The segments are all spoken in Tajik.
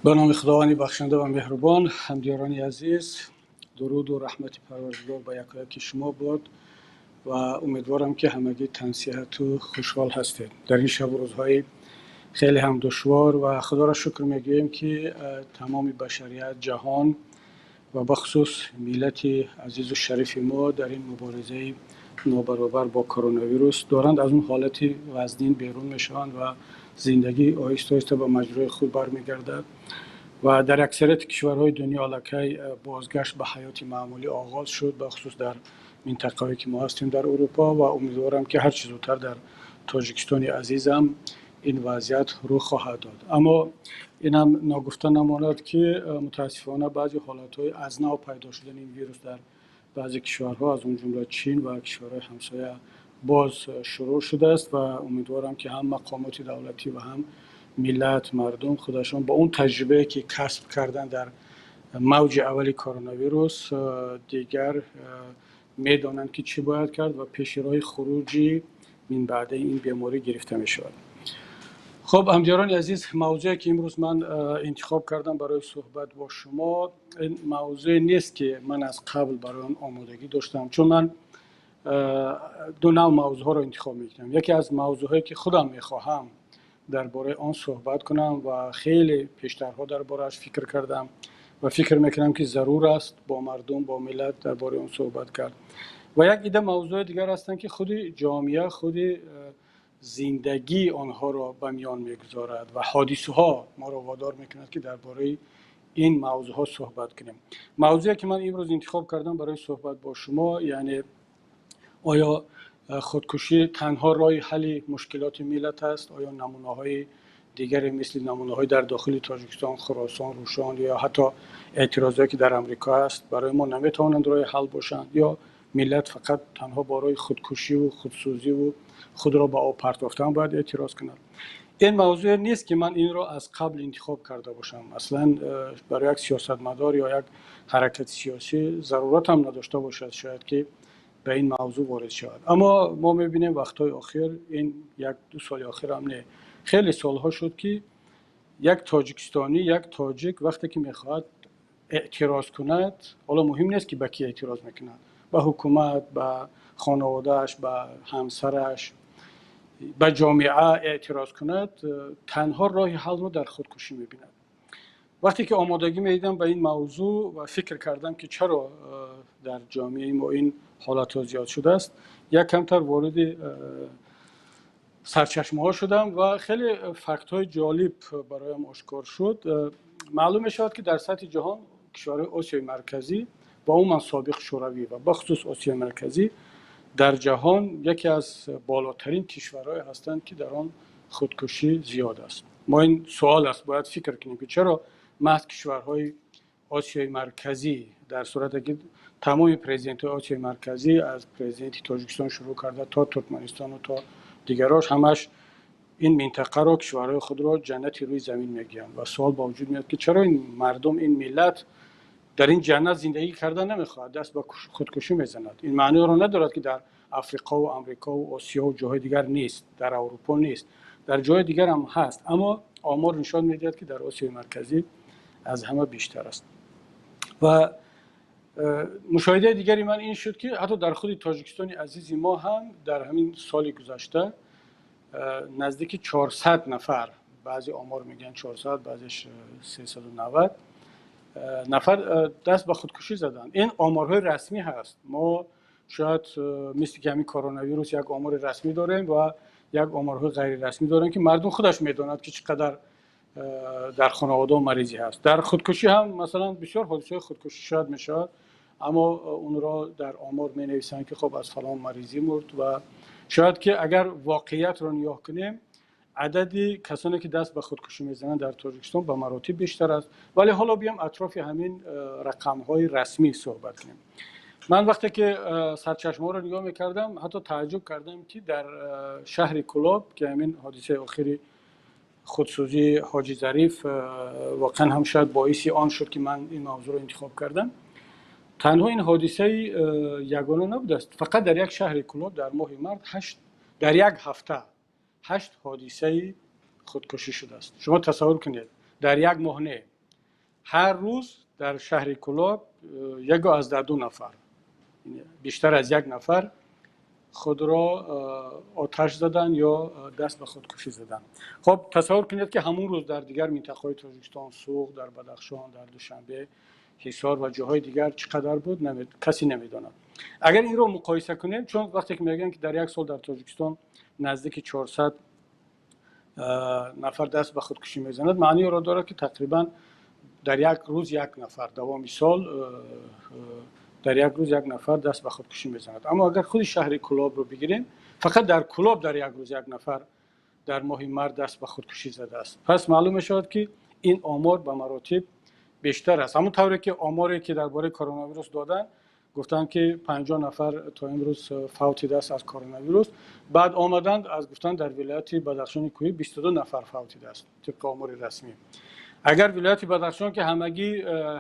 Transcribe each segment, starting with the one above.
Ба номи Худованди бахшанда ва меҳрубон. Ҳамдиёрони азиз, дуруду раҳмати Парвардигор ба якояки шумо бод ва умедворам, ки ҳамагӣ тансиҳату хушҳол ҳастед дар ин шабу рӯзҳои хеле ҳам душвор. Ва Худоро шукр мегӯем, ки тамоми башарият, ҷаҳон ва бахусус миллати азизу шарифи мо дар ин муборизаи нобаробар бо коронавирус доранд аз он ҳолати вазнин берун мешаванд ва зиндагӣ оҳиста оҳиста ба маҷрои худ бармегардад ва дар аксарияти кишварҳои дунё аллакай бозгашт ба ҳаёти маъмулӣ оғоз шуд, бахусус дар минтақаҳое, ки мо ҳастем, дар Урупо. Ва умедворам, ки ҳарчи зудтар дар Тоҷикистони азизам ин вазъият рӯ хоҳад дод. Аммо инам ногуфта намонад, ки мутаассифона баъзе ҳолатҳои аз нав пайдо шудани ин вирус дар баъзе кишварҳо, аз он ҷумла Чин ва кишварҳои ҳамсоя, боз шурӯъ шудааст. Ва умедворам, ки ҳам мақомоти давлатӣ ва ҳам миллат, мардум худашон бо он таҷрибае, ки касб кардан дар мавҷи аввали коронавирус, дигар медонанд, ки чӣ бояд кард ва пеши роҳи хуруҷи минбаъдаи ин беморӣ гирифта мешавад. Хуб, ҳамдиёрони азиз, мавзӯе, ки имрӯз ман интихоб кардам барои суҳбат бо шумо, ин мавзӯе нест, ки ман аз қабл барои он омодагӣ доштам, чун ман ду навъ мавзӯъҳоро интихоб мекунам. Яке аз мавзӯъҳое, ки худам мехоҳам дар бораи он суҳбат кунам ва хеле пештарҳо дар борааш фикр кардам ва фикр мекунам, ки зарур аст бо мардум, бо миллат дар бораи он суҳбат кард, ва як ида мавзӯи дигар ҳастанд, ки худи ҷомеа, худи зиндагӣ онҳоро ба миён мегузорад ва ҳодисаҳо моро водор мекунад, ки дар бораи ин мавзӯъҳо суҳбат кунем. Мавзӯе, ки ман имрӯз интихоб кардам барои суҳбат бо шумо, яъне оё худкушӣ танҳо роҳи ҳалли мушкилоти миллат аст? Оё намунаҳои дигаре, мисли намунаҳои дар дохили Тоҷикистон, Хуросон, Рӯшон ё ҳатто эътирозҳое, ки дар Амрико аст, барои мо наметавонанд роҳи ҳал бошанд? Ё миллат фақат танҳо бо роҳи худкушиву худсӯзиву худро ба об партофтан бояд эътироз кунад? Ин мавзӯе нест, ки ман инро аз қабл интихоб карда бошам. Аслан барои як сиёсатмадор ё як ҳаракати сиёсӣ зарурат ҳам надошта бошад шояд, ки ба ин мавзӯъ ворид шавад. Аммо мо мебинем, вақтҳои охир, ин як ду соли охир ҳам не, хеле солҳо шуд, ки як тоҷикистонӣ, як тоҷик вақте ки мехоҳад эътироз кунад, ҳоло муҳим нест, ки ба кӣ эътироз мекунад, ба ҳукумат, ба хонаводааш, ба ҳамсараш, ба ҷомеа эътироз кунад, танҳо роҳи ҳалро дар худкушӣ мебинад. Вақте ки омодагӣ медидам ба ин мавзӯъ ва фикр кардам, ки чаро дар ҷомеаи мо ин ҳолатҳо зиёд шудааст, як камтар вориди сарчашмаҳо шудам ва хеле фактҳои ҷолиб бароям ошкор шуд. Маълум мешавад, ки дар сатҳи ҷаҳон кишварҳои Осиёи Марказӣ ва умуман собиқ Шӯравӣ ва бахусус Осиёи Марказӣ дар ҷаҳон яке аз болотарин кишварҳое ҳастанд, ки дар он худкушӣ зиёд аст. Мо ин суол аст, бояд фикр кунем, ки чаро маҳз кишварҳои Осиёи Марказӣ, дар сурате ки тамоми президентҳои Осиёи Марказӣ, аз президенти Тоҷикистон шурӯъ карда то Туркманистону то дигарош, ҳамаш ин минтақаро, кишварҳои худро ҷаннати рӯи замин мегӯянд. Ва суол ба вуҷуд меояд, ки чаро ин мардум, ин миллат дар ин ҷаннат зиндагӣ карда намехоҳад, даст ба худкушӣ мезанад? Ин маъниро надорад, ки дар Африқову Амрикову Осиёву ҷоҳои дигар нест, дар Аврупо нест, дар ҷои дигар ҳам ҳаст, аммо омор нишон медиҳад, ки дар Осиёи Марказӣ аз ҳама бештар аст. Ва мушоҳидаи дигари ман ин шуд, ки ҳатто дар худи Тоҷикистони азизи мо ҳам дар ҳамин соли гузашта наздики 400 нафар, баъзе омор мегӯянд 400, баъзеш 390 нафар даст ба худкушӣ заданд. Ин оморҳои расмӣ ҳаст. Мо шояд мисли ки ҳамин коронавирус як омори расмӣ дорем ва як оморҳои ғайрирасмӣ дорем, ки мардум худаш медонад, ки чӣ қадар дар хонаводао маризӣ ҳаст. Дар худкушӣ ҳам, масалан, бисёр ҳодисаҳои худкушӣ шояд мешавад, аммо онро дар омор менависанд, ки хоб, аз фалон маризӣ мурд. Ва шояд ки агар воқеиятро нигоҳ кунем, адади касоне, ки даст ба худкушӣ мезананд, дар Тоҷикистон ба маротиб бештар аст. Вале ҳоло биём атрофи ҳамин рақамҳои расмӣ суҳбат кунем. Ман вақте ки сарчашмаҳоро нигоҳ мекардам, ҳатто тааҷҷуб кардам, ки дар шаҳри Кулоб, ки ҳамин ҳодисаи охири худсӯзии Ҳоҷи Зариф воқеан ҳам шояд боиси он шуд, ки ман ин мавзӯъро интихоб кардам, танҳо ин ҳодисаи ягона набудааст. Фақат дар як шаҳри Кулоб дар моҳи март ҳашт, дар як ҳафта ҳашт ҳодисаи худкушӣ шудааст. Шумо тасаввур кунед, дар як моҳ не. Ҳар рӯз дар шаҳри Кӯлоб 1,2 нафар, бештар аз як нафар худро оташ заданд ё даст ба худкушӣ заданд. Хуб, тасаввур кунед, ки ҳамон рӯз дар дигар минтақаҳои Тоҷикистон, Суғд, дар Бадахшон, дар Душанбе, Ҳисор ва ҷоҳои дигар чӣ қадар буд, касе намедонад. Агар инро муқоиса кунем, чун вақте ки мегӯянд, ки дар як сол дар Тоҷикистон наздики 400 нафар даст ба худкушӣ мезанад, маъни онро дорад, ки тақрибан дар як рӯз як нафар, давоми сол дар як рӯз як нафар даст ба худкушӣ мезанад. Аммо агар худи шаҳри Кӯлобро бигирем, фақат дар Кӯлоб дар як рӯз як нафар дар моҳи март даст ба худкушӣ задааст. Пас маълум мешавад, ки ин омор ба маротиб бештар аст. Ҳамон тавре ки оморе ки дар бораи коронавирус доданд, гуфтанд, ки 50 нафар то имрӯз фавтидааст аз коронавирус. Баъд омаданд аз гуфтанд, дар вилояти Бадахшони Кӯҳӣ 22 нафар фавтидааст тибқи омори расмӣ. Агар вилояти Бадахшон, ки ҳамагӣ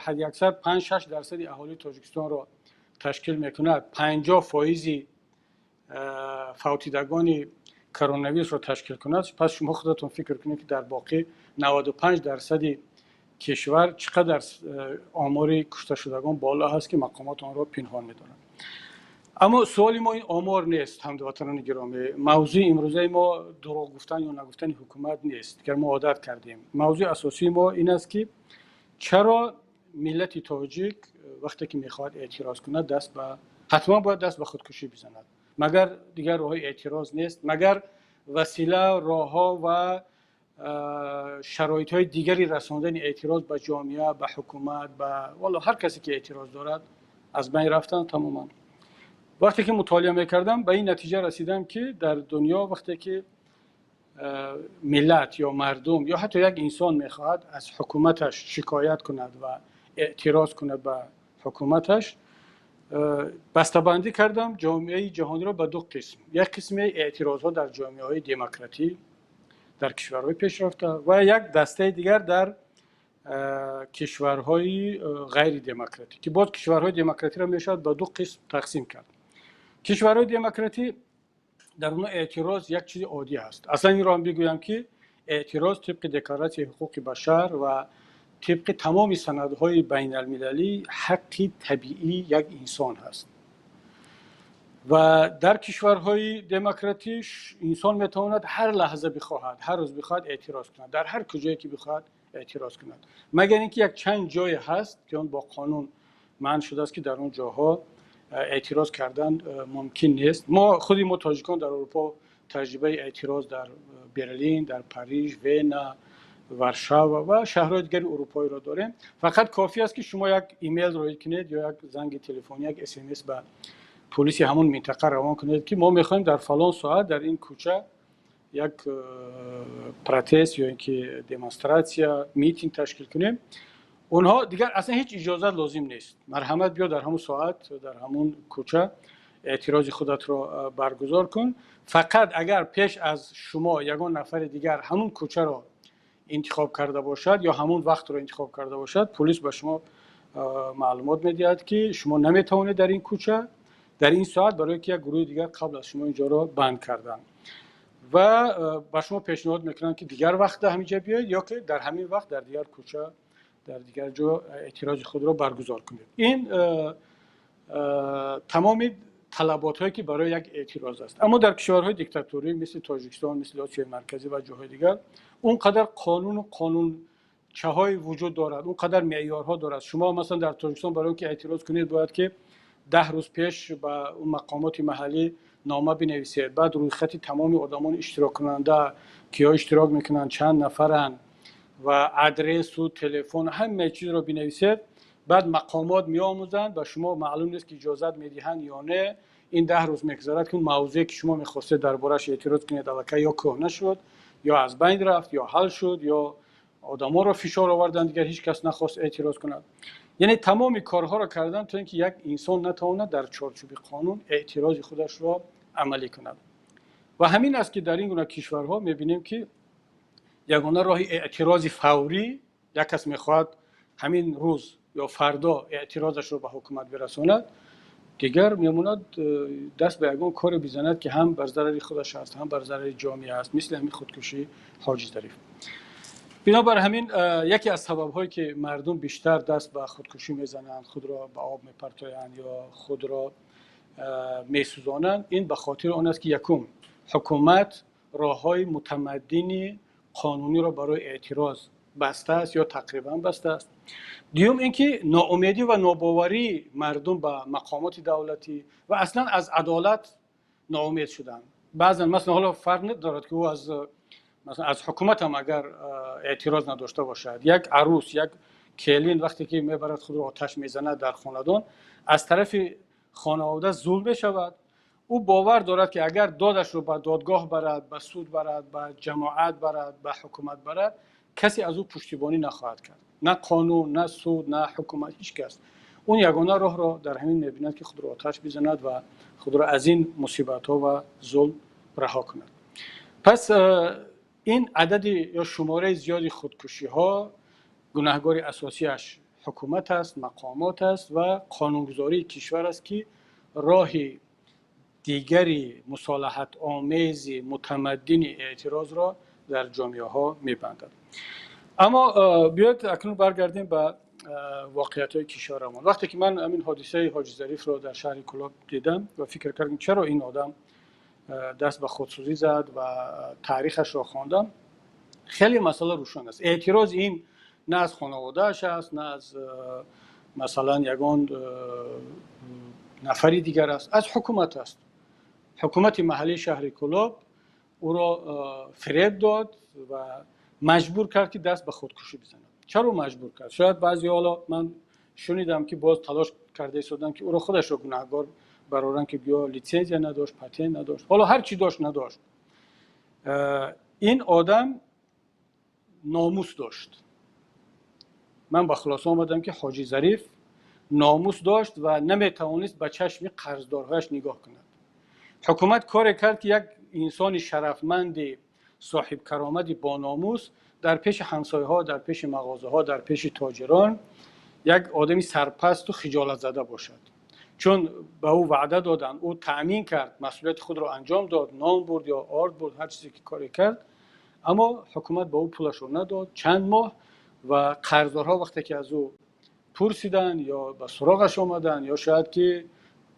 ҳадди аксар 5-6 дарсади аҳолии Тоҷикистонро ташкил мекунад, 50 фоизи фавтидагони коронавирусро ташкил кунад, пас шумо худатон фикр кунед, ки дар боқӣ 95 дарсади кишвар чӣ қадар омори кушташудагон боло ҳаст, ки мақомот онро пинҳон медоранд. Аммо суоли мо ин омор нест, ҳамватанони гиромӣ. Мавзӯи имрӯзаи мо дурӯғ гуфтан ё нагуфтани ҳукумат нест, ки мо одат кардем. Мавзӯи асосии мо ин аст, ки чаро миллати тоҷик вақте ки мехоҳад эътироз кунад, даст ба ҳатман бояд даст ба худкушӣ бизанад? Магар дигар роҳҳои эътироз нест? Магар васила, роҳҳо ва шароитҳои дигари расондани эътироз ба ҷомеа, ба ҳукумат, ба валло ҳар касе ки эътироз дорад, аз байн рафтанд тамоман? Вақте ки мутолиа мекардам, ба ин натиҷа расидам, ки дар дунё вақте ки миллат ё мардум ё ҳатто як инсон мехоҳад аз ҳукуматаш шикоят кунад ва эътироз кунад ба ҳукуматаш, бастабандӣ кардам ҷомеаи ҷаҳониро ба ду қисм: як қисми эътирозҳо дар ҷомеаҳои демократӣ, дар кишварҳои пешрафта, ва як дастаи дигар дар кишварҳои ғайридемократӣ, ки боз кишварҳои демократиро мешавад ба ду қисм тақсим кард. Кишварҳои демократӣ, дар онҳо эътироз як чизи оддӣ аст. Аслан инро ҳам бигӯям, ки эътироз тибқи Декларатсияи ҳуқуқи башар ва тибқи тамоми санадҳои байналмилалӣ ҳаққи табиии як инсон ҳаст. Ва дар кишварҳои демократӣ инсон метавонад ҳар лаҳза бихоҳад, ҳар рӯз бихоҳад, эътироз кунад, дар ҳар куҷое ки бихоҳад эътироз кунад, магар ин ки як чанд ҷое ҳаст, ки он бо қонун манъ шудааст, ки дар он ҷоҳо эътироз кардан мумкин нест. Мо худи мо, тоҷикон, дар Аврупо таҷрибаи эътироз дар Берлин, дар Париж, Вена, Варшава ва шаҳрҳои дигари урупоиро дорем. Фақат кофӣ аст, ки шумо як имейл роид кунед ё як занги телефонӣ, як СМС ба полиси ҳамон минтақа равон кунед, ки мо мехоҳем дар фалон соат дар ин кӯча як протест ё ин ки демонстратсия, митинг ташкил кунем. Онҳо дигар аслан ҳеҷ иҷозат лозим нест: марҳамат, биё, дар ҳамон соат дар ҳамон кӯча эътирози худатро баргузор кун. Фақат агар пеш аз шумо ягон нафари дигар ҳамон кӯчаро интихоб карда бошад ё ҳамон вақтро интихоб карда бошад, полис ба шумо маълумот медиҳад, ки шумо наметавонед дар ин кӯча дар ин соат, барое ки як гурӯҳи дигар қабл аз шумо ин ҷоро банд карданд, ва ба шумо пешниҳод мекунанд, ки дигар вақт ҳаминҷа биёед ё ки дар ҳамин вақт дар дигар кӯча, дар дигар ҷо эътирози худро баргузор кунед. Ин тамоми талаботҳое, ки барои як эътироз аст. Аммо дар кишварҳои диктаторӣ, мисли Тоҷикистон, мисли Осиёи Марказӣ ва ҷоҳои дигар, он қадар қонуну қонунчаҳое вуҷуд дорад, он қадар меъёрҳо дорад. Шумо масалан дар Тоҷикистон барои он ки эътироз кунед, бояд ки 10 рӯз пеш ба мақомоти маҳаллӣ нома бинависед, баъд рӯйхати тамоми одамони иштироккунанда, киҳо иштирок мекунанд, чанд нафаранд, ва адресу телефон, ҳамаи чизро бинависед. Баъд мақомот меомӯзанд, ба шумо маълум нест, ки иҷозат медиҳанд ё не. Ин 10 рӯз мегузарад, ки мавзӯе, ки шумо мехостед дар борааш эътироз кунед, аллакай ё кӯҳна шуд, ё аз байн рафт, ё ҳал шуд, ё одамонро фишор оварданд, дигар ҳеҷ кас нахост эътироз кунад. Яъне тамоми корҳоро карданд, то ин ки як инсон натавонад дар чорчӯби қонун эътирози худашро амалӣ кунад. Ва ҳамин аст, ки дар ин гуна кишварҳо мебинем, ки ягона роҳи эътирози фаврӣ, як кас мехоҳад ҳамин рӯз ё фардо эътирозашро ба ҳукумат бирасонад, дигар мемонад даст ба ягон коре бизанад, ки ҳам бар зарари худаш аст, ҳам бар зарари ҷомеа аст, мисли ҳамин худкушии Ҳоҷи Зариф. Бинобар ҳамин, яке аз сабабҳое ки мардум бештар даст ба худкушӣ мезананд, худро ба об мепартоянд ё худро месӯзонанд, ин ба хотири он аст, ки якум, ҳукумат роҳҳои мутамаддини қонуниро барои эътироз бастааст ё тақрибан бастааст. Дуюм, ин ки ноумедӣ ва нобоварии мардум ба мақомоти давлатӣ ва аслан аз адолат ноумед шуданд. Баъзан, масалан, ҳоло фарқ надорад, ки ӯ аз, масалан, аз ҳукумат ҳам агар эътироз надошта бошад, як арӯс, як келин вақте ки мебарад худро оташ мезанад дар хонадон, аз тарафи хонавода зулм мешавад. Ӯ бовар дорад, ки агар додашро ба додгоҳ барад, ба суд барад, ба ҷамоат барад, ба ҳукумат барад, касе аз ӯ пуштибонӣ нахоҳад кард, на қонун, на суд, на ҳукумат, ҳеҷ кас. Он ягона роҳро дар ҳамин мебинад, ки худро оташ бизанад ва худро аз ин мусибатҳо ва зулм раҳо кунад. Пас ин адади ё шумораи зиёди худкушиҳо, гунаҳгори асосиаш ҳукумат аст, мақомот аст ва қонунгузории кишвар аст, ки роҳи дигари мусолиҳатомези мутамаддини эътирозро дар ҷомеаҳо мебандад. Аммо биёед, акнун баргардем ба воқеиятҳои кишварамон. Вақте ки ман ҳамин ҳодисаи Ҳоҷи Зарифро дар шаҳри Кӯлоб дидам ва фикр кардам, чаро ин одам даст ба худсӯзӣ зад, ва таърихашро хондам, хеле масъала рӯшан аст. Эътироз ин на аз хонаводааш аст, на аз, масалан, ягон нафари дигар аст, аз ҳукумат аст. Ҳукумати маҳаллии шаҳри Кӯлоб ӯро фиреб дод ва маҷбур кард, ки даст ба худкушӣ бизанад. Чаро маҷбур кард? Шояд баъзе, ҳоло ман шунидам, ки боз талош карда истоданд, ки ӯро худашро гунаҳгор бароранд, ки гӯё литсензия надошт, патент надошт. Ҳоло ҳар чӣ дошт, надошт, ин одам номус дошт. Ман ба хулоса омадам, ки Ҳоҷи Зариф номус дошт ва наметавонист ба чашми қарздорҳояш нигоҳ кунад. Ҳукумат коре кард, ки як инсони шарафманди соҳибкаромади бономус дар пеши ҳамсояҳо, дар пеши мағозаҳо, дар пеши тоҷирон як одами сарпасту хиҷолатзада бошад. Чун ба ӯ ваъда доданд, ӯ таъмин кард, масъулияти худро анҷом дод, нон бурд ё орд бурд, ҳар чизе ки коре кард, аммо ҳукумат ба ӯ пулашро надод чанд моҳ. Ва қарздорҳо вақте ки аз ӯ пурсиданд ё ба суроғаш омаданд, ё шояд ки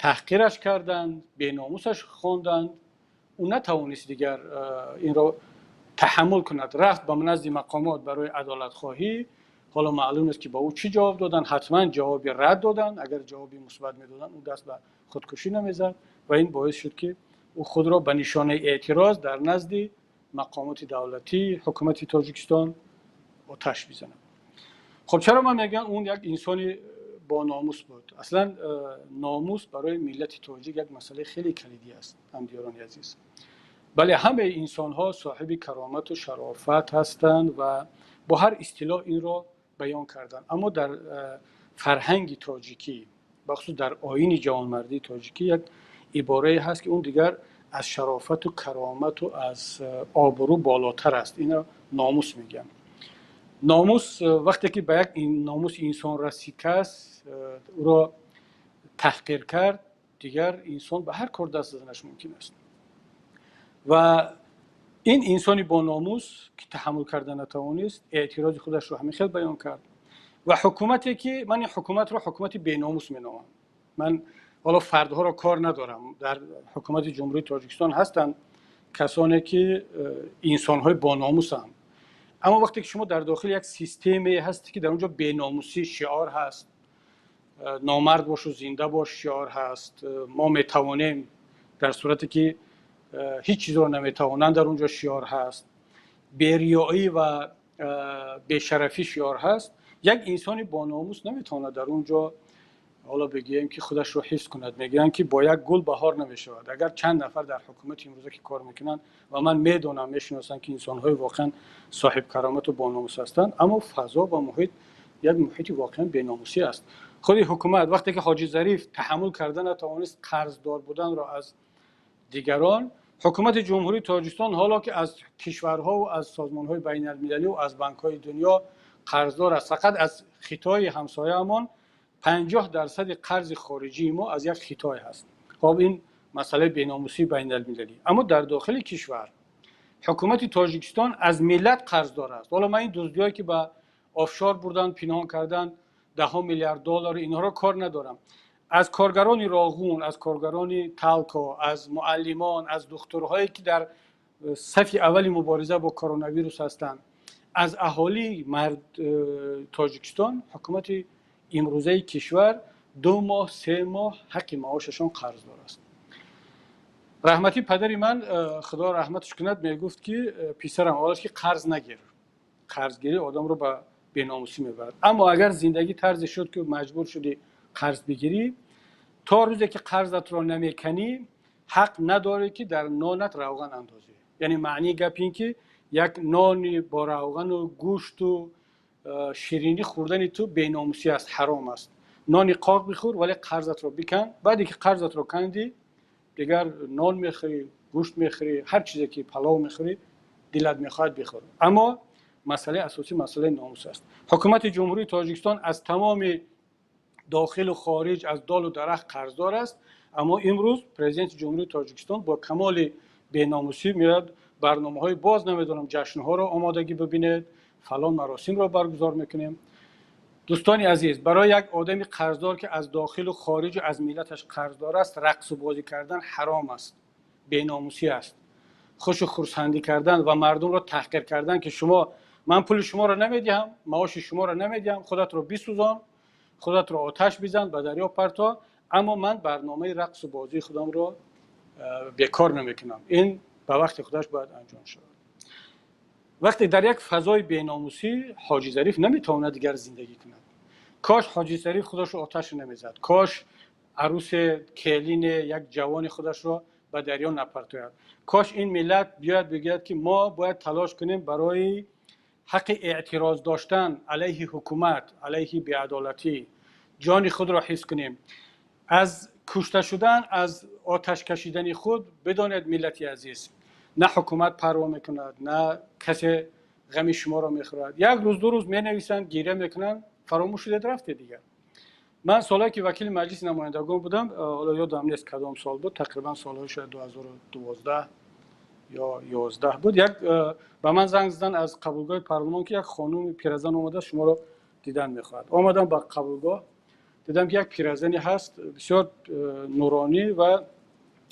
таҳқираш карданд, беномусаш хонданд, ӯ натавонист дигар инро таҳаммул кунад, рафт ба назди мақомот барои адолатхоҳӣ. Ҳоло маълум нест, ки ба ӯ чӣ ҷавоб доданд. Ҳатман ҷавоби рад доданд. Агар ҷавоби мусбат медоданд, ӯ даст ба худкушӣ намезад. Ва ин боис шуд, ки ӯ худро ба нишонаи эътироз дар назди мақомоти давлатӣ, ҳукумати Тоҷикистон оташ бизанад. Хуб, чаро ман мегӯям, он як инсони бономус буд? Аслан номус барои миллати тоҷик як масъалаи хеле калидӣ аст, ҳамдиёрони азиз. Бале, ҳамаи инсонҳо соҳиби каромату шарофат ҳастанд ва бо ҳар истилоҳ инро баён карданд, аммо дар фарҳанги тоҷикӣ, бахусус дар оини ҷавонмардии тоҷикӣ, як иборае ҳаст, ки он дигар аз шарофату каромату аз обрӯ болотар аст. Инро номус мегӯянд. Номус, вақте ки ба як номуси инсон расид, кас ӯро таҳқир кард, дигар инсон ба ҳар кор даст заданаш мумкин аст. Ва ин инсони бономус, ки таҳаммул карда натавонист, эътирози худашро ҳамин хел баён кард. Ва ҳукумате ки ман ин ҳукуматро ҳукумати беномус меномам, ман ҳоло фардҳоро кор надорам, дар ҳукумати Ҷумҳурии Тоҷикистон ҳастанд касоне ки инсонҳои бономусанд, аммо вақте ки шумо дар дохили як системе ҳастед, ки дар он ҷо беномусӣ шиор ҳаст, номард бошу зинда бош шиор ҳаст, мо метавонем, дар сурате ки ҳеҷ чизро наметавонанд, дар он ҷо шиор ҳаст, бериёӣ ва бешарафӣ шиор ҳаст, як инсони бономус наметавонад дар он ҷо, ҳоло бигӯем, ки худашро ҳифз кунад. Мегӯянд, ки бо як гул баҳор намешавад. Агар чанд нафар дар ҳукумати имрӯза, ки кор мекунанд, ва ман медонам, мешиносам, ки инсонҳои воқеан соҳибкаромату бономус ҳастанд, аммо фазо ва муҳит як муҳити воқеан беномусӣ аст. Худи ҳукумат, вақте ки Ҳоҷи Зариф таҳаммул карда натавонист қарздор буданро аз дигарон, ҳукумати Ҷумҳурии Тоҷикистон, ҳоло ки аз кишварҳову аз созмонҳои байналмилалӣ ва аз банкҳои дунё қарздор аст, фақат аз Хитои ҳамсояамон 50% қарзи хориҷии мо аз як Хитой ҳаст. Хоб, ин масъалаи беномусии байналмилалӣ, аммо дар дохили кишвар Ҳукумати Тоҷикистон аз миллат қарздор аст. Ҳоло ман ин дуздиҳое ки ба офшор бурдан, пинҳон кардан даҳҳо миллиард доллар, инҳоро кор надорам. Аз коргарони Роғун, аз коргарони Талко, аз муаллимон, аз духтурҳое ки дар сафи аввали мубориза бо коронавирус ҳастанд, аз аҳолии Тоҷикистон ҳукумати имрӯзаи кишвар 2 моҳ, 3 моҳ ҳаққи маошашон қарздор аст. Раҳмати падари ман, Худо раҳматаш кунад, мегуфт ки писарам, аввалаш ки қарз нагир, қарзгирӣ одамро ба беномусӣ мебарад. Аммо агар зиндагӣ тарзе шуд ки маҷбур шудӣ қарз бигирӣ, то рӯзе ки қарзатро намеканӣ, ҳақ надорӣ ки дар нонат равған андозӣ. Яъне маънии гап ин ки як нони бо равғану гӯшту ширинӣ хӯрдани ту беномусӣ аст, ҳаром аст. Нони қоқ бихӯр, вале қарзатро бикан. Баъде ки қарзатро кандӣ, дигар нон мехӯрӣ, гӯшт мехӯрӣ, ҳар чизе ки палов мехӯрӣ, дилат мехоҳад бихӯр. Аммо масъалаи асосӣ масъалаи номус аст. Ҳукумати Ҷумҳурии Тоҷикистон аз тамоми дохилу хориҷ, аз долу дарахт қарздор аст. Аммо имрӯз президенти Ҷумҳурии Тоҷикистон бо камоли беномусӣ меояд барномаҳои боз намедонам ҷашнҳоро омодагӣ бибинед, фалон маросимро баргузор мекунем. Дӯстони азиз, барои як одами қарздор ки аз дохилу хориҷу аз миллаташ қарздор аст, рақсу бозӣ кардан ҳаром аст, беномусӣ аст. Хушу хурсандӣ кардан ва мардумро таҳқир кардан ки шумо, ман пули шуморо намедиҳам, маоши шуморо намедиҳам, худатро бисӯзон, худатро оташ бизан, ба дарё парто, аммо ман барномаи рақсу бозии худамро бекор намекунам. Ин ба вақти худаш бояд анҷом шавад. Вақте дар як фазои беномусӣ Ҳоҷи Зариф наметавонад дигар зиндагӣ кунад. Кош Ҳоҷи Зариф худашро оташ намезад, кош арӯсе, келине, як ҷавони худашро ба дарё напартояд. Кош ин миллат биёяд бигӯяд ки мо бояд талош кунем барои ҳаққи эътироз доштан алайҳи ҳукумат, алайҳи беадолатӣ, ҷони худро ҳифз кунем. Аз кушта шудан, аз оташ кашидани худ бидонед, миллати азиз, на ҳукумат парво мекунад, на касе ғами шуморо мехӯрад. Як рӯз, 2 рӯз менависанд, гиря мекунанд, фаромӯш шудед, рафте дигар. Ман солҳое ки вакили Маҷлиси намояндагон будам, ҳоло ёдам нест кадом сол буд, тақрибан солҳои шояд 2012 ё 11 буд, як ба ман занг задан аз қабулгоҳи парлумон ки як хонуми пиразан омада шуморо дидан мехоҳад. Омадам ба қабулгоҳ, дидам ки як пиразане ҳаст бисёр нуронӣ ва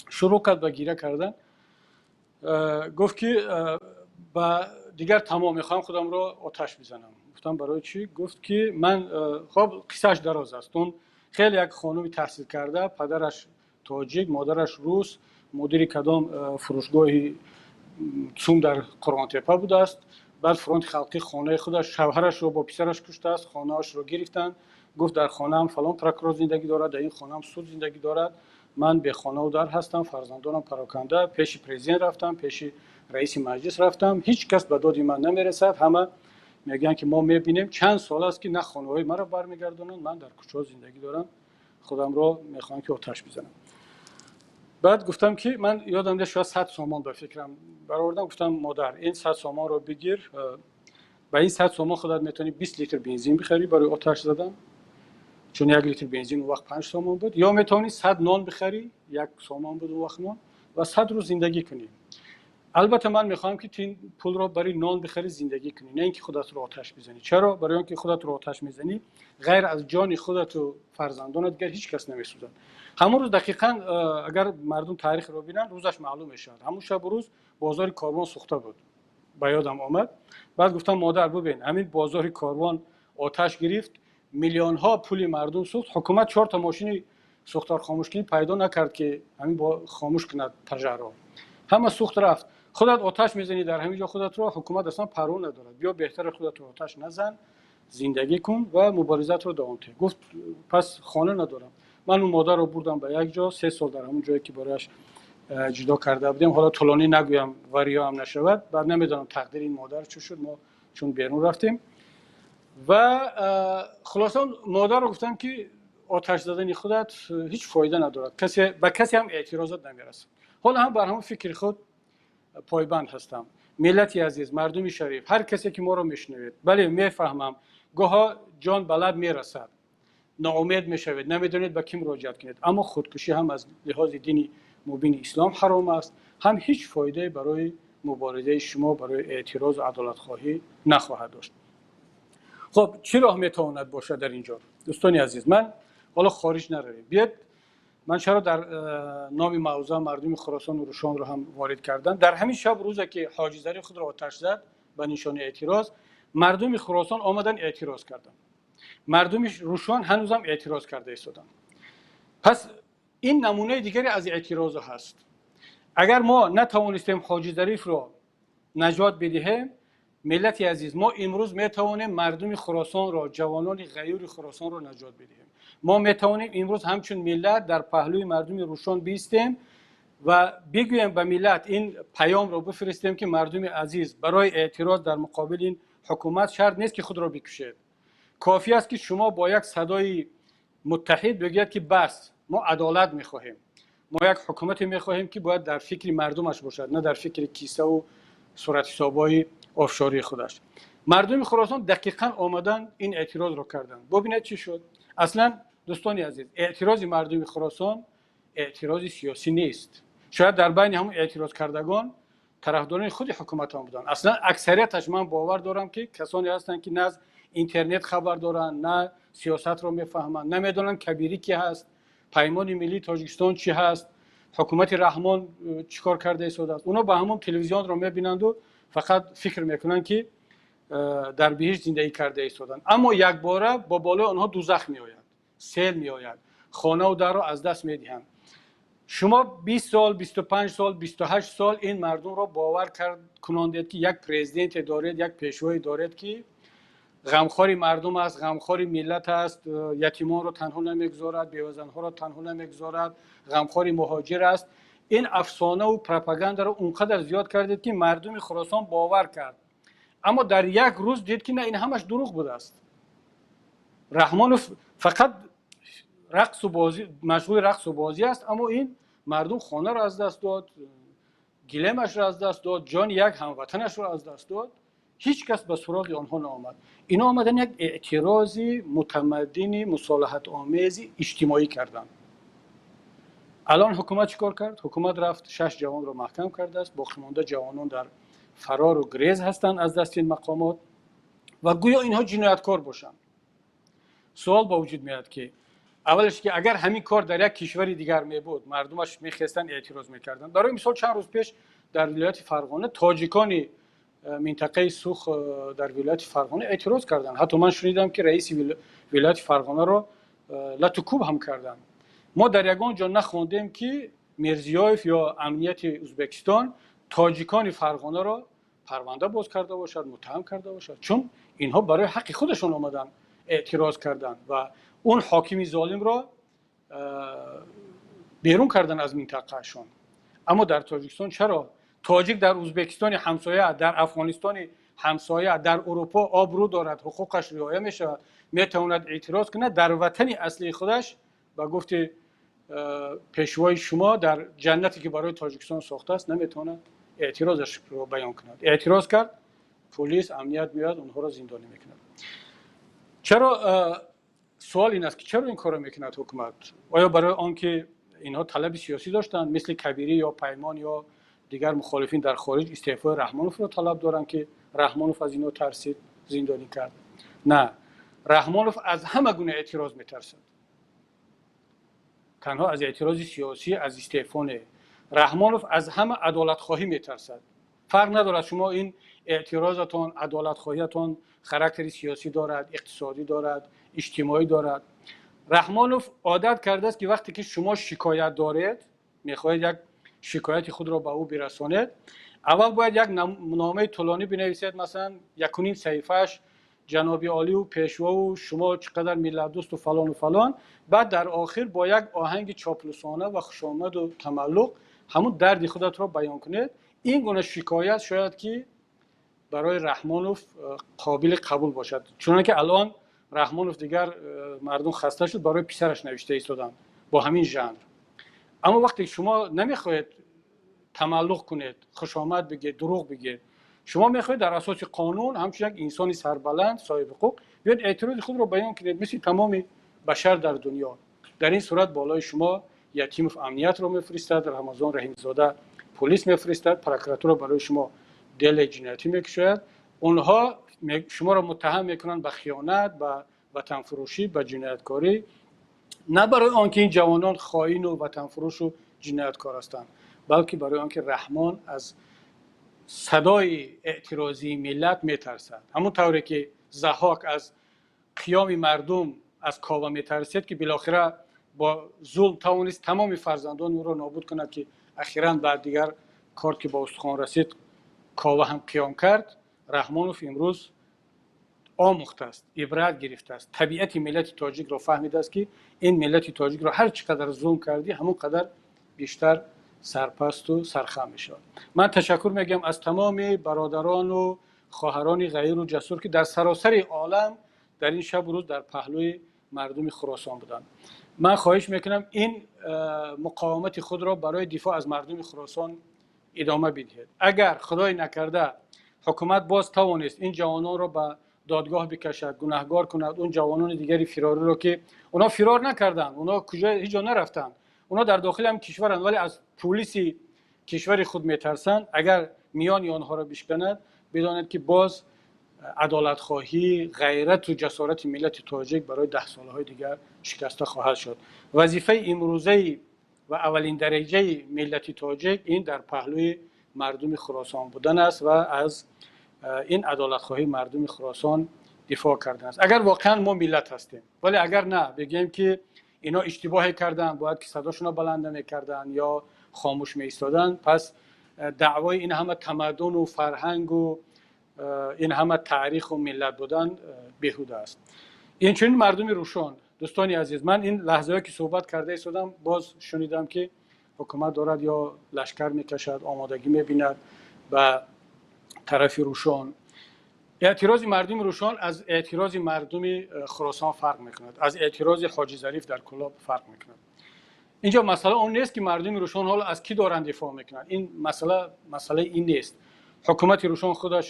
шурӯъ кард ба гиря кардан. Гуфт ки ба дигар тамом, мехоҳам худамро оташ бизанам. Гуфтам барои чӣ? Гуфт ки ман, хоб, қиссааш дароз аст. Он хеле як хонуми таҳсил карда, падараш тоҷик, модараш рус, мудири кадом фурӯшгоҳи ЦУМ дар Қурғонтеппа будааст. Баъд фронти халқӣ хонаи худаш, шавҳарашро бо писараш куштааст, хонаашро гирифтанд. Гуфт дар хонаам фалон прокурор зиндагӣ дорад, дар ин хонаам суд зиндагӣ дорад, ман бехонаву дар ҳастам, фарзандонам пароканда, пеши президент рафтам, пеши раиси маҷлис рафтам, ҳеҷ кас ба доди ман намерасад, ҳама мегӯянд ки мо мебинем, чанд сол аст ки на хонаҳои маро бармегардонанд, ман дар кӯчаҳо зиндагӣ дорам, худамро мехоҳам ки оташ бизанам. Баъд гуфтам ки ман ёдам нест, шояд 100 сомон ба фикрам баровардам, гуфтам модар, ин 100 сомонро бигир, ба ин 100 сомон худат метавонӣ 20 литр бензин бихарӣ барои оташ задан, чун 1 литр бензин он вақт 5 сомон буд, ё метавонӣ 100 нон бихарӣ, 1 сомон буд он вақт нон, ва 100 рӯз зиндагӣ кунӣ. Албатта ман мехоҳам ки ту ин пулро барои нон бихарӣ, зиндагӣ кунӣ, на ин ки худатро оташ бизанӣ. Чаро? Барои он ки худатро оташ мезанӣ, ғайр аз ҷони худату фарзандонат дигар ҳеҷ кас намесӯзад. Ҳамон рӯз дақиқан, агар мардум таърихро бинанд, рӯзаш маълум мешавад. Ҳамон шабу рӯз бозори Корвон сӯхта буд, ба ёдам омад. Баъд гуфтам модар, бубин, ҳамин бозори Корвон оташ гирифт, миллионҳо пули мардум сӯхт, ҳукумат 4 та мошини сӯхторхомӯшкунӣ пайдо накард ки ҳамин хомӯш кунад пожарро, ҳама сӯхт рафт. Худат оташ мезанӣ дар ҳамин ҷо худатро, ҳукумат аслан парво надорад. Биё беҳтар худатро оташ назан, зиндагӣ кун ва муборизатро давом деҳ. Гуфт пас хона надорам. Ман он модарро бурдам ба як ҷо, 3 сол дар ҳамон ҷое ки барояш ҷудо карда будем. Ҳоло тӯлонӣ нагӯям, вариё ҳам нашавад. Баъд намедонам тақдири ин модар чӣ шуд, мо чун берун рафтем. Ва хулоса модарро гуфтам ки оташ задани худат ҳеҷ фоида надорад, ба касе ҳам эътирозат намерасад. Ҳоло ҳам бар ҳамон фикри худ пойбанд ҳастам. Миллати азиз, мардуми шариф, ҳар касе ки моро мешунавед, бале мефаҳмам, гоҳо ҷон ба лаб мерасад, ноумед мешавед, намедонед ба кӣ муроҷиат кунед, аммо худкушӣ ҳам аз лиҳози дини мубини ислом ҳаром аст, ҳам ҳеҷ фоидае барои муборизаи шумо барои эътироз ва адолатхоҳӣ нахоҳад дошт. Хуб, чӣ роҳ метавонад бошад дар инҷо? Дӯстони азиз, ман ҳоло хориҷ наравем. Биёед, ман чаро дар номи мавзӯъ мардуми Хуросон ва Рӯшонро ҳам ворид кардам. Дар ҳамин шаб рӯзе ки Ҳоҷӣ Зариф худро оташ зад ба нишони эътироз, мардуми Хуросон омаданд, эътироз карданд. Мардуми Рӯшон ҳанӯзам эътироз карда истоданд. Пас ин намунаи дигаре аз эътирозҳо ҳаст. Агар мо натавонистем Ҳоҷӣ Зарифро наҷот бидиҳем, миллати азиз, мо имрӯз метавонем мардуми Хуросонро, ҷавонони ғайюри Хуросонро наҷот бидиҳем. Мо метавонем имрӯз ҳамчун миллат дар паҳлӯи мардуми Рӯшон биистем ва бигӯем ба миллат, ин паёмро бифиристем, ки мардуми азиз, барои эътироз дар муқобили ин ҳукумат шарт нест, ки худро бикушед. Кофӣ аст, ки шумо бо як садои муттаҳид бигӯед, ки бас, мо адолат мехоҳем, мо як ҳукумате мехоҳем, ки бояд дар фикри мардумаш бошад, на дар фикри кисаву суратҳисобҳои офшории худаш. Мардуми Хуросон дақиқан омадан, ин эътирозро карданд. Бубинед, чӣ шуд. Аслан, дӯстони азиз, эътирози мардуми Хуросон эътирози сиёсӣ нест. Шояд дар байни ҳамон эътирозкардагон тарафдорони худи ҳукумат ҳам буданд. Аслан аксарияташ, ман бовар дорам, ки касоне ҳастанд, ки на аз интернет хабар доранд, на сиёсатро мефаҳманд, намедонанд, Кабирӣ ки ҳаст, Паймони миллии Тоҷикистон чӣ ҳаст, ҳукумати Раҳмон чӣ кор карда истодааст. Онҳо ба ҳамон телевизионро мебинанду фақат фикр мекунанд, ки дар биҳишт зиндагӣ карда истоданд. Аммо якбора бо болои онҳо дузах меояд, сел меояд, хонаву дарро аз даст медиҳанд. Шумо 20 сол, 25 сол, 28 сол ин мардумро бовар кунондед, ки як президенте доред, як пешвое доред, ки ғамхори мардум аст, ғамхори миллат аст, ятимонро танҳо намегузорад, бевазанҳоро танҳо намегузорад, ғамхори муҳоҷир аст. Ин афсонаву пропагандаро он қадар зиёд кардед, ки мардуми Хуросон бовар кард. Аммо дар як рӯз дид, ки на, ин ҳамаш дурӯғ будааст. Раҳмонов фақат рақсу бозӣ, машғули рақсу бозӣ аст, аммо ин мардум хонаро аз даст дод, гилемашро аз даст дод, ҷони як ҳамватанашро аз даст дод. Ҳеҷ кас ба суроғи онҳо наомад. Ино омадан, як эътирози мутамаддини мусолиҳатомези иҷтимоӣ карданд. Алон ҳукумат чӣ кор кард? Ҳукумат рафт, шаш ҷавонро маҳкам кардааст. Боқимонда ҷавонон дар фарору грез ҳастанд аз дасти ин мақомот ва гӯё инҳо ҷинояткор бошанд. Суол ба вуҷуд меояд, ки аввалаш, ки агар ҳамин кор дар як кишвари дигар мебуд, мардумаш мехестанд, эътироз мекарданд. Барои мисол, чанд рӯз пеш дар вилояти Фарғона тоҷикони минтақаи Сух дар вилояти Фарғона эътироз карданд. Ҳатто ман шунидам, ки раиси вилояти Фарғонаро лату кӯб ҳам карданд. Мо дар ягон ҷо нахондем, ки Мирзиёев ё амнияти Ӯзбекистон тоҷикони Фарғонаро парванда боз карда бошад, муттаҳам карда бошад, чун инҳо барои ҳаққи худашон омаданд, эътироз карданд ва он ҳокими золимро берун кардан аз минтақаашон. Аммо дар Тоҷикистон чаро тоҷик дар Ӯзбекистони ҳамсоя, дар Афғонистони ҳамсоя, дар Урупо обрӯ дорад, ҳуқуқаш риоя мешавад, метавонад эътироз кунад, дар ватани аслии худаш, ба гуфти пешвои шумо, дар ҷаннате, ки барои Тоҷикистон сохтааст, наметавонад эътирозашро баён кунад? Эътироз кард, полис, амният меояд, онҳоро зиндонӣ мекунад. Чаро? Суол ин аст, ки чаро ин корро мекунад ҳукумат? Оё барои он ки инҳо талаби сиёсӣ доштанд, мисли Кабирӣ ё Паймон ё дигар мухолифин дар хориҷ истеъфои Раҳмоновро талаб доранд, ки Раҳмонов аз инҳо тарсид, зиндонӣ кард? На, Раҳмонов аз ҳама гуна эътироз метарсад, танҳо аз эътирози сиёсӣ, аз истеъфо не. Раҳмонов аз ҳама адолатхоҳӣ метарсад. Фарқ надорад, шумо ин эътирозатон, адолатхоҳиятон характери сиёсӣ дорад, иқтисодӣ дорад, иҷтимоӣ дорад. Раҳмонов одат кардааст, ки вақте ки шумо шикоят доред, мехоҳед як шикояти худро ба ӯ бирасонед, аввал бояд як номаи тӯлонӣ бинависед, масалан, якуним саҳифааш ҷаноби олию пешвову шумо чӣ қадар миллатдӯсту фалону фалон, баъд дар охир бо як оҳанги чоплусона ва хушомаду тамаллуқ ҳамун дарди худатро баён кунед. Ин гуна шикоят шояд ки барои Раҳмонов қобили қабул бошад. Чуноне ки алон Раҳмонов дигар мардум хаста шуд, барои писараш навишта истоданд бо ҳамин жанр. Аммо вақте шумо намехоҳед тамаллуқ кунед, хушомад бигед, дурӯғ бигед, шумо мехоҳед дар асоси қонун ҳамчун як инсони сарбаланд, соҳиби ҳуқуқ биёед, эътирози худро баён кунед, мисли тамоми башар дар дунё, дар ин сурат болои шумо Ятимов амниятро мефиристад, Рамазон Раҳимзода полис мефиристад, прокуратура барои шумо дела ҷиноятӣ мекушояд. Онҳо шуморо муттаҳам мекунанд ба хиёнат, ба ватанфурӯшӣ, ба ҷинояткорӣ. На барои он ки ин ҷавонон хоину ватанфурӯшу ҷинояткор ҳастанд, балки барои он ки Раҳмон аз садои эътирозии миллат метарсад. Ҳамон тавре ки Заҳҳок аз қиёми мардум, аз Кова метарсид, ки билохира бо зулм тавонист тамоми фарзандони ӯро нобуд кунад, ки ахиран баъд дигар кор ки ба устухон расид, Кова ҳам қиём кард. Раҳмонов имрӯз омӯхтааст, ибрат гирифтааст, табиати миллати тоҷикро фаҳмидааст, ки ин миллати тоҷикро ҳар чӣ қадар зулм кардӣ, ҳамон қадар бештар сарпасту сархам мешавад. Ман ташаккур мегӯям аз тамоми бародарону хоҳарони ғайру ҷасур, ки дар саросари олам дар ин шабу рӯз дар паҳлӯи мардуми Хуросон буданд. Ман хоҳиш мекунам, ин муқовимати худро барои дифоъ аз мардуми Хуросон идома бидиҳед. Агар худои накарда ҳукумат боз тавонист ин ҷавононро ба додгоҳ бикашад, гунаҳгор кунад, он ҷавонони дигари фирориро, ки онҳо фирор накарданд, онҳо куҷо ҳеҷ ҷо нарафтанд, онҳо дар дохили ҳам кишваранд, вале аз пулиси кишвари худ метарсанд, агар миёни онҳоро бишканад, бидонед, ки боз адолатхоҳӣ, ғайрату ҷасорати миллати тоҷик барои 10 солаҳои дигар шикаста хоҳад шуд. Вазифаи имрӯзаи ва аввалин дараҷаи миллати тоҷик ин дар паҳлӯи мардуми Хуросон будан аст ва аз ин адолатхоҳии мардуми Хуросон дифоъ кардан аст, агар воқеан мо миллат ҳастем. Вале агар на, бигӯем, ки ино иштибоҳе карданд, бояд ки садошонро баланд намекарданд ё хомӯш меистоданд, пас даъвои ин ҳама тамаддуну фарҳангу ин ҳама таъриху миллат будан беҳуда аст. Инчунин мардуми Рӯшон. Дӯстони азиз, ман ин лаҳзаҳое ки суҳбат карда истодам, боз шунидам, ки ҳукумат дорад ё лашкар мекашад, омодагӣ мебинад ба тарафи Рӯшон. Эътирози мардуми Рӯшон аз эътирози мардуми Хуросон фарқ мекунад, аз эътирози Ҳоҷи Зариф дар Кӯлоб фарқ мекунад. Инҷо масъала он нест, ки мардуми Рӯшон ҳоло аз кӣ доранд дифоъ мекунанд. Ин масъала масъалаи ин нест. Ҳукумати Рӯшон худаш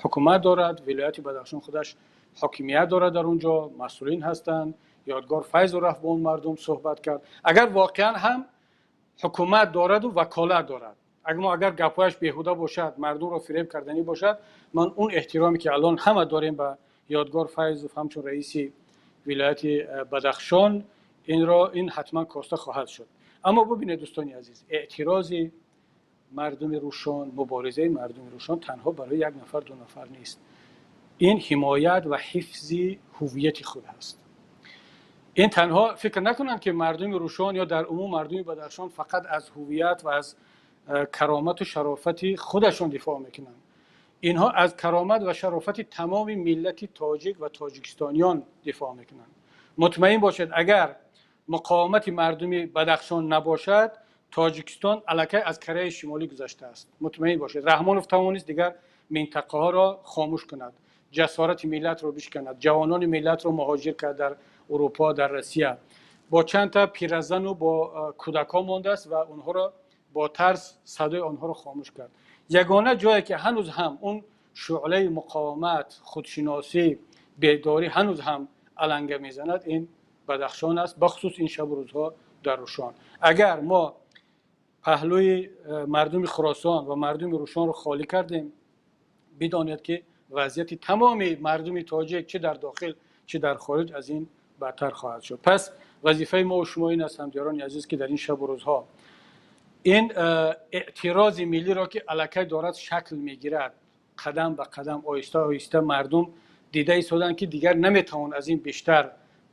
ҳукумат дорад, вилояти Бадахшон худаш ҳокимият дорад, дар он ҷо масъулин ҳастанд. Ёдгор Файзу рафт, бо он мардум суҳбат кард. Агар воқеан ҳам ҳукумат дораду ваколат дорад, мо агар гапҳояш беҳуда бошад, мардумро фиреб карданӣ бошад, ман он эҳтироме ки алон ҳама дорем ба Ёдгор Файзов ҳамчун раиси вилояти Бадахшон, инро ин ҳатман коста хоҳад шуд. Аммо бубинед, дӯстони азиз, эътирози мардуми Рӯшон, муборизаи мардуми Рӯшон танҳо барои як нафар, ду нафар нест. Ин ҳимоят ва ҳифзи ҳуввияти худ ҳаст. Ин танҳо фикр накунанд, ки мардуми Рӯшон ё дар умум мардуми Бадахшон фақат аз ҳуввият ва аз каромату шарофати худашон дифоъ мекунанд. Инҳо аз каромат ва шарофати тамоми миллати тоҷик ва тоҷикистониён дифоъ мекунанд. Мутмаин бошед, агар муқовимати мардуми Бадахшон набошад, Тоҷикистон аллакай аз Кореяи Шимолӣ гузаштааст. Мутмаин бошед, Раҳмонов тавонист дигар минтақаҳоро хомӯш кунад, ҷасорати миллатро бишканад, ҷавонони миллатро муҳоҷир кард дар Урупо, дар Россия, бо чандта пиразану бо кӯдакҳо мондааст ва онҳоро бо тарс садои онҳоро хомӯш кард. Ягона ҷое ки ҳанӯз ҳам он шӯълаи муқовимат, худшиносӣ, бедорӣ ҳанӯз ҳам аланга мезанад, ин Бадахшон аст, бахусус ин шабу рӯзҳо дар Рӯшон. Агар мо паҳлӯи мардуми Хуросон ва мардуми Рӯшонро холӣ кардем, бидонед, ки вазъияти тамоми мардуми тоҷик, чӣ дар дохил, чӣ дар хориҷ, аз ин бадтар хоҳад шуд. Пас вазифаи мо шумо ин аст, ҳамдиёрони азиз, ки дар ин шабу рӯзҳо ин эътирози миллиро, ки аллакай дорад шакл мегирад, қадам ба қадам, оҳиста оҳиста мардум дида истоданд, ки дигар наметавон аз ин бештар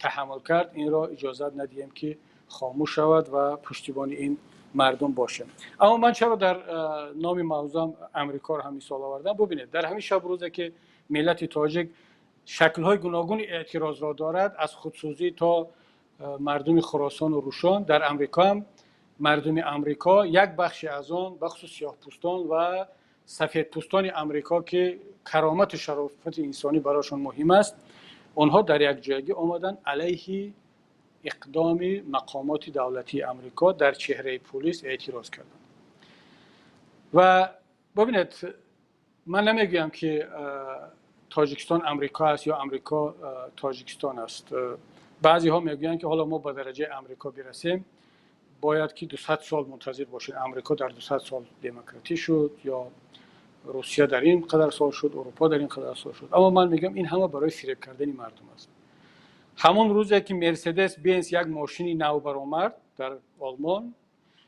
таҳаммул кард, инро иҷозат надиҳем, ки хомӯш шавад, ва пуштибони ин мардум бошем. Аммо ман чаро дар номи мавзӯам Амрикоро ҳам мисол овардам? Бубинед, дар ҳамин шабу рӯзе ки миллати тоҷик шаклҳои гуногуни эътирозро дорад, аз худсӯзӣ то мардуми Хуросону Рӯшон, дар Амрико ҳам мардуми Амрико, як бахши аз он, бахусус сиёҳпӯстон ва сафедпӯстони Амрико, ки каромату шарофати инсонӣ барояшон муҳим аст, онҳо дар якҷоягӣ омаданд, алайҳи иқдоми мақомоти давлатии Амрико дар чеҳраи пулис эътироз карданд. Ва бубинед, ман намегӯям, ки Тоҷикистон Амрико аст ё Амрико Тоҷикистон аст. Баъзеҳо мегӯянд, ки ҳоло мо ба дараҷаи Амрико бирасем. Бояд ки 200 сол мунтазир бошед. Амрико дар 200 сол демократӣ шуд ё Русия дар ин қадар сол шуд, Урупо дар ин қадар сол шуд. Аммо ман мегӯям, ин ҳама барои фиреб кардани мардум аст. Ҳамон рӯзе ки Мерседес Бенс як мошини нав баромад дар Олмон,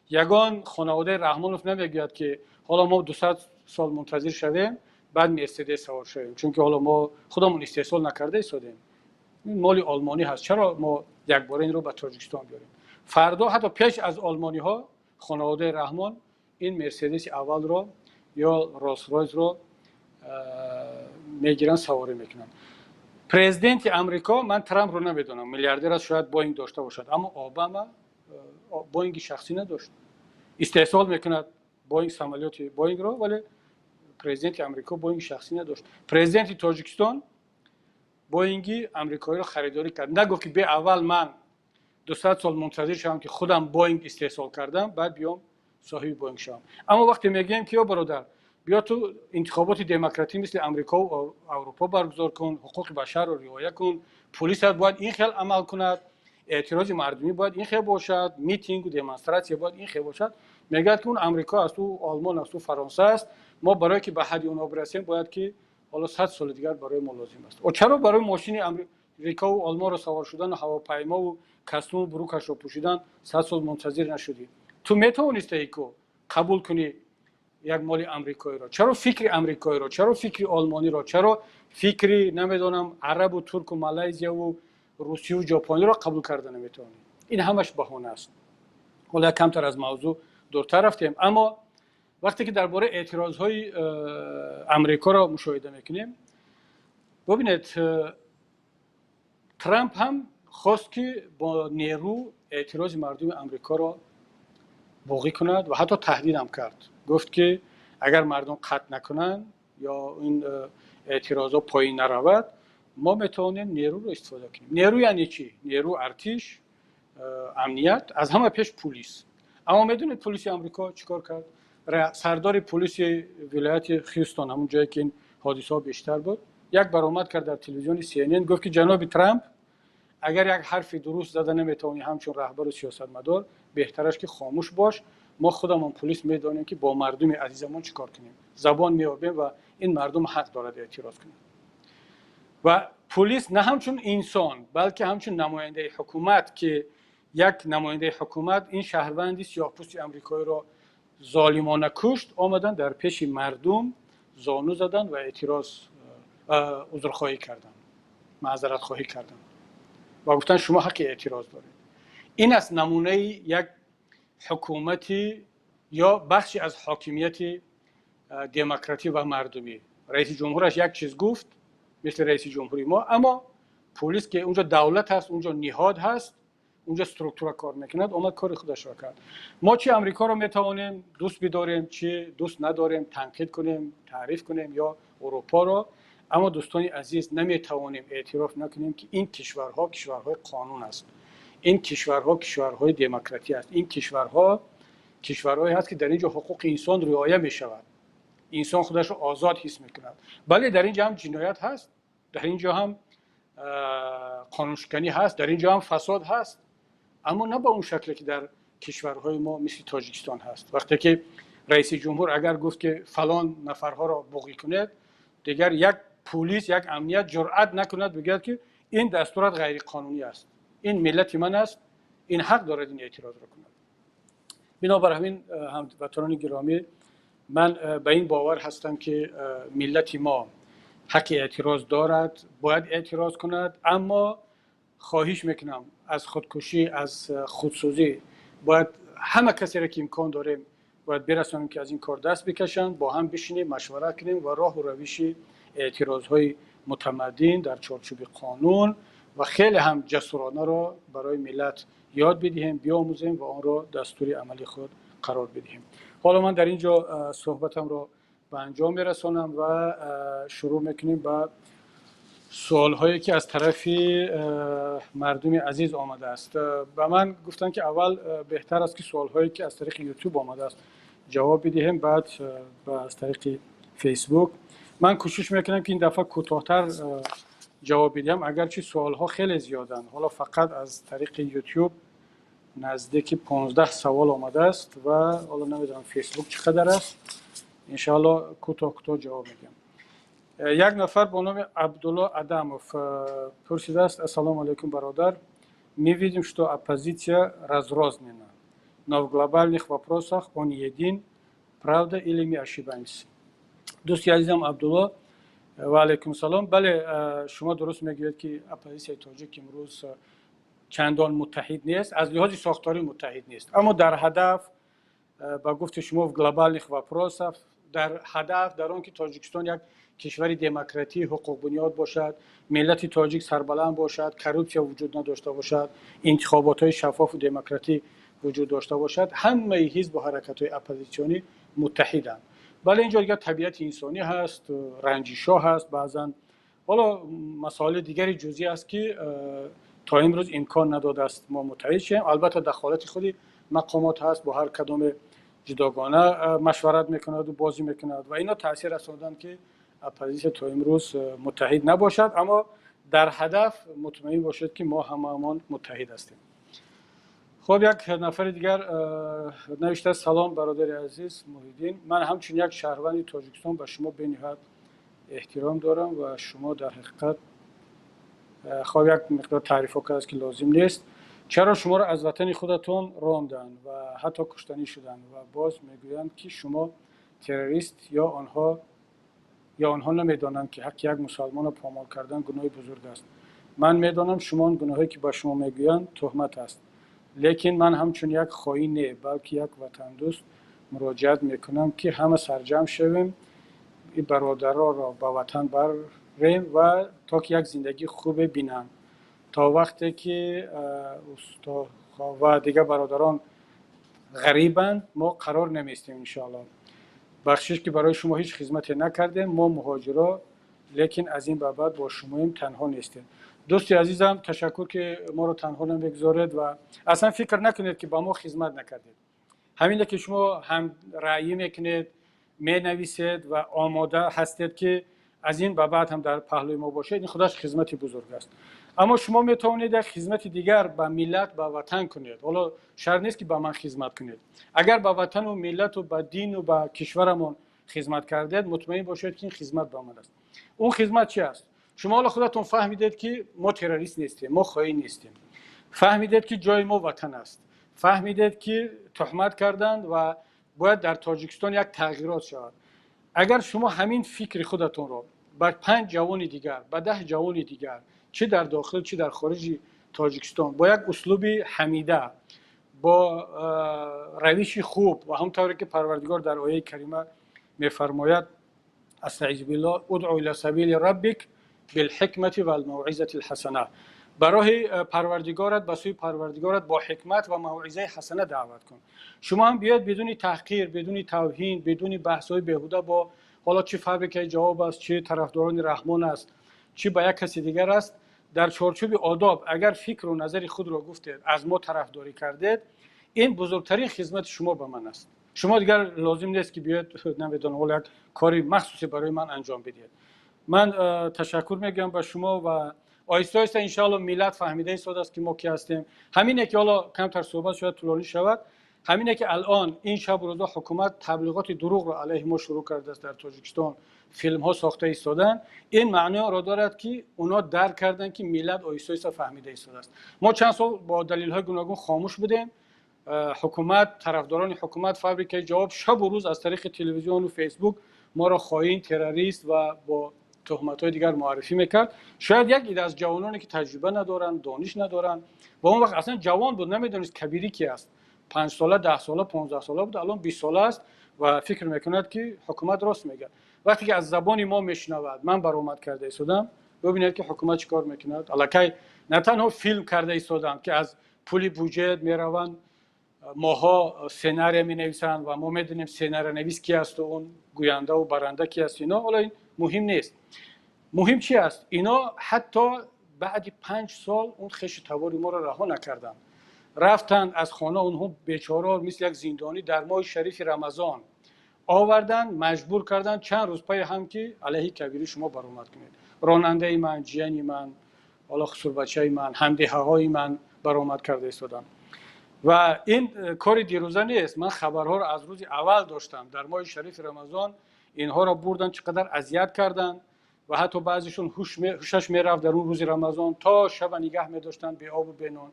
ягон хонаводаи Раҳмонов намегӯяд, ки ҳоло мо 200 сол мунтазир шавем, баъд Мерседес савор шавем, чунки ҳоло мо худамон истеҳсол накарда истодем, ин моли олмонӣ ҳаст, чаро мо якбора инро ба Тоҷикистон биёрем? Фардо, ҳатто пеш аз олмониҳо, хонаводаи Раҳмон ин Мерседеси аввалро ё Роллс Ройсро мегиранд, саворӣ мекунанд. Президенти Амрико, ман Трампро намедонам, миллиардер аст, шояд Боинг дошта бошад, аммо Обама Боинги шахсӣ надошт. Истеҳсол мекунад Боинг, самолёти Боингро, вале президенти Амрико Боинги шахсӣ надошт. Президенти Тоҷикистон Боинги амрикоиро харидорӣ кард, нагуфт, ки бе аввал ман 200 сол мунтазир шавам, ки худам Боинг истеҳсол кардам, баъд биём соҳиби Боинг шавам. Аммо вақте мегӯем, ки ё бародар, биё, ту интихоботи демократӣ мисли Амрикову Аврупо баргузор кун, ҳуқуқи башарро риоя кун, пулисат бояд ин хел амал кунад, эътирози мардумӣ бояд ин хел бошад, митингу демонстратсия бояд ин хел бошад, мегӯяд, ки он Амрико аст, ӯ Олмон аст, ӯ Фаронса аст, мо барое ки ба ҳадди онҳо бирасем, бояд ки ҳоло 100 соли дигар барои мо лозим аст. О, чаро барои мошини Амрикову Олмонро савор шудану ҳавопаймову костюму брюкашро пӯшидан 100 сол мунтазир нашудӣ? Ту метавонистаи ку қабул кунӣ як моли амрикоиро. Чаро фикри амрикоиро, чаро фикри олмониро, чаро фикри, намедонам, арабу турку малайзияву русию ҷопониро қабул карда наметавонӣ? Ин ҳамаш баҳона аст. Ҳоло як камтар аз мавзӯъ дуртар рафтем, аммо вақте ки дар бораи эътирозҳои амрикоро мушоҳида мекунем, бубинед, Трамп ҳам хост, ки бо нерӯ эътирози мардуми Амрикоро боғӣ кунад ва ҳатто таҳдидам кард, гуфт, ки агар мардум қатъ накунанд ё ин эътирозҳо поин наравад, мо метавонем нерӯро истифода кунем. Нерӯ яъне чӣ? Нерӯ, артиш, амният, аз ҳама пеш пулис. Аммо медонед, пулиси Амрико чӣ кор кард? Сардори пулиси вилояти Хюстон, ҳамон ҷое ки ин ҳодисаҳо бештар буд, як баромад кард дар телевизиони CNN, гуфт, ки ҷаноби Трамп, агар як ҳарфи дуруст зада наметавонӣ ҳамчун раҳбару сиёсатмадор, беҳтараш ки хомӯш бош. Мо худамон пулис медонем, ки бо мардуми азизамон чӣ кор кунем, забон меёбем ва ин мардум ҳақ дорад эътироз кунад. Ва пулис на ҳамчун инсон, балки ҳамчун намояндаи ҳукумат, ки як намояндаи ҳукумат ин шаҳрванди сиёҳпӯсти амрикоиро золимона кушт, омаданд, дар пеши мардум зону заданд ва эътироз, узрхоҳӣ карданд, маъзаратхоҳӣ карданд ва гуфтанд, шумо ҳаққи эътироз доред. Ин аст намунаи як ҳукумати ё бахши аз ҳокимияти демократӣ ва мардумӣ. Раиси ҷумҳураш як чиз гуфт, мисли раиси ҷумҳури мо, аммо пулис, ки унҷо давлат ҳаст, унҷо ниҳод ҳаст, унҷо структура кор мекунад, омад, кори худашро кард. Мо чи Амрикоро метавонем дӯст бидорем, чи дӯст надорем, танқид кунем, таъриф кунем ё Урупоро, аммо, дӯстони азиз, наметавонем эътироф накунем, ки ин кишварҳо кишварҳои қонун аст, ин кишварҳо кишварҳои демократӣ аст, ин кишварҳо кишварҳое ҳаст, ки дар ин ҷо ҳуқуқи инсон риоя мешавад, инсон худашро озод ҳис мекунад. Бале, дар ин ҷо ҳам ҷиноят ҳаст, дар ин ҷо ҳам қонуншиканӣ ҳаст, дар ин ҷо ҳам фасод ҳаст, аммо на ба он шакле, ки дар кишварҳои мо мисли Тоҷикистон ҳаст. Вақте ки раиси ҷумҳур агар гуфт, ки фалон нафарҳоро буғӣ кунед, дигар як пулис, як амният ҷуръат накунад бигӯяд, ки ин дастурат ғайриқонунӣ аст, ин миллати ман аст, ин ҳақ дорад ин эътирозро кунад. Бинобар ҳамин, ҳамватанони гиромӣ, ман ба ин бовар ҳастам, ки миллати мо ҳаққи эътироз дорад, бояд эътироз кунад, аммо хоҳиш мекунам, аз худкушӣ, аз худсӯзӣ бояд ҳама касеро, ки имкон дорем, бояд бирасонем, ки аз ин кор даст бикашанд. Бо ҳам бишинем, машварат кунем ва роҳу равиши эътирозҳои мутамаддин дар чорчӯби қонун ва хеле ҳам ҷасуронаро барои миллат ёд бидиҳем, биомӯзем ва онро дастури амали худ қарор бидиҳем. Ҳоло ман дар ин ҷо суҳбатамро ба анҷом мерасонам ва шурӯъ мекунем ба суолҳое, ки аз тарафи мардуми азиз омадааст. Ба ман гуфтанд, ки аввал беҳтар аст, ки суолҳое, ки аз тариқи Ютуб омадааст, ҷавоб бидиҳем, баъд аз тариқи Фейсбук. Ман кӯшиш мекунам, ки ин дафъа кӯтоҳтар ҷавоб бидиҳам, агарчи суолҳо хеле зиёданд. Ҳоло фақат аз тариқи Ютуб Наздики 15 савол омадааст ва ҳоло намедонам, Фейсбук чӣ қадар аст. Иншоалло, кӯтоҳ кӯтоҳ ҷавоб медиҳам. Як нафар бо номи Абдулло Адамов пурсидааст: «Ассалому алайкум, бародар. Мы видим, что оппозиция разрознена, но в глобальных вопросах он един. Правда или мы ошибаемся?» Дӯсти азизам Абдулло, ва алайкум салом. Бале, шумо дуруст мегӯед, ки оппозитсияи тоҷик имрӯз чандон муттаҳид нест, аз лиҳози сохторӣ муттаҳид нест, аммо дар ҳадаф, ба гуфти шумо, в глобальных вопросах, дар ҳадаф, дар он ки Тоҷикистон як кишвари демократӣ, ҳуқуқбунёд бошад, миллати тоҷик сарбаланд бошад, коррупсия вуҷуд надошта бошад, интихоботҳои шаффофу демократӣ вуҷуд дошта бошад, ҳамаи ҳизбу ҳаракатҳои оппозитсионӣ муттаҳиданд. Бале, инҷо дигар табиати инсонӣ ҳаст, ранҷишҳо ҳаст баъзан, ҳоло масоили дигари ҷузъӣ аст, ки то имрӯз имкон надодааст мо муттаҳид шавем. Албатта, дахолати худи мақомот ҳаст, бо ҳар кадоме ҷудогона машварат мекунаду бозӣ мекунад ва ино таъсир расонданд, ки оппозитсия то имрӯз муттаҳид набошад. Аммо дар ҳадаф мутмаин бошед, ки мо ҳамаамон муттаҳид ҳастем. Хуб, як нафари дигар навиштааст: «Салом, бародари азиз Муҳиддин. Ман ҳамчун як шаҳрванди Тоҷикистон ба шумо бениҳоят эҳтиром дорам ва шумо дар ҳақиқат...» Хоб, як миқдор таърифҳо кардааст, ки лозим нест. «Чаро шуморо аз ватани худатон ронданд ва ҳатто куштанӣ шуданд ва боз мегӯянд, ки шумо террорист? Ё онҳо намедонанд, ки ҳаққи як мусалмонро помол кардан гуноҳи бузург аст? Ман медонам, шумо он гуноҳе, ки ба шумо мегӯянд, туҳмат аст, лекин ман ҳамчун як хоин не, балки як ватандӯст муроҷиат мекунам, ки ҳама сарҷамъ шавем, ин бародароро ба ватан барем ва то ки як зиндагии хубе бинанд. То вақте ки ва дигар бародарон ғарибанд, мо қарор наместем, иншоалло. Бахшиш, ки барои шумо ҳеҷ хизмате накардем, мо муҳоҷиро, лекин аз ин ба баъд бо шумоем, танҳо нестем.» Дӯсти азизам, ташаккур, ки моро танҳо намегузоред ва аслан фикр накунед, ки ба мо хизмат накардед. Ҳамине ки шумо ҳамраъӣ мекунед, менависед ва омода ҳастед, ки аз ин ба баъд ҳам дар паҳлӯи мо бошед, ин худаш хизмати бузург аст. Аммо шумо метавонед як хизмати дигар ба миллат, ба ватан кунед. Ҳоло шарт нест, ки ба ман хизмат кунед. Агар ба ватану миллату ба дину ба кишварамон хизмат кардед, мутмаин бошед, ки ин хизмат ба ман аст. Он хизмат чи аст? Шумо ҳоло худатон фаҳмидед, ки мо террорист нестем, мо хоин нестем, фаҳмидед, ки ҷои мо ватан аст, фаҳмидед, ки туҳмат карданд ва бояд дар Тоҷикистон як тағйирот шавад. Агар шумо ҳамин фикри худатонро ба панҷ ҷавони дигар, ба 10 ҷавони дигар, чӣ дар дохил, чӣ дар хориҷи Тоҷикистон, бо як услуби ҳамида, бо равиши хуб ва ҳамон тавре ки Парвардигор дар ояи карима мефармояд: أستعيذ بالله، ادع إلى سبيل ربك بالحكمة والموعظة الحسنة, ба роҳи Парвардигорат, ба сӯи Парвардигорат бо ҳикмат ва мавъизаи ҳасана даъват кун. Шумо ҳам биёед, бидуни таҳқир, бидуни тавҳин, бидуни баҳсҳои беҳуда бо ҳоло чӣ фабрикаи ҷавоб аст, чӣ тарафдорони Раҳмон аст, чӣ ба як каси дигар аст, дар чорчӯби одоб агар фикру назари худро гуфтед, аз мо тарафдорӣ кардед, ин бузургтарин хизмати шумо ба ман аст. Шумо дигар лозим нест, ки биёед, намедонам, ҳоло як кори махсусе барои ман анҷом бидиҳед. Ман ташаккур мегӯям ба шумо ва оҳиста оҳиста, иншоалло, миллат фаҳмида истодааст, ки мо ки ҳастем. Ҳамине ки ҳоло камтар суҳбат шояд тӯлонӣ шавад, ҳамине ки алон ин шабу рӯзо ҳукумат таблиғоти дурӯғро алайҳи мо шурӯъ кардааст, дар Тоҷикистон филмҳо сохта истоданд, ин маъноро дорад, ки онҳо дарк карданд, ки миллат оҳиста оҳиста фаҳмида истодааст. Мо чанд сол бо далелҳои гуногун хомӯш будем. Ҳукумат, тарафдорони ҳукумат, фабрикаи ҷавоб шабу рӯз аз тариқи телевизиону Фейсбук моро хоин, террорист ва бо туҳматҳои дигар муаррифӣ мекард. Шояд як ида аз ҷавононе, ки таҷриба надоранд, дониш надоранд, ва он вақт аслан ҷавон буд, намедонист Кабирӣ ки аст, 5 сола, 10 сола, 15 сола буд, алон 20 сола аст ва фикр мекунад, ки ҳукумат рост мегӯяд. Вақте ки аз забони мо мешунавад, ман баромад карда истодам, бибинед, ки ҳукумат чӣ кор мекунад. Аллакай на танҳо филм карда истоданд, ки аз пули буҷет мераванд, моҳо сценария менависанд ва мо медонем, сценариянавис ки асту он гӯяндаву баранда ки аст. Ино ҳоло ин муҳим нест. Муҳим чи аст? Ино ҳатто баъди 5 сол он хешу табори моро раҳо накарданд, рафтанд, аз хона онҳо бечораро мисли як зиндонӣ дар моҳи шарифи Рамазон оварданд, маҷбур карданд чанд рӯз пайи ҳам, ки алайҳи Кабирӣ шумо баромад кунед. Ронандаи ман, ҷияни ман, ҳоло хусурбачаи ман, ҳамдеҳаҳои ман баромад карда истоданд. Ва ин кори дирӯза нест. Ман хабарҳоро аз рӯзи аввал доштам. Дар моҳи шарифи Рамазон инҳоро бурданд, чӣ қадар азият карданд ва ҳатто баъзешон ҳушаш мерафт дар он рӯзи Рамазон, то шаба нигаҳ медоштанд беобу бенон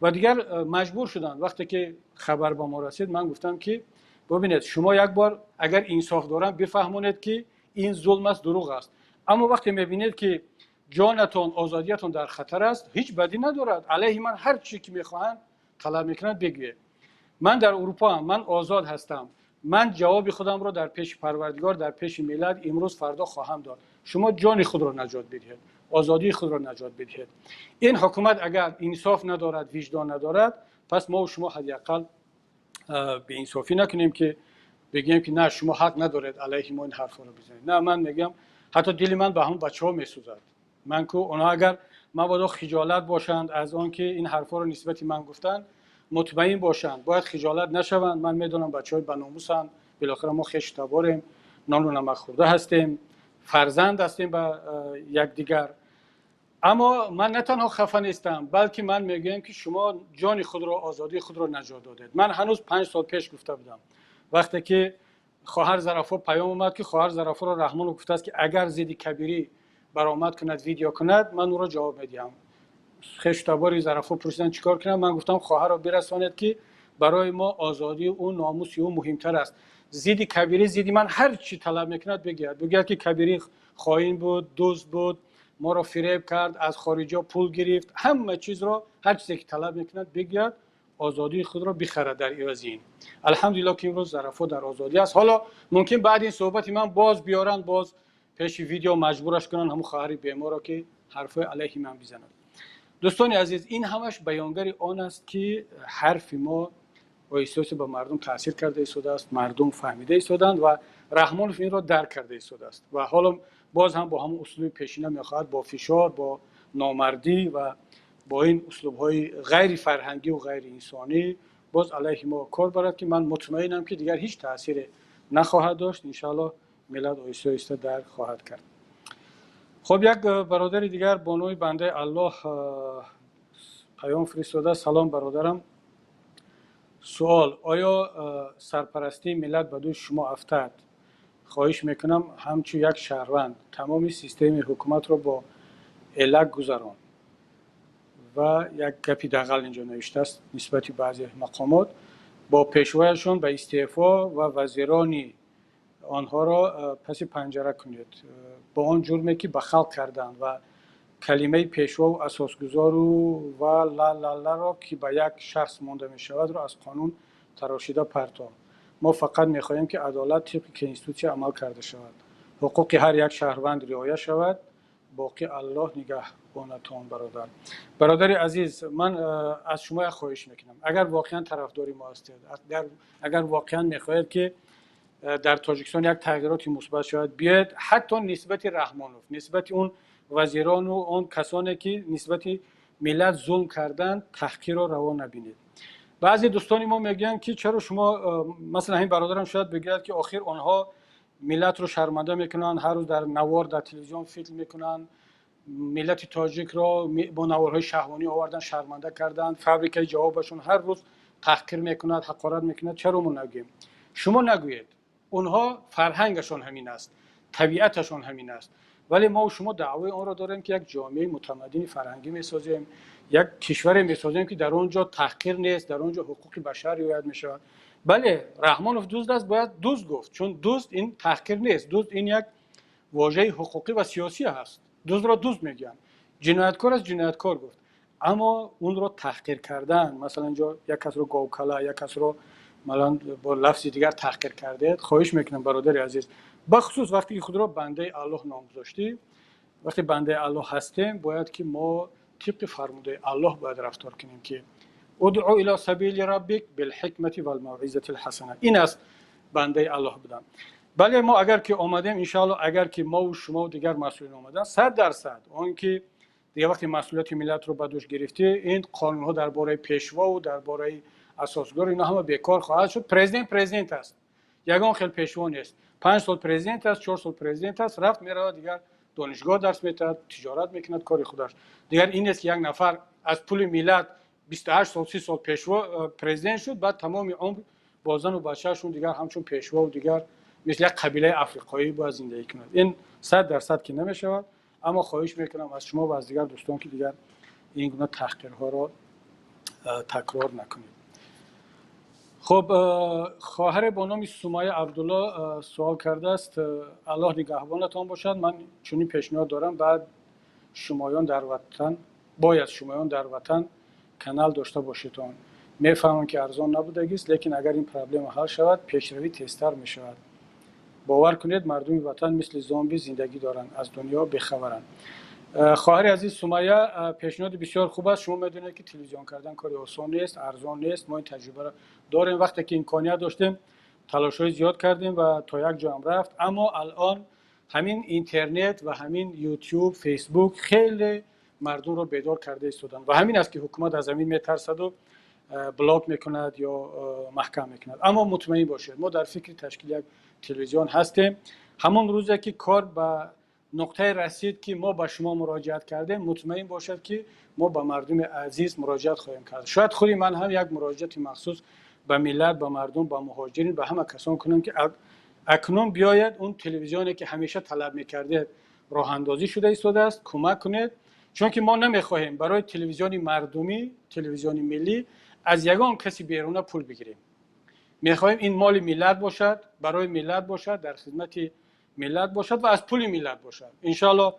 ва дигар маҷбур шуданд. Вақте ки хабар ба мо расид, ман гуфтам, ки бубинед, шумо як бор агар инсоф дорам, бифаҳмонед, ки ин зулм аст, дурӯғ аст. Аммо вақте мебинед, ки ҷонатон, озодиятон дар хатар аст, ҳеҷ бадӣ надорад, алайҳи ман ҳар чӣ ки мехоҳанд, талаб мекунанд, бигӯед. Ман дар Урупоам, ман озод ҳастам, ман ҷавоби худамро дар пеши Парвардигор, дар пеши миллат имрӯз, фардо хоҳам дод. Шумо ҷони худро наҷот бидиҳед, озодии худро наҷот бидиҳед. Ин ҳукумат агар инсоф надорад, виҷдон надорад, пас мо шумо ҳадди ақал беинсофӣ накунем, ки бигӯем, ки на, шумо ҳақ надоред алайҳи мо ин ҳарфҳоро бизанед. На, ман мегӯям, ҳатто дили ман ба ҳамон бачаҳо месӯзад. Ман ку онҳо агар мабодо хиҷолат бошанд аз он ки ин ҳарфҳоро нисбати ман гуфтанд, мутмаин бошанд, бояд хиҷолат нашаванд. Ман медонам, бачаҳои баномусанд. Билохира мо хешу таборем, нону намак хӯрда ҳастем, фарзанд ҳастем ба якдигар. Аммо ман на танҳо хафа нестам, балки ман мегӯям, ки шумо ҷони худро, озодии худро наҷот додед. Ман ҳанӯз 5 сол пеш гуфта будам, вақте ки хоҳар Зарафо паём омад, ки хоҳар Зарафоро Раҳмонов гуфтааст, ки агар зидди Кабирӣ баромад кунад, видео кунад, ман ӯро ҷавоб медиҳам. Хешу табори Зарафо пурсиданд, чӣ кор кунам. Ман гуфтам, хоҳарро бирасонед, ки барои мо озодии ӯ, номуси ӯ муҳимтар аст. Зидди Кабирӣ, зидди ман ҳар чӣ талаб мекунад, бигӯяд. Бигӯяд, ки Кабирӣ хоин буд, дузд буд, моро фиреб кард, аз хориҷо пул гирифт, ҳама чизро, ҳар чизе ки талаб мекунад, бигӯяд, озодии худро бихарад дар ивази ин. Алҳамдулилло, ки имрӯз Зарафо дар озодӣ аст. Ҳоло мумкин баъди ин суҳбати ман боз биёранд, боз пеши видео маҷбураш кунанд ҳамун хоҳари беморро, ки ҳарфҳои алайҳи ман бизанад. Дӯстони азиз, ин ҳамаш баёнгари он аст, ки ҳарфи мо оҳиста ба мардум таъсир карда истодааст, мардум фаҳмида истодаанд ва Раҳмонов инро дарк карда истодааст ва ҳоло боз ҳам бо ҳамон услуби пешина мехоҳад бо фишор, бо номардӣ ва бо ин услубҳои ғайрифарҳангию ғайриинсонӣ боз алайҳи мо кор барад, ки ман мутмаинам, ки дигар ҳеҷ таъсире нахоҳад дошт. Иншоаллоҳ, миллат оҳиста оҳиста дарк хоҳад кард. Хуб, як бародари дигар бо номи Бандаи Аллоҳ паём фиристода. Салом, бародарам. Суол: оё сарпарастии миллат ба дӯши шумо афтад, хоҳиш мекунам, ҳамчун як шаҳрванд тамоми системаи ҳукуматро бо элак гузарон. Ва як гапи дағал инҷо навиштааст нисбати баъзе мақомот: бо пешвояшон ба истеъфо ва вазирони онҳоро паси панҷара кунед бо он ҷурме, ки ба халқ карданд, ва калимаи пешвову асосгузору ва ла-ла-ларо, ки ба як шахс монда мешавадро, аз қонун тарошида партов. Мо фақат мехоҳем, ки адолат тибқи конститутсия амал карда шавад, ҳуқуқи ҳар як шаҳрванд риоя шавад. Боқӣ Аллоҳ нигаҳбонатон, бародар. Бародари азиз, ман аз шумо як хоҳиш мекунам. Агар воқеан тарафдори мо ҳастед, агар воқеан мехоҳед, ки дар Тоҷикистон як тағйироти мусбат шавад, биёед, ҳатто нисбати Раҳмонов, нисбати он вазирону он касоне, ки нисбати миллат зулм карданд, таҳқирро раво набинед. Баъзе дӯстони мо мегӯянд, ки чаро шумо, масалан, ҳамин бародарам шояд бигӯяд, ки охир онҳо миллатро шарманда мекунанд, ҳар рӯз дар навор, дар телевизион филм мекунанд, миллати тоҷикро бо наворҳои шаҳвонӣ овардан, шарманда карданд, фабрикаи ҷавобашон ҳар рӯз таҳқир мекунад, ҳақорат мекунад, чаро мо нагӯем? Шумо нагӯед, онҳо фарҳангашон ҳамин аст, табиаташон ҳамин аст. Вале мо шумо даъвои онро дорем, ки як ҷомеаи мутамаддини фарҳангӣ месозем, як кишваре месозем, ки дар он ҷо таҳқир нест, дар он ҷо ҳуқуқи башар риоят мешавад. Бале, Раҳмонов дузд аст, бояд дузд гуфт, чун дузд ин таҳқир нест, дузд ин як вожаи ҳуқуқӣ ва сиёсӣ ҳаст. Дуздро дузд мегӯянд, ҷинояткор аст, ҷинояткор гуфт. Аммо онро таҳқир кардан, масалан, инҷо як касро говкала, як касро масалан бо лафзи дигар таҳқир кардед, хоҳиш мекунам, бародари азиз, бахусус вақте ки худро бандаи Аллоҳ ном гузоштӣ, вақте бандаи Аллоҳ ҳастем, бояд ки мо тибқи фармудаи Аллоҳ бояд рафтор кунем, ки ادع إلى سبيل ربك بالحكمة والموعظة الحسنة. Ин аст бандаи Аллоҳ будан. Бале, мо агар ки омадем, иншоалло, агар ки мову шумову дигар масъулин омадан, 100% он ки дигар вақте масъулияти миллатро ба дӯш гирифтӣ, ин қонунҳо дар бораи пешвову дар бораи асосгузор, ино ҳама бекор хоҳад шуд. Президент президент аст, ягон хел пешво нест. 5 сол президент аст, 4 сол президент аст, рафт, меравад, дигар донишгоҳ дарс метаҳад, тиҷорат мекунад, кори худаш. Дигар ин нест, ки як нафар аз пули миллат 28 сол, 30 сол пешво, президент шуд, баъд тамоми умр бо зану бачаашон дигар ҳамчун пешвову дигар мисли як қабилаи африқоӣ бояд зиндагӣ кунад. Ин 100% ки намешавад, аммо хоҳиш мекунам аз шумо ва аз дигар дӯстон, ки дигар ин гуна таҳқирҳоро такрор накунед. Хуб, хоҳаре бо номи Сумайя Абдулло суол кардааст: «Аллоҳ нигаҳбонатон бошад, ман чунин пешниҳод дорам: баъд шумоён дар ватан бояд шумоён дар ватан канал дошта бошедон. Мефаҳмам, ки арзон набудагист, лекин агар ин проблема ҳал шавад, пешравӣ тезтар мешавад. Бовар кунед, мардуми ватан мисли зомби зиндагӣ доранд, аз дунё бехабаранд». Хоҳари азиз Сумайя, пешниҳоди бисёр хуб аст. Шумо медонед, ки телевизион кардан кори осон нест, арзон нест. Мо ин таҷрибаро дорем. Вақте ки имконият доштем, талошҳои зиёд кардем ва то як ҷоам рафт, аммо алон ҳамин интернет ва ҳамин Ютуб, Фейсбук хеле мардумро бедор карда истоданд ва ҳамин аст, ки ҳукумат аз ҳамин метарсаду блок мекунад ё маҳкам мекунад. Аммо мутмаин бошед, мо дар фикри ташкили як телевизион ҳастем. Ҳамон рӯзе ки кор ба нуқтае расид, ки мо ба шумо муроҷиат кардем, мутмаин бошад, ки мо ба мардуми азиз муроҷиат хоҳем кард. Шояд худи ман ҳам як муроҷиати махсус ба миллат, ба мардум, ба муҳоҷирин, ба ҳама касон кунам, ки акнун биёяд, он телевизионе ки ҳамеша талаб мекардед, роҳандозӣ шуда истодааст, кӯмак кунед, чунки мо намехоҳем барои телевизиони мардумӣ, телевизиони миллӣ аз ягон каси беруна пул бигирем. Мехоҳем ин моли миллат бошад, барои миллат бошад, дар хизмати миллат бошад ва аз пули миллат бошад. Иншоалло,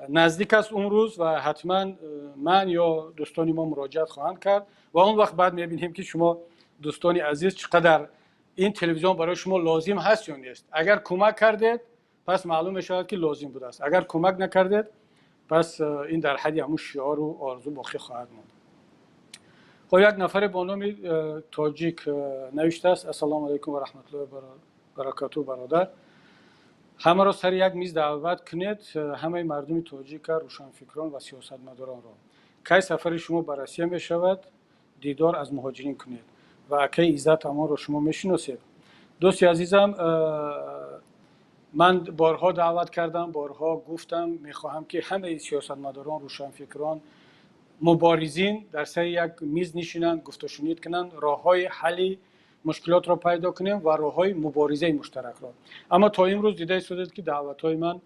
наздик аст он рӯз ва ҳатман ман ё дӯстони мо муроҷиат хоҳанд кард ва он вақт баъд мебинем, ки шумо, дӯстони азиз, чӣ қадар ин телевизион барои шумо лозим ҳаст ё нест. Агар кӯмак кардед, пас маълум мешавад, ки лозим будааст. Агар кӯмак накардед, пас ин дар ҳадди ҳамун шиору орзу боқӣ хоҳад монд. Хоб, як нафаре бо номи Тоҷик навиштааст: «Ассалому алайкум ва раҳматуллоҳи баракату, бародар, ҳамаро сари як миз даъват кунед, ҳамаи мардуми тоҷика, рӯшанфикрон ва сиёсатмадоронро. Кай сафари шумо ба Россия мешавад? Дидор аз муҳоҷирин кунед. Ва акаи Иззат Амонро шумо мешиносед?» Дӯсти азизам, ман борҳо даъват кардам, борҳо гуфтам, мехоҳам, ки ҳамаи сиёсатмадорон, рӯшанфикрон, муборизин дар сари як миз нишинанд, гуфтушунид кунанд, роҳҳои ҳалли мушкилотро пайдо кунем ва роҳҳои муборизаи муштаракро. Аммо то имрӯз дида истодед, ки даъватҳои ман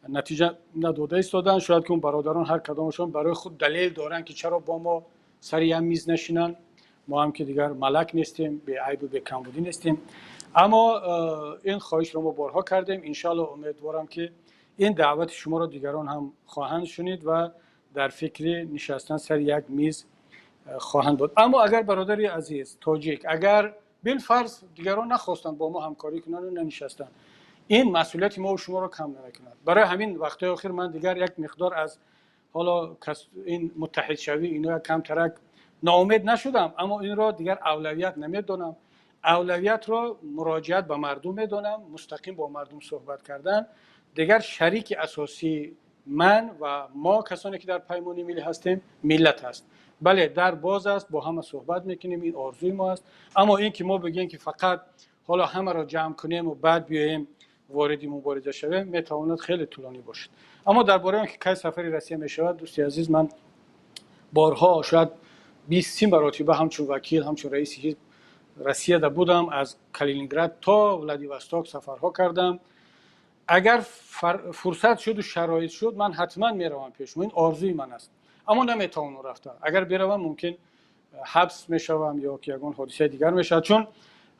натиҷа надода истоданд. Шояд ки он бародарон ҳар кадомашон барои худ далел доранд, ки чаро бо мо сари як миз нашинанд. Мо ҳам ки дигар малак нестем, беайбу бекамбудӣ нестем. Аммо ин хоҳишро мо борҳо кардем. Иншоалло, умедворам, ки ин даъвати шуморо дигарон ҳам хоҳанд шунид ва дар фикри нишастан сари як миз хоҳанд буд. Аммо агар, бародари азиз тоҷик, агар билфарз дигарон нахостанд бо мо ҳамкорӣ кунанд ва нанишастанд, ин масъулияти мо шуморо кам намекунад. Барои ҳамин вақтҳои охир ман дигар як миқдор аз ҳоло ин муттаҳидшавӣ ино камтарак ноумед нашудам, аммо инро дигар авлавият намедонам. Авлавиятро муроҷиат ба мардум медонам, мустақим бо мардум суҳбат кардан. Дигар шарики асосии ман ва мо, касоне ки дар Паймони Миллӣ ҳастем, миллат аст. Бале, дар боз аст, бо ҳама суҳбат мекунем, ин орзуи мо аст. Аммо ин ки мо бигӯем, ки фақат ҳоло ҳамаро ҷамъ кунему баъд биёем вориди мубориза шавем, метавонад хеле тӯлонӣ бошад. Аммо дар бораи он ки кай сафари Россия мешавад, дӯсти азиз, ман борҳо, шояд 20-30 маротиба ҳамчун вакил, ҳамчун раиси ҳизб Россияда будам, аз Калининград то Владивосток сафарҳо кардам. Агар фурсат шуду шароит шуд, ман ҳатман меравам пеш, ин орзуи ман аст, аммо наметавонам рафта. Агар биравам, мумкин ҳабс мешавам ё ки ягон ҳодисаи дигар мешавад, чун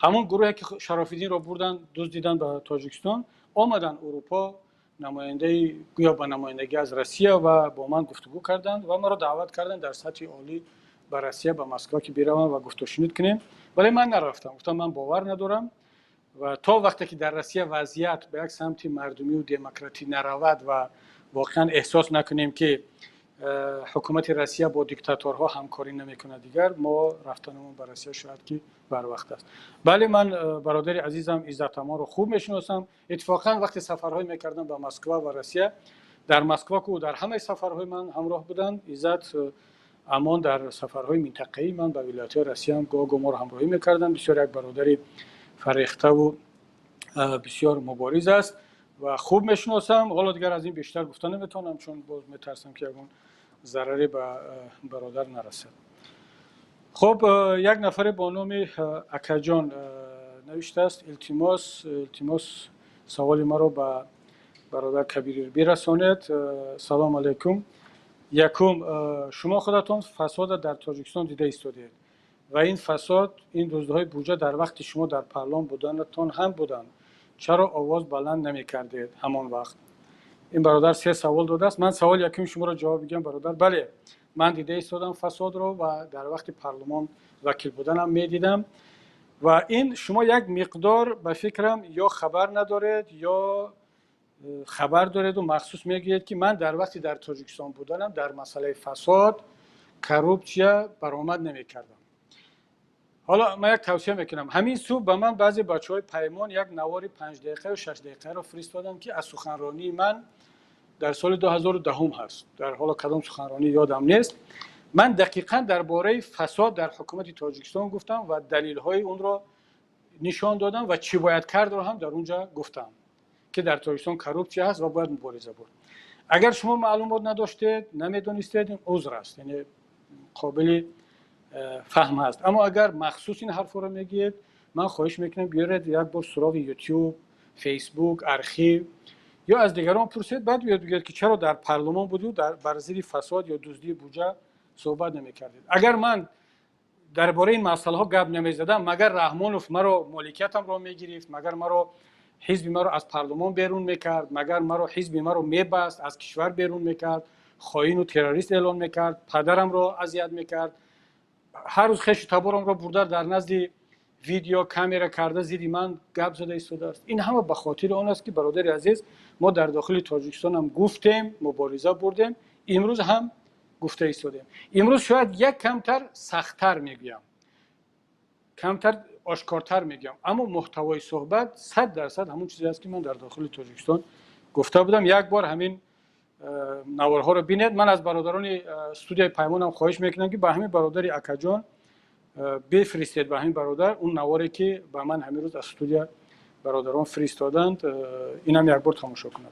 ҳамон гурӯҳе ки Шарофиддинро бурданд, дуздиданд ба Тоҷикистон, омаданд Урупо, намояндаи гӯё ба намояндагӣ аз Россия ва бо ман гуфтугӯ карданд ва маро даъват карданд дар сатҳи олӣ ба Россия, ба Москва, ки биравам ва гуфтушунид кунем, вале ман нарафтам. Гуфтам, ман бовар надорам ва то вақте ки дар Россия вазъият ба як самти мардумию демократӣ наравад ва воқеан эҳсос накунем, ки ҳукумати Россия бо диктаторҳо ҳамкорӣ намекунад, дигар мо рафтанамон ба Россия шояд ки барвақт аст. Бале, ман бародари азизам Иззатамонро хуб мешиносам. Иттифоқан, вақте сафарҳое мекардам ба Москва ва Россия, дар Москва ку дар ҳамаи сафарҳои ман ҳамроҳ буданд. Иззат Амон дар сафарҳои минтақаии ман ба вилоятҳои Россия ҳам гоҳ гоҳ моро ҳамроҳӣ мекарданд. Бисёр як бародари фарехтаву бисёр мубориз аст ва хуб мешиносам. Ҳоло дигар аз ин бештар гуфта наметавонам, чун боз метарсам, ки ягон зараре ба бародар нарасад. Хуб, як нафаре бо номи Акаҷон навиштааст: «Илтимос, илтимос, саволи маро ба бародар Кабир бирасонед. Салом алайкум. Якум, шумо худатон фасода дар Тоҷикистон дида истодед ва ин фасод, ин дуздиҳои буҷа дар вақти шумо дар парлумон буданатон ҳам буданд. Чаро овоз баланд намекардед ҳамон вақт?» Ин бародар се савол додааст. Ман саволи якуми шуморо ҷавоб мегӯям, бародар. Бале, ман дида истодам фасодро ва дар вақти парлумон вакил буданам медидам. Ва ин шумо як миқдор, ба фикрам, ё хабар надоред, ё хабар дореду махсус мегӯед, ки ман дар вақти дар Тоҷикистон буданам дар масъалаи фасод, коррупсия баромад намекардам. Ҳоло ман як тавсия мекунам. Ҳамин субҳ ба ман баъзе бачаҳои Паймон як навори 5 дақиқаю 6 дақиқаро фиристоданд, ки аз суханронии ман дар соли 2010 ҳаст. Дар ҳоло кадом суханронӣ, ёдам нест. Ман дақиқан дар бораи фасод дар ҳукумати Тоҷикистон гуфтам ва далелҳои онро нишон додам ва чӣ бояд кардро ҳам дар он ҷо гуфтам, ки дар Тоҷикистон коррупсия ҳаст ва бояд мубориза бурд. Агар шумо маълумот надоштед, намедонистед, ин узр аст, яъне қобили фаҳм ҳаст. Аммо агар махсус ин ҳарфҳоро мегӯед, ман хоҳиш мекунам, биёред як бор суроғи Ютуб, Фейсбук, архив ё аз дигарон пурсед, баъд биёд бигӯед, ки чаро дар парлумон буду бар зидди фасод ё дуздии буҷа суҳбат намекардед. Агар ман дар бораи ин масъалаҳо гап намезадам, магар Раҳмонов маро моликиятамро мегирифт? Магар маро, ҳизби маро аз парлумон берун мекард? Магар маро, ҳизби маро мебаст, аз кишвар берун мекард, хоину террорист эълон мекард, падарамро азият мекард, ҳар рӯз хешу таборамро бурда дар назди видео камера карда зидди ман гап зада истодааст? Ин ҳама ба хотири он аст, ки, бародари азиз, мо дар дохили Тоҷикистонам гуфтем, мубориза бурдем, имрӯз ҳам гуфта истодем. Имрӯз шояд як камтар сахттар мегӯям, камтар ошкортар мегӯям, аммо муҳтавои суҳбат 100% ҳамон чизе аст, ки ман дар дохили Тоҷикистон гуфта будам. Як бор ҳамин наворҳоро бинед. Ман аз бародарони студияи Паймонам хоҳиш мекунам, ки ба ҳамин бародари Акаҷон бифиристед, ба ҳамин бародар он наворе, ки ба ман ҳамин рӯз аз студия бародарон фиристоданд, инам як бор тамошо кунад.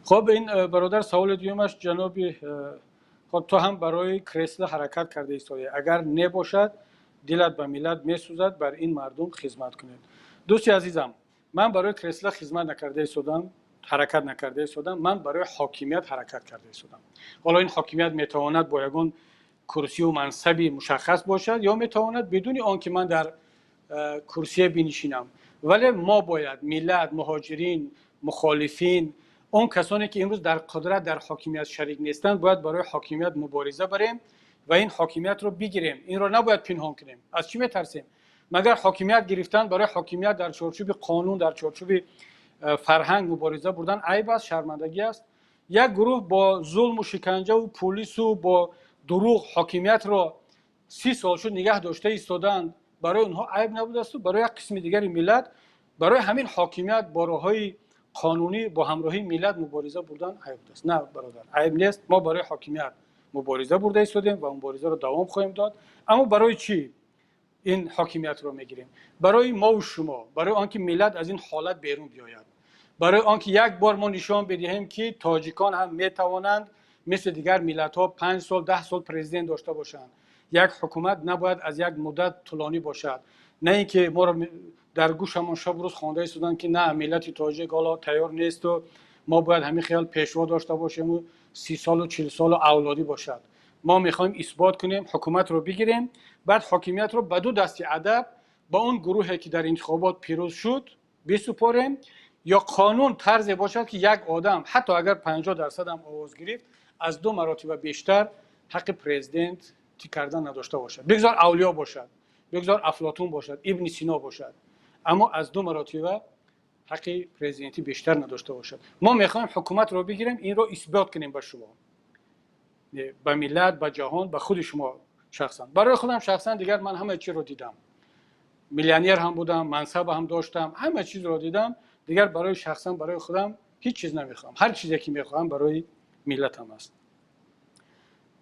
Хоб, ин бародар саволи дуюмаш: «Ҷаноби, хоб, ту ҳам барои кресла ҳаракат карда истодаӣ. Агар небошад, дилат ба миллат месӯзад, бар ин мардум хизмат кунед». Дӯсти азизам, ман барои кресла хизмат накарда истодам, ҳаракат накарда истодам. Ман барои ҳокимият ҳаракат карда истодам. Ҳоло ин ҳокимият метавонад бо ягон курсию мансаби мушаххас бошад ё метавонад бидуни он ки ман дар курсия бинишинам. Вале мо бояд, миллат, муҳоҷирин, мухолифин, он касоне ки имрӯз дар қудрат, дар ҳокимият шарик нестанд, бояд барои ҳокимият мубориза барем ва ин ҳокимиятро бигирем. Инро набояд пинҳон кунем. Аз чӣ метарсем? Магар ҳокимият гирифтан, барои ҳокимият дар чорчӯби қонун, дар чорчӯби фарҳанг мубориза бурдан айб аст, шармандагӣ аст? Як гурӯҳ бо зулму шиканҷаву пулису бо дурӯғ ҳокимиятро 30 сол шуд нигаҳ дошта истодаанд, барои онҳо айб набудасту барои як қисми дигари миллат барои ҳамин ҳокимият бо роҳҳои қонунӣ, бо ҳамроҳии миллат мубориза бурдан айб аст? На, бародар, айб нест. Мо барои ҳокимият мубориза бурда истодем ва муборизаро давом хоҳем дод. Аммо барои чӣ ин ҳокимиятро мегирем? Барои мову шумо, барои он ки миллат аз ин ҳолат берун биёяд, барои он ки як бор мо нишон бидиҳем, ки тоҷикон ҳам метавонанд мисли дигар миллатҳо 5 сол, 10 сол президент дошта бошанд. Як ҳукумат набояд аз як муддат тӯлонӣ бошад. На ин ки моро дар гӯшамон шабу рӯз хонда истоданд, ки на, миллати тоҷик ҳоло тайёр несту мо бояд ҳамин хел пешво дошта бошему 30 солу 40 солу авлодӣ бошад. Мо мехоҳем исбот кунем, ҳукуматро бигирем, баъд ҳокимиятро ба ду дасти адаб ба он гурӯҳе, ки дар интихобот пирӯз шуд, бисупорем ё қонун тарзе бошад, ки як одам, ҳатто агар 50% ҳам овоз гирифт, аз ду маротиба бештар ҳаққи президентӣ кардан надошта бошад. Бигзор авлиё бошад, бигзор Афлотун бошад, Ибни Сино бошад, аммо аз ду маротиба ҳаққи президентӣ бештар надошта бошад. Мо мехоҳем ҳукуматро бигирем, инро исбот кунем ба шумо, ба миллат, ба ҷаҳон, ба худи шумо шахсан. Барои худам шахсан дигар ман ҳама чизро дидам. Миллионер ҳам будам, мансаб ҳам доштам, ҳама чизро дидам. Дигар барои шахсан, барои худам ҳеҷ чиз намехоҳам. Ҳар чизе ки мехоҳам, барои миллатам аст.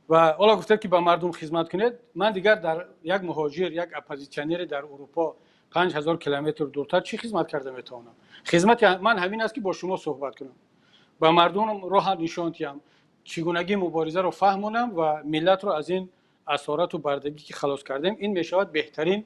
Ва ҳоло гуфтед, ки ба мардум хизмат кунед. Ман дигар дар як муҳоҷир, як оппозитсионери дар Урупо, 5000 километр дуртар, чӣ хизмат карда метавонам? Хизмати ман ҳамин аст, ки бо шумо суҳбат кунам, ба мардум роҳа нишон диҳам, чӣ гунагии муборизаро фаҳмонам ва миллатро аз ин Асорату бардагӣ ки халос кардем, ин мешавад беҳтарин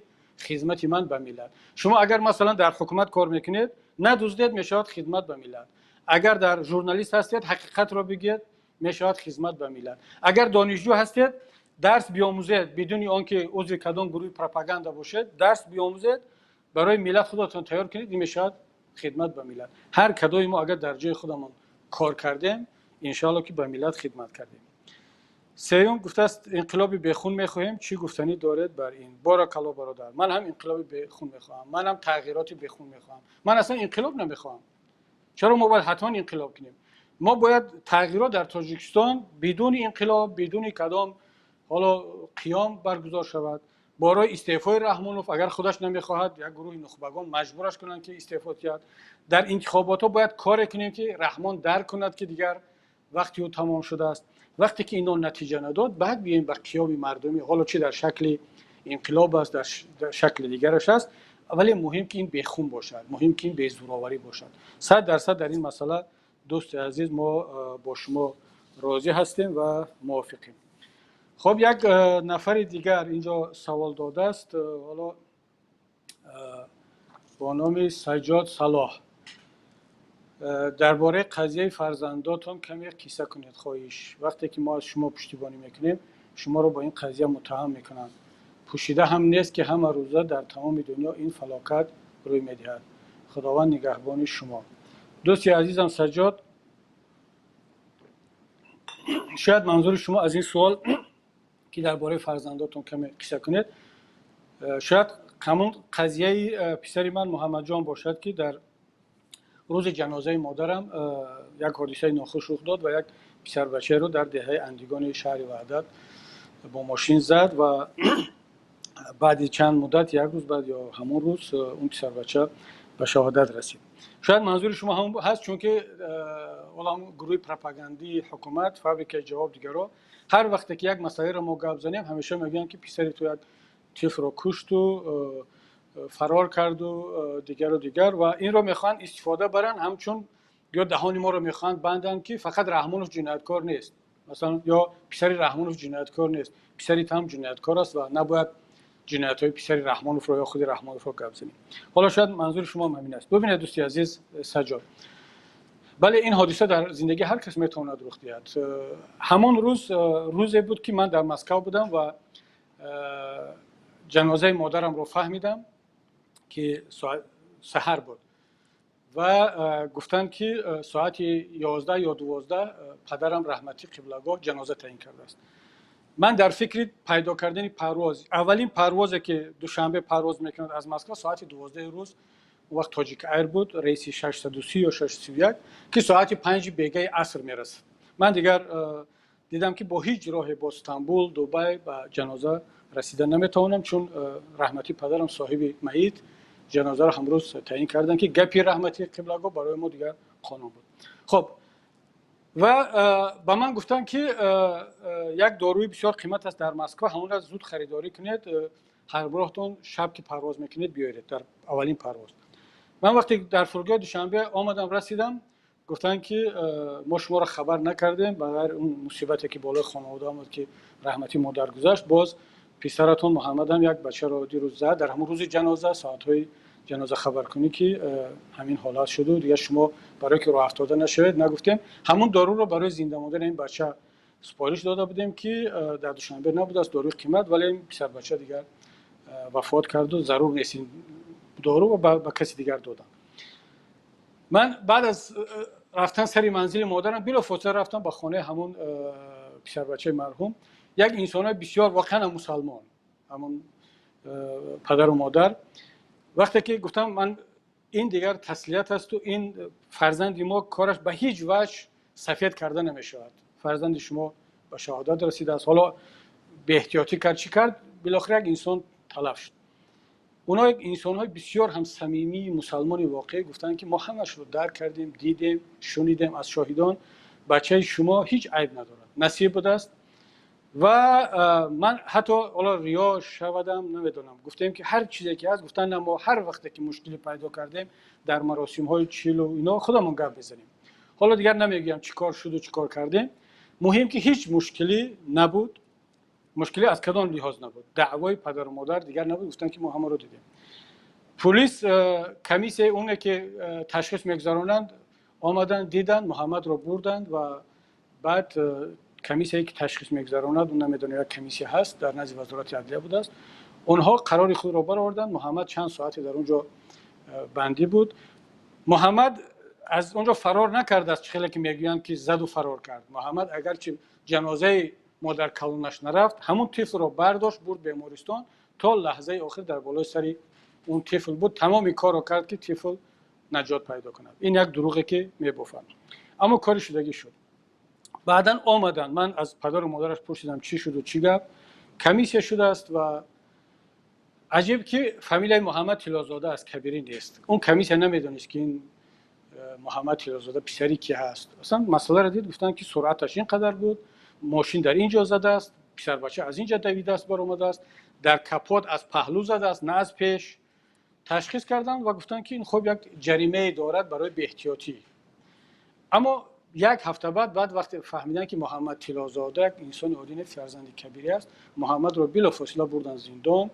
хизмати ман ба миллат. Шумо агар, масалан, дар ҳукумат кор мекунед, надуздед, мешавад хизмат ба миллат. Агар дар журналист ҳастед, ҳақиқатро бигӯед, мешавад хизмат ба миллат. Агар донишҷӯ ҳастед, дарс биомӯзед, бидуни он ки узви кадом гурӯҳи пропаганда бошед, дарс биомӯзед, барои миллат худатон тайёр кунед, ин мешавад хидмат ба миллат. Ҳар кадои мо агар дар ҷои худамон кор кардем, иншоалло, ки ба миллат хидмат кардем. Сеюм гуфтааст: инқилоби бехун мехоҳем, чӣ гуфтанӣ доред бар ин? Боракалло, бародар. Ман ҳам инқилоби бехун мехоҳам, ман ҳам тағйироти бехун мехоҳам. Ман аслан инқилоб намехоҳам. Чаро мо бояд ҳатман инқилоб кунем? Мо бояд тағйирот дар Тоҷикистон бидуни инқилоб, бидуни кадом ҳоло қиём баргузор шавад. Барои истеъфои Раҳмонов, агар худаш намехоҳад, як гурӯҳи нухбагон маҷбураш кунанд, ки истеъфо диҳад. Дар интихоботҳо бояд коре кунем, ки Раҳмон дарк кунад, ки дигар вақти ӯ тамом шудааст. Вақте ки ино натиҷа надод, баъд биёем ба қиёми мардумӣ, ҳоло чӣ дар шакли инқилоб аст, дар шакли дигараш аст, вале муҳим ки ин бехун бошад, муҳим ки ин безӯроварӣ бошад. 100% дар ин масъала, дӯсти азиз, мо бо шумо розӣ ҳастем ва мувофиқем. Хоб, як нафари дигар инҷо савол додааст, ҳоло бо номи Саҷҷод Салоҳ: дар бораи қазияи фарзандотон каме қисса кунед, хоҳиш. Вақте ки мо аз шумо пуштибонӣ мекунем, шуморо бо ин қазия муттаҳам мекунанд. Пӯшида ҳам нест, ки ҳама рӯза дар тамоми дунё ин фалокат рӯй медиҳад. Худованд нигаҳбони шумо. Дӯсти азизам Саҷҷод, шояд манзури шумо аз ин суол, ки дар бораи фарзандотон каме қисса кунед, шояд ҳамон қазияи писари ман Муҳаммадҷон бошад, ки дар рӯзи ҷанозаи модарам як ҳодисаи нохуш рух дод ва як писарбачаеро дар деҳаи Андигони шаҳри Ваҳдат бо мошин зад ва баъди чанд муддат, як рӯз баъд ё ҳамон рӯз, он писарбача ба шаҳодат расид. Шояд манзури шумо ҳамон ҳаст, чунки ҳоло гурӯҳи пропагандии ҳукумат, фабрикаи ҷавоб, дигарро, ҳар вақте ки як масъалаеро мо гап занем, ҳамеша мегӯянд, ки писари ту як тифлро кушту фарор карду дигару дигар, ва инро мехоҳанд истифода баранд ҳамчун ё даҳони моро мехоҳанд банданд, ки фақат Раҳмонов ҷинояткор нест, масалан, ё писари Раҳмонов ҷинояткор нест, писари ту ҳам ҷинояткор аст ва набояд ҷиноятҳои писари Раҳмоновро ё худи Раҳмоновро гап занем. Ҳоло шояд манзури шумо ҳам ҳамин аст. Бубинед, дӯсти азиз Саҷҷод, бале, ин ҳодиса дар зиндагии ҳар кас метавонад рух диҳад. Ҳамон рӯз рӯзе буд, ки ман дар Москав будам ва ҷанозаи модарамро фаҳмидам, ки саҳар буд ва гуфтанд, ки соати 11 ё 12 падарам раҳматӣ қиблагоҳ ҷаноза таъин кардааст. Ман дар фикри пайдо кардани парвоз, аввалин парвозе ки Душанбе парвоз мекунад аз Москва, соати 12-и рӯз, он вақт Тоҷик Айр буд, рейси 630 ё 631, ки соати 5-и бегаи аср мерасад. Ман дигар дидам, ки бо ҳеҷ роҳе бо Стамбул, Дубай ба ҷаноза расида наметавонам, чун раҳматӣ падарам соҳиби маит ҷанозаро ҳамрӯз таъин карданд, ки гапи раҳматӣ қиблагоҳ барои мо дигар қонун буд. Хоб, ва ба ман гуфтанд, ки як доруи бисёр қимат аст дар Москва, ҳамонро зуд харидорӣ кунед, ҳамроҳтон шаб ки парвоз мекунед, биёред дар аввалин парвоз. Ман вақте дар фурудгоҳи Душанбе омадам, расидам, гуфтанд, ки мо шуморо хабар накардем. Ба ғайр он мусибате, ки болои хонавода омад, ки раҳматӣ модар гузашт, боз писаратон Муҳаммадам як бачаро дирӯз зад. Дар ҳамон рӯзи ҷаноза, соатҳои ҷаноза хабаркунӣ, ки ҳамин ҳолат шуду дигар шумо барое ки роҳафтода нашавед, нагуфтем. Ҳамон доруро барои зинда мондани ин бача супориш дода будем, ки дар Душанбе набудааст, доруи қимат, вале ин писарбача дигар вафот карду зарур нест ин дору ва ба каси дигар додам. Ман баъд аз рафтан сари манзили модарам, билофосила рафтам ба хонаи ҳамон писарбачаи марҳум. Як инсонҳои бисёр воқеан мусалмон, ҳамон падару модар. Вақте ки гуфтам ман, ин дигар таслият асту ин фарзанди мо кораш ба ҳеҷ ваҷҳ сафед карда намешавад, фарзанди шумо ба шаҳодат расидааст, ҳоло беэҳтиётӣ кард, чӣ кард, билохира як инсон талаф шуд. Онҳо як инсонҳои бисёр ҳам самимии мусалмони воқеӣ гуфтанд, ки мо ҳамашро дарк кардем, дидем, шунидем аз шоҳидон, бачаи шумо ҳеҷ айб надорад, насиб будааст. Ва ман ҳатто ҳоло риё шавадам, намедонам, гуфтем, ки ҳар чизе ки ҳаст. Гуфтанд, на, мо ҳар вақте ки мушкиле пайдо кардем дар маросимҳои чилу ино худамон гап мезанем. Ҳоло дигар намегӯям, чӣ кор шуду чӣ кор кардем. Муҳим ки ҳеҷ мушкилӣ набуд. Мушкилӣ аз кадом лиҳоз набуд? Даъвои падару модар дигар набуд, гуфтанд, ки мо ҳамаро дидем. Пулис, комиссияи оне ки ташхис мегузаронанд, омаданд, диданд, Муҳаммадро бурданд ва баъд комиссияе ки ташхис мегузаронад, он намедонам, як комиссия ҳаст, дар назди Вазорати адлия будааст, онҳо қарори худро бароварданд. Муҳаммад чанд соате дар он ҷо бандӣ буд. Муҳаммад аз он ҷо фарор накардааст, чӣ хеле ки мегӯянд, ки заду фарор кард. Муҳаммад агарчи ҷанозаи модаркалонаш нарафт, ҳамун тифлро бардошт, бурд бемористон, то лаҳзаи охир дар болои сари он тифл буд, тамоми корро кард, ки тифл наҷот пайдо кунад. Ин як дурӯғе ки мебофанд, аммо кори шудагӣ шуд. Баъдан омаданд, ман аз падару модараш пурсидам, чӣ шуду чӣ гап, комиссия шудааст ва аҷиб ки фамилияи Муҳаммад Тиллозода аст, Кабирӣ нест. Он комиссия намедонист, ки ин Муҳаммад Тиллозода писари ки ҳаст. Аслан масъаларо дид, гуфтанд, ки суръаташ ин қадар буд, мошин дар ин ҷо задааст, писарбача аз ин ҷо давидааст, баромадааст, дар капот аз паҳлӯ задааст, на аз пеш. Ташхис карданд ва гуфтанд, ки ин хуб як ҷаримае дорад барои беэҳтиётӣ. Аммо як ҳафта баъд вақте фаҳмиданд, ки Муҳаммад Тиллозода як инсони оддӣ не, фарзанди Кабирӣ аст, Муҳаммадро билофосила бурданд зиндон.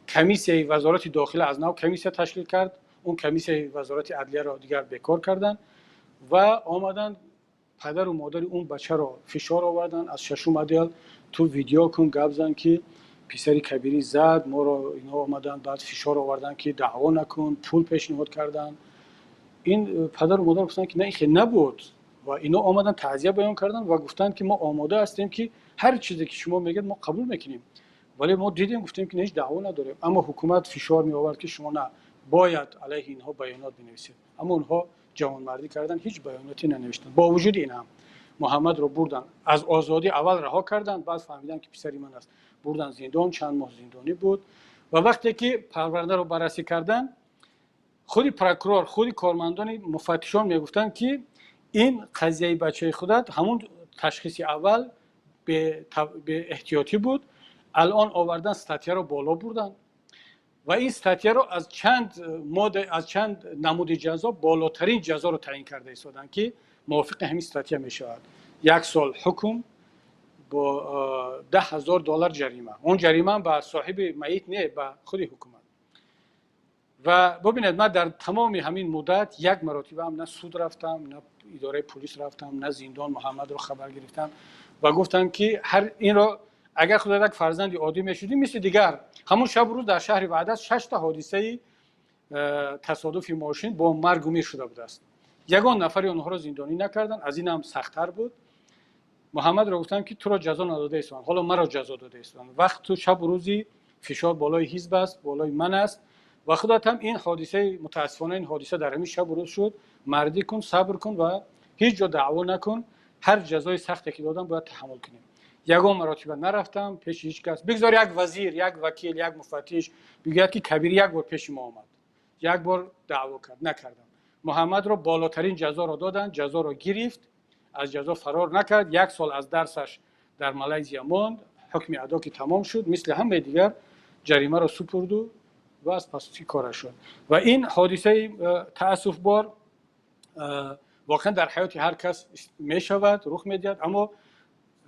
Комиссияи Вазорати дохила аз нав комиссия ташкил кард, он комиссияи Вазорати адлияро дигар бекор карданд ва омаданд, падару модари он бачаро фишор оварданд аз шашум отдел: ту видео кун, гап зан, ки писари Кабирӣ зад моро. Инҳо омаданд, баъд фишор оварданд, ки даъво накун, пул пешниҳод карданд. Ин падару модар гуфтанд, ки на, ин хел набуд. Ва ино омаданд, таъзия баён карданд ва гуфтанд, ки мо омода ҳастем, ки ҳар чизе ки шумо мегӯед, мо қабул мекунем, вале мо дидем, гуфтем, ки ҳеҷ даъво надорем. Аммо ҳукумат фишор меовард, ки шумо на, бояд алайҳи инҳо баёнот бинависед. Аммо онҳо ҷавонмардӣ карданд, ҳеҷ баёноте нанавиштанд. Бо вуҷуди ин ҳам Муҳаммадро бурданд, аз озодӣ аввал раҳо карданд, баъд фаҳмиданд, ки писари ман аст, бурданд зиндон, чанд моҳ зиндонӣ буд. Ва вақте ки парвандаро баррасӣ карданд, худи прокурор, худи кормандони муфаттишон мегуфтанд, ки ин қазияи бачаи худат ҳамун ташхиси аввал беэҳтиётӣ буд. Алон овардан, статьяро боло бурданд ва ин статьяро аз чанд модда, аз чанд намуди ҷазо болотарин ҷазоро таъин карда истоданд, ки мувофиқи ҳамин статья мешавад як сол ҳукм бо 10 000 доллар ҷарима. Он ҷарима ба соҳиби маит не, ба худи ҳукумат. Ва бубинед, ман дар тамоми ҳамин муддат як маротибаам на суд рафтам, на идораи пулис рафтам, на зиндон Муҳаммадро хабар гирифтам. Ва гуфтам, ки ҳар инро агар худат як фарзанди оддӣ мешудӣ, мисли дигар. Ҳамун шабу рӯз дар шаҳри Ваҳдат шашта ҳодисаи тасодуфи мошин бо маргу мир шуда будааст. Ягон нафари онҳоро зиндонӣ накарданд, аз ин ҳам сахттар буд. Муҳаммадро гуфтам, ки туро ҷазо надода истоданд, ҳоло маро ҷазо дода истоданд. Вақту шабу рӯзи фишор болои ҳизб аст, болои ман аст ва худат ҳам ин ҳодисаи, мутаассифона, ин ҳодиса дар ҳамин шабу рӯз шуд. Мардӣ кун, сабр кун ва ҳеҷ ҷо даъво накун. Ҳар ҷазои сахте ки додам, бояд таҳаммул кунем. Ягон маротиба нарафтам пеши ҳеҷ кас. Бигзор як вазир, як вакил, як муфаттиш бигӯяд, ки Кабирӣ як бор пеши мо омад, як бор даъво кард. Накардам. Муҳаммадро болотарин ҷазоро доданд, ҷазоро гирифт, аз ҷазо фарор накард. Як сол аз дарсаш дар Малайзия монд. Ҳукми адо ки тамом шуд, мисли ҳамаи дигар ҷаримаро супурду ва аз паси кораш шуд. Ва ин ҳодисаи таассуфбор воқеан дар ҳаёти ҳар кас мешавад, рух медиҳад, аммо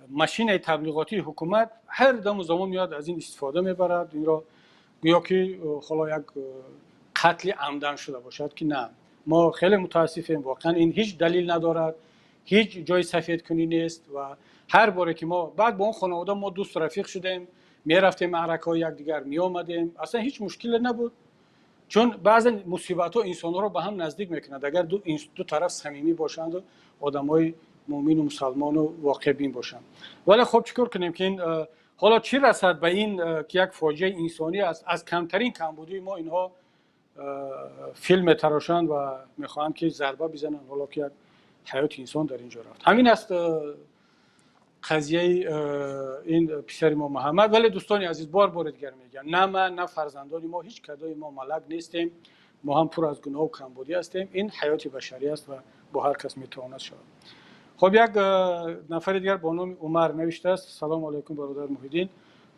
машинаи таблиғотии ҳукумат ҳар даму замон меояд, аз ин истифода мебарад, инро гӯё ки ҳоло як қатли амдан шуда бошад, ки на. Мо хеле мутаассифем, воқеан ин ҳеҷ далил надорад, ҳеҷ ҷои сафедкунӣ нест. Ва ҳар боре ки мо баъд бо он хонавода мо дӯсту рафиқ шудем, мерафтем маъракаҳои якдигар, меомадем, аслан ҳеҷ мушкиле набуд, чун баъзе мусибатҳо инсонҳоро ба ҳам наздик мекунад, агар ду тараф самимӣ бошанду одамҳои муъмину мусалмону воқеъбин бошанд. Вале хуб, чӣ кор кунем, ки ин ҳоло чӣ расад ба ин, ки як фоҷиаи инсонӣ аст, аз камтарин камбудии мо инҳо филм метарошанд ва мехоҳанд, ки зарба бизананд, ҳоло ки як ҳаёти инсон дар ин ҷо рафт. Ҳамин аст қазияи ин писари мо Муҳаммад. Вале, дӯстони азиз, бор бори дигар мегӯям, на ман, на фарзандони мо, ҳеҷ кадои мо малак нестем. Мо ҳам пур аз гуноҳу камбудӣ ҳастем. Ин ҳаёти башарӣ аст ва бо ҳар кас метавонад шавад. Хуб, як нафари дигар бо номи Умар навиштааст: «Салому алайкум, бародар Муҳиддин,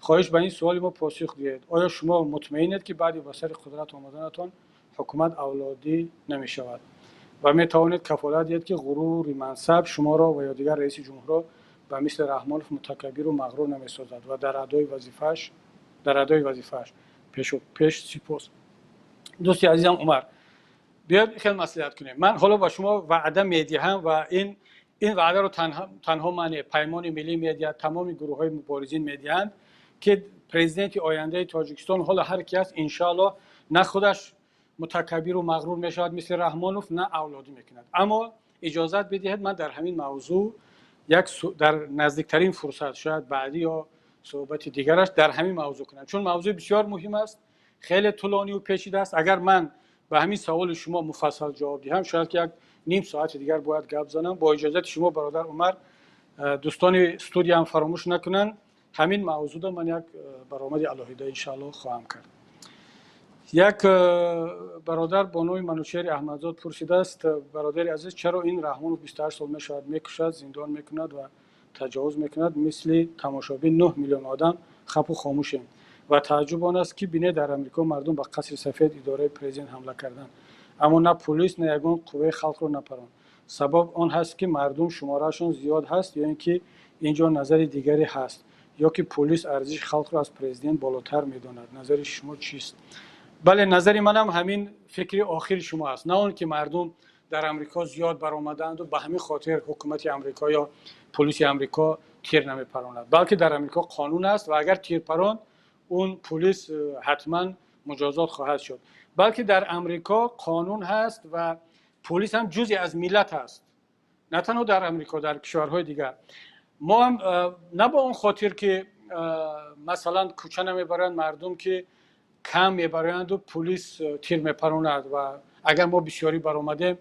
хоҳиш, ба ин суоли мо посух диҳед. Оё шумо мутмаинед, ки баъди ба сари қудрат омаданатон ҳукумат авлодӣ намешавад ва метавонед кафолат диҳед, ки ғурури мансаб шуморо ва ё дигар раиси ҷумҳурро Ба мисли Раҳмонов мутакаббиру мағрур намесозад ва дар адои вазифааш пешу пеш. Сипос, дӯсти азизам Умар. Биёед, хел маслиҳат кунем. Ман ҳоло ба шумо ваъда медиҳам ва ин ваъдаро танҳо ман, Паймони миллӣ медиҳад, тамоми гурӯҳҳои муборизин медиҳанд, ки президенти ояндаи Тоҷикистон, ҳоло ҳар ки аст, иншоаллоҳ, на худаш мутакаббиру мағрур мешавад мисли Раҳмонов, на авлодӣ мекунад. Аммо иҷозат бидиҳед, ман дар ҳамин мавзӯъ як дар наздиктарин фурсат, шояд баъдӣ ё суҳбати дигараш, дар ҳамин мавзӯъ кунам, чун мавзӯи бисёр муҳим аст, хеле тӯлониву печида аст. Агар ман ба ҳамин саволи шумо муфассал ҷавоб диҳам, шояд ки як ним соати дигар бояд гап занам. Бо иҷозати шумо, бародар Умар, дӯстони студияам фаромӯш накунанд, ҳамин мавзӯъда ман як баромади алоҳида, иншааллоҳ, хоҳам кард. Як бародар бо номи Манучери Аҳмадзод пурсидааст: «Бародари азиз, чаро ин Раҳмонов 28 сол мешавад, мекушад, зиндон мекунад ва таҷовуз мекунад, мисли тамошобин 9 миллион одам хапу хомӯшем? Ва тааҷҷуб он аст, ки бинед, дар Амрико мардум ба Қасри Сафед, идораи президент ҳамла карданд, аммо на пулис, на ягон қувваи халқро напаронд. Сабаб он ҳаст, ки мардум шумораашон зиёд ҳаст ё ин ки ин ҷо назари дигаре ҳаст, ё ки пулис арзиши халқро аз президент болотар медонад? Назари шумо чист?» Бале, назари манам ҳамин фикри охири шумо аст. На он ки мардум дар Амрико зиёд баромадаанду ба ҳамин хотир ҳукумати Амрико ё пулиси Амрико тир намепаронад, балки дар Амрико қонун аст ва агар тир паронд, он пулис ҳатман муҷозот хоҳад шуд. Балки дар Амрико қонун ҳаст ва пулис ҳам ҷузъе аз миллат аст. На танҳо дар Амрико, дар кишварҳои дигар. Мо ҳам на ба он хотир, ки масалан кӯча намебаранд мардум, ки кам мебароянду пулис тир мепаронад ва агар мо бисёрӣ баромадем,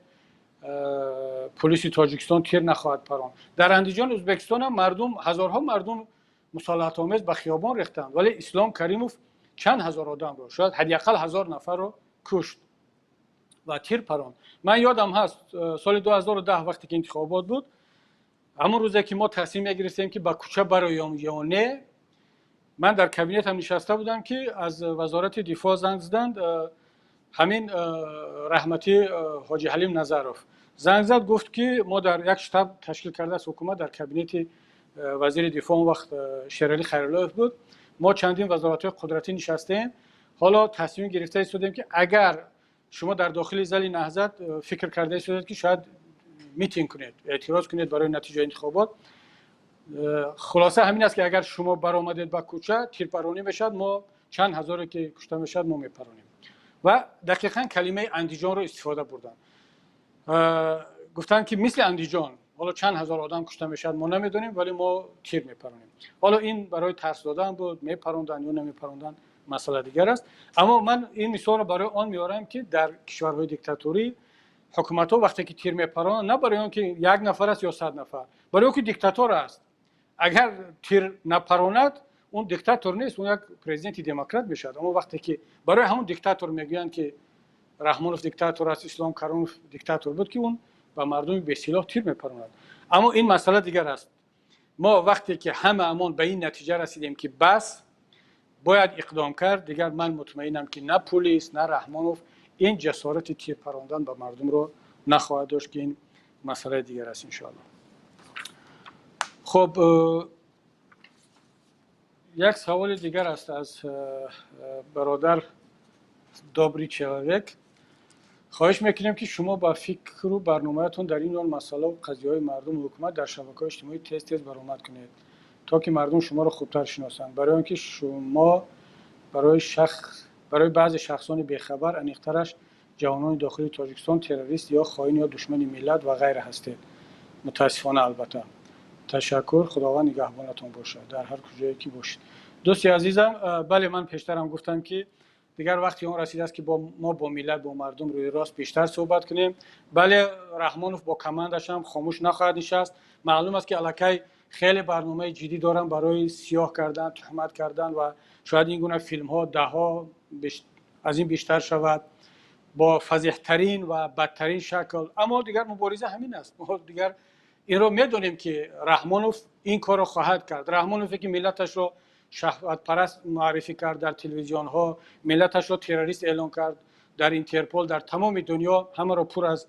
пулиси Тоҷикистон тир нахоҳад паронд. Дар Андиҷон, Ӯзбекистон ҳам мардум, ҳазорҳо мардум мусолиҳатомез ба хиёбон рехтанд, вале Ислом Каримов чанд ҳазор одамро, шояд ҳадди ақал 1000 нафарро кушт ва тир паронд. Ман ёдам ҳаст, соли 2010, вақте ки интихобот буд, ҳамон рӯзе ки мо тасмим мегирифтем, ки ба кӯча бароем ё не, ман дар кабинетам нишаста будам, ки аз Вазорати дифоъ занг заданд. Ҳамин раҳматӣ Ҳоҷи Ҳалим Назаров занг зад, гуфт, ки мо дар як штаб ташкил кардааст ҳукумат дар кабинети вазири дифоъ, он вақт Шералӣ Хайруллоев буд, мо чандин вазоратҳои қудратӣ нишастаем, ҳоло тасмим гирифта истодем, ки агар шумо дар дохили зали Наҳзат фикр карда истодед, ки шояд митинг кунед, эътироз кунед барои натиҷаи интихобот, хулоса ҳамин аст, ки агар шумо баромадед ба кӯча, тирпаронӣ мешавад, мо чанд ҳазоре ки кушта мешавад, мо мепаронем. Ва дақиқан калимаи Андиҷонро истифода бурданд, гуфтанд, ки мисли Андиҷон ҳоло чанд ҳазор одам кушта мешавад, мо намедонем, вале мо тир мепаронем. Ҳоло ин барои тарс додан буд, мепаронданд ё намепаронданд, масъала дигар аст. Аммо ман ин мисолро барои он меорам, ки дар кишварҳои диктаторӣ ҳукуматҳо вақте ки тир мепаронанд, на барои он ки як нафар аст ё 100 нафар, барои он ки диктатор аст. Агар тир напаронад, он диктатор нест, он як президенти демократ мешавад. Аммо вақте ки барои ҳамон диктатор мегӯянд, ки Раҳмонов диктатор аст, Ислом Каримов диктатор буд, ки он ба мардуми бесилоҳ тир мепаронад. Аммо ин масъала дигар аст. Мо вақте ки ҳамаамон ба ин натиҷа расидем, ки бас, бояд иқдом кард, дигар ман мутмаинам, ки на пулис, на Раҳмонов ин ҷасорати тир парондан ба мардумро нахоҳад дошт, ки ин масъалаи дигар аст, иншоалло. Хуб, як саволи дигар аст аз бародар Добрый человек: «Хоҳиш мекунем, ки шумо ба фикру барномаятон дар ин гуна масъалаву қазияҳои мардуму ҳукумат дар шабакаҳои иҷтимоӣ тез тез баромад кунед, то ки мардум шуморо хубтар шиносанд, барои он ки шумо барои баъзе шахсони бехабар, аниқтараш ҷавонони дохили Тоҷикистон, террорист ё хоин ё душмани миллат ва ғайра ҳастед, мутаассифона, албатта. Ташаккур, Худованд нигаҳбонатон бошад дар ҳар куҷое ки бошед». Дӯсти азизам, бале, ман пештарам гуфтам, ки дигар вақти он расидааст, ки мо бо миллат, бо мардум рӯи рост бештар суҳбат кунем. Бале, Раҳмонов бо командашам хомӯш нахоҳад нишаст. Маълум аст, ки аллакай хеле барномаи ҷиддӣ дорам барои сиёҳ кардан, туҳмат кардан ва шояд ин гуна филмҳо даҳҳо аз ин бештар шавад бо фазеҳтарин ва бадтарин шакл. Аммо дигар мубориза ҳамин аст. Мо дигар инро медонем, ки Раҳмонов ин корро хоҳад кард. Раҳмонове, ки миллаташро шаҳватпараст муаррифӣ кард дар телевизионҳо, миллаташро террорист эълон кард дар Интерпол, дар тамоми дунё ҳамаро пур аз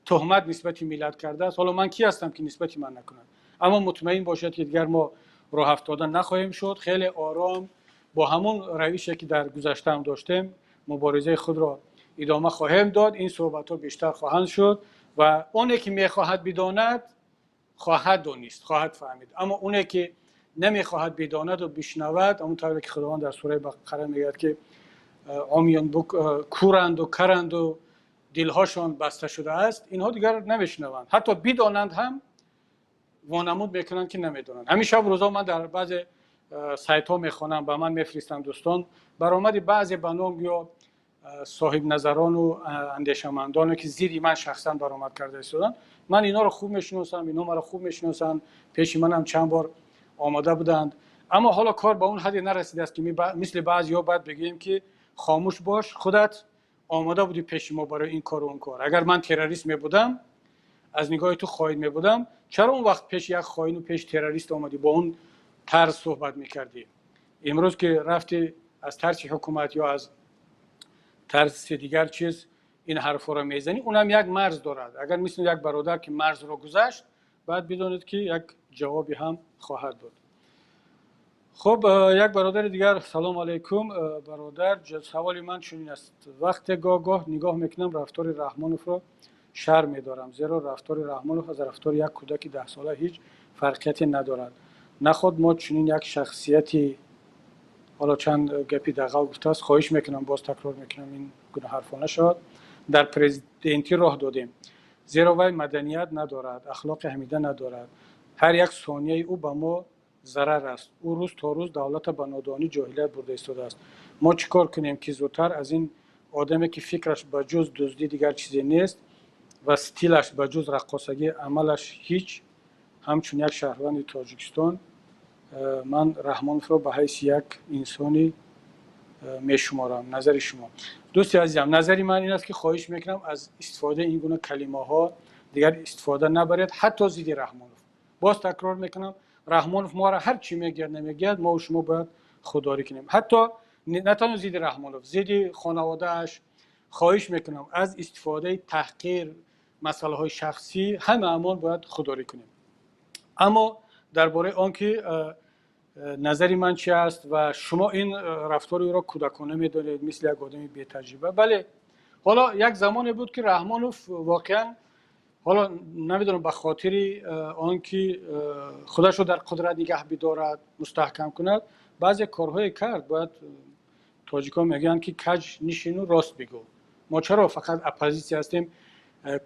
туҳмат нисбати миллат кардааст. Ҳоло ман ки ҳастам, ки нисбати ман накунад? Аммо мутмаин бошед, ки дигар мо роҳ афтода нахоҳем шуд. Хеле ором, бо ҳамон равише, ки дар гузашта ҳам доштем, муборизаи худро идома хоҳем дод. Ин суҳбатҳо бештар хоҳанд шуд ва оне ки мехоҳад бидонад, хоҳад донист, хоҳад фаҳмид. Аммо оне ки намехоҳад бидонад ва бишнавад, ҳамон тавре ки Худованд дар сураи Бақара мегӯяд, ки عمی кӯранд ва каранд ва дилҳошон баста шудааст, инҳо дигар намешунаванд. Ҳатто бидонанд ҳам, вонамуд мекунанд, ки намедонанд. Ҳамин шаб рӯзо ман дар баъзе сайтҳо мехонам, ба ман мефиристанд дӯстон, баромади баъзе ба ном ё соҳибназарону андешамандоне, ки зидди ман шахсан баромад карда истоданд. Ман инҳоро хуб мешиносам, инҳо маро хуб мешиносанд, пеши манам чанд бор омода буданд. Аммо ҳоло кор ба он ҳадде нарасидааст, ки мисли баъзеҳо бояд бигӯем, ки хомӯш бош, худат омода будӣ пеши мо барои ин кору он кор. Агар ман террорист мебудам, аз нигоҳи ту хоин мебудам, чаро он вақт пеши як хоину пеши террорист омадӣ, бо он тарз суҳбат мекардӣ? Имрӯз ки рафтӣ, аз тарси ҳукумат ё аз тарси дигар чиз ин ҳарфҳоро мезанӣ. Унам як марз дорад. Агар мисли як бародар, ки марзро гузашт, бояд бидонед, ки як ҷавобе ҳам хоҳад буд. Хуб, як бародари дигар: «Салому алайкум, бародар. Саволи ман чунин аст: вақте гоҳ-гоҳ нигоҳ мекунам рафтори Раҳмоновро, шарм медорам, зеро рафтори Раҳмонов аз рафтори як кӯдаки 10-сола ҳеҷ фарқияте надорад. Наход мо чунин як шахсияти…» Ҳоло чанд гапи дағал гуфтааст, хоҳиш мекунам, боз такрор мекунам, ин гуна ҳарфҳо нашавад. «Дар президентӣ роҳ додем, зеро вай маданият надорад, ахлоқи ҳамида надорад. Ҳар як сонияи ӯ ба мо зарар аст. Ӯ рӯз то рӯз давлатро ба нодонӣ, ҷоҳилият бурда истодааст. Мо чӣ кор кунем, ки зудтар аз ин одаме, ки фикраш ба ҷуз дуздӣ дигар чизе нест ва стилаш ба ҷуз раққосагӣ, амалаш ҳеҷ? Ҳамчун як шаҳрванди Тоҷикистон ман Раҳмоновро ба ҳайси як инсони мешуморам. Назари шумо?» Дӯсти азизам, назари ман ин аст, ки хоҳиш мекунам, аз истифодаи ин гуна калимаҳо дигар истифода набаред, ҳатто зидди Раҳмонов. Боз такрор мекунам, Раҳмонов моро ҳар чӣ мегӯяд, намегӯяд, мо шумо бояд худдорӣ кунем. Ҳатто на танҳо зидди Раҳмонов, зидди хонаводааш. Хоҳиш мекунам, аз истифодаи таҳқир, масъалаҳои шахсӣ ҳамаамон бояд худдорӣ кунем. Аммо дар бораи он ки назари ман чи аст ва шумо ин рафтори ӯро кӯдакона медонед, мисли як одами бетаҷриба, бале, ҳоло як замоне буд, ки Раҳмонов воқеан, ҳоло намедонам, ба хотири он ки худашро дар қудрат нигаҳ бидорад, мустаҳкам кунад, баъзе корҳое кард. Бояд, тоҷикон мегӯянд, ки каҷ нишину рост бигӯ. Мо чаро фақат оппозитсия ҳастем,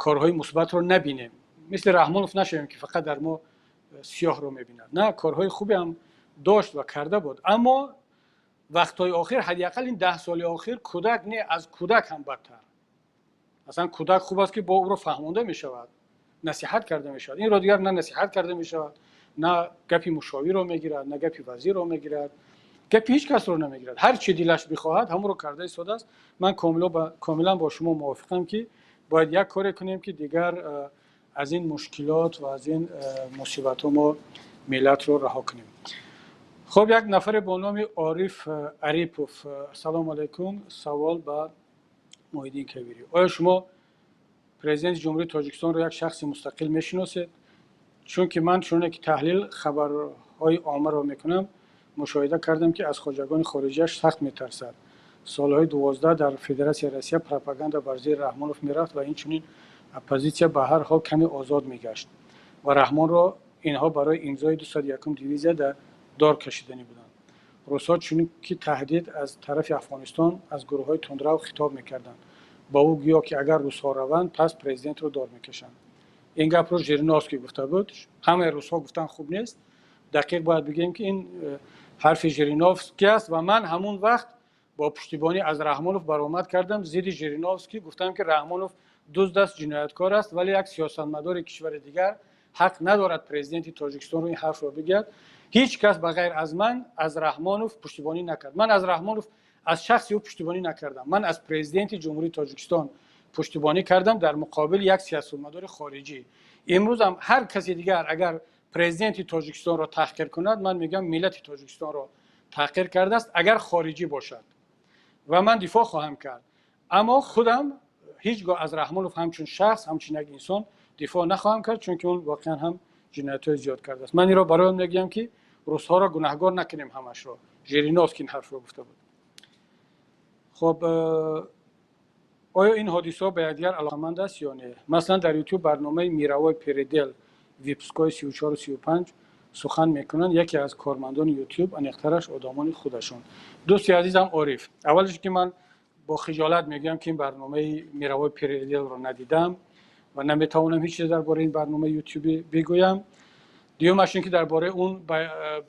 корҳои мусбатро набинем? Мисли Раҳмонов нашавем, ки фақат дар мо сиёҳро мебинад. На, корҳои хубе ҳам дошт ва карда буд. Аммо вақтҳои охир, ҳадди ақал ин 10 соли охир, кӯдак не, аз кӯдак ҳам бадтар. Аслан кӯдак хуб аст, ки бо ӯро фаҳмонда мешавад, насиҳат карда мешавад. Инро дигар на насиҳат карда мешавад, на гапи мушовирро мегирад, на гапи вазирро мегирад, гапи ҳеҷ касро намегирад. Ҳар чи дилаш бихоҳад, ҳамонро карда истодааст. Ман комилан бо шумо мувофиқам, ки бояд як коре кунем, ки дигар аз ин мушкилот ва аз ин мусибатҳо мо миллатро раҳо кунем. Хуб, як нафаре бо номи Ориф Арипов: «Ассалому алайкум. Савол ба Муҳиддин Кабирӣ: оё шумо президенти Ҷумҳурии Тоҷикистонро як шахси мустақил мешиносед? Чунки ман, чуноне ки таҳлил хабарҳои оммаро мекунам, мушоҳида кардам, ки аз хоҷагони хориҷиаш сахт метарсад. Солҳои 12 дар Федератсияи Россия пропаганда бар зидди Раҳмонов мерафт ва инчунин оппозитсия ба ҳар ҳол каме озод мегашт ва Раҳмонро инҳо барои имзои 201-ум дивизия дар дор кашиданӣ буданд. Русҳо чунки таҳдид аз тарафи Афғонистон, аз гурӯҳҳои тундрав хитоб мекарданд ба ӯ, гӯё ки агар русҳо раванд, пас президентро дор мекашанд. Ин гапро Жириновский гуфта буд. Ҳамаи русҳо гуфтан хуб нест, дақиқ бояд бигӯем, ки ин ҳарфи Жириновский аст. Ва ман ҳамун вақт бо пуштибонӣ аз Раҳмонов баромад кардам зидди Жириновский, гуфтам, ки Раҳмонов дузд аст, ҷинояткор аст, вале як сиёсатмадори кишвари дигар ҳақ надорад президенти Тоҷикистонро ин ҳарфро бигӯяд. Ҳеҷ кас ба ғайр аз ман аз Раҳмонов пуштибонӣ накард. Ман аз Раҳмонов, аз шахси ӯ пуштибонӣ накардам, ман аз президенти Ҷумҳурии Тоҷикистон пуштибонӣ кардам дар муқобили як сиёсатмадори хориҷӣ. Имрӯзам ҳар каси дигар агар президенти Тоҷикистонро таҳқир кунад, ман мегӯям, миллати Тоҷикистонро таҳқир кардааст, агар хориҷӣ бошад, ва ман дифоъ хоҳам кард. Аммо худам ҳеҷ гоҳ аз Раҳмонов ҳамчун шахс, ҳамчун як инсон дифоъ нахоҳам кард, чунки он воқеан ҳам ҷиноятҳои зиёд кардааст. Ман инро барои он мегӯям, ки русҳоро гунаҳгор накунем ҳамашро. Жириновский ин ҳарфро гуфта буд. Хоб, оё ин ҳодисаҳо ба якдигар алоқаманд аст ё не? Масалан, дар Ютуб барномаи «Мировой передел», выпускҳои 34, 35 сухан мекунанд яке аз кормандони Ютуб, аниқтараш одамони худашон. Дӯсти азизам Ориф, аввалаш ки ман бо хиҷолат мегӯям, ки ин барномаи «Мировой переделро» надидам ва наметавонам ҳеҷ чиз дар бораи ин барномаи ютубӣ бигӯям. Дуюмаш ин ки дар бораи он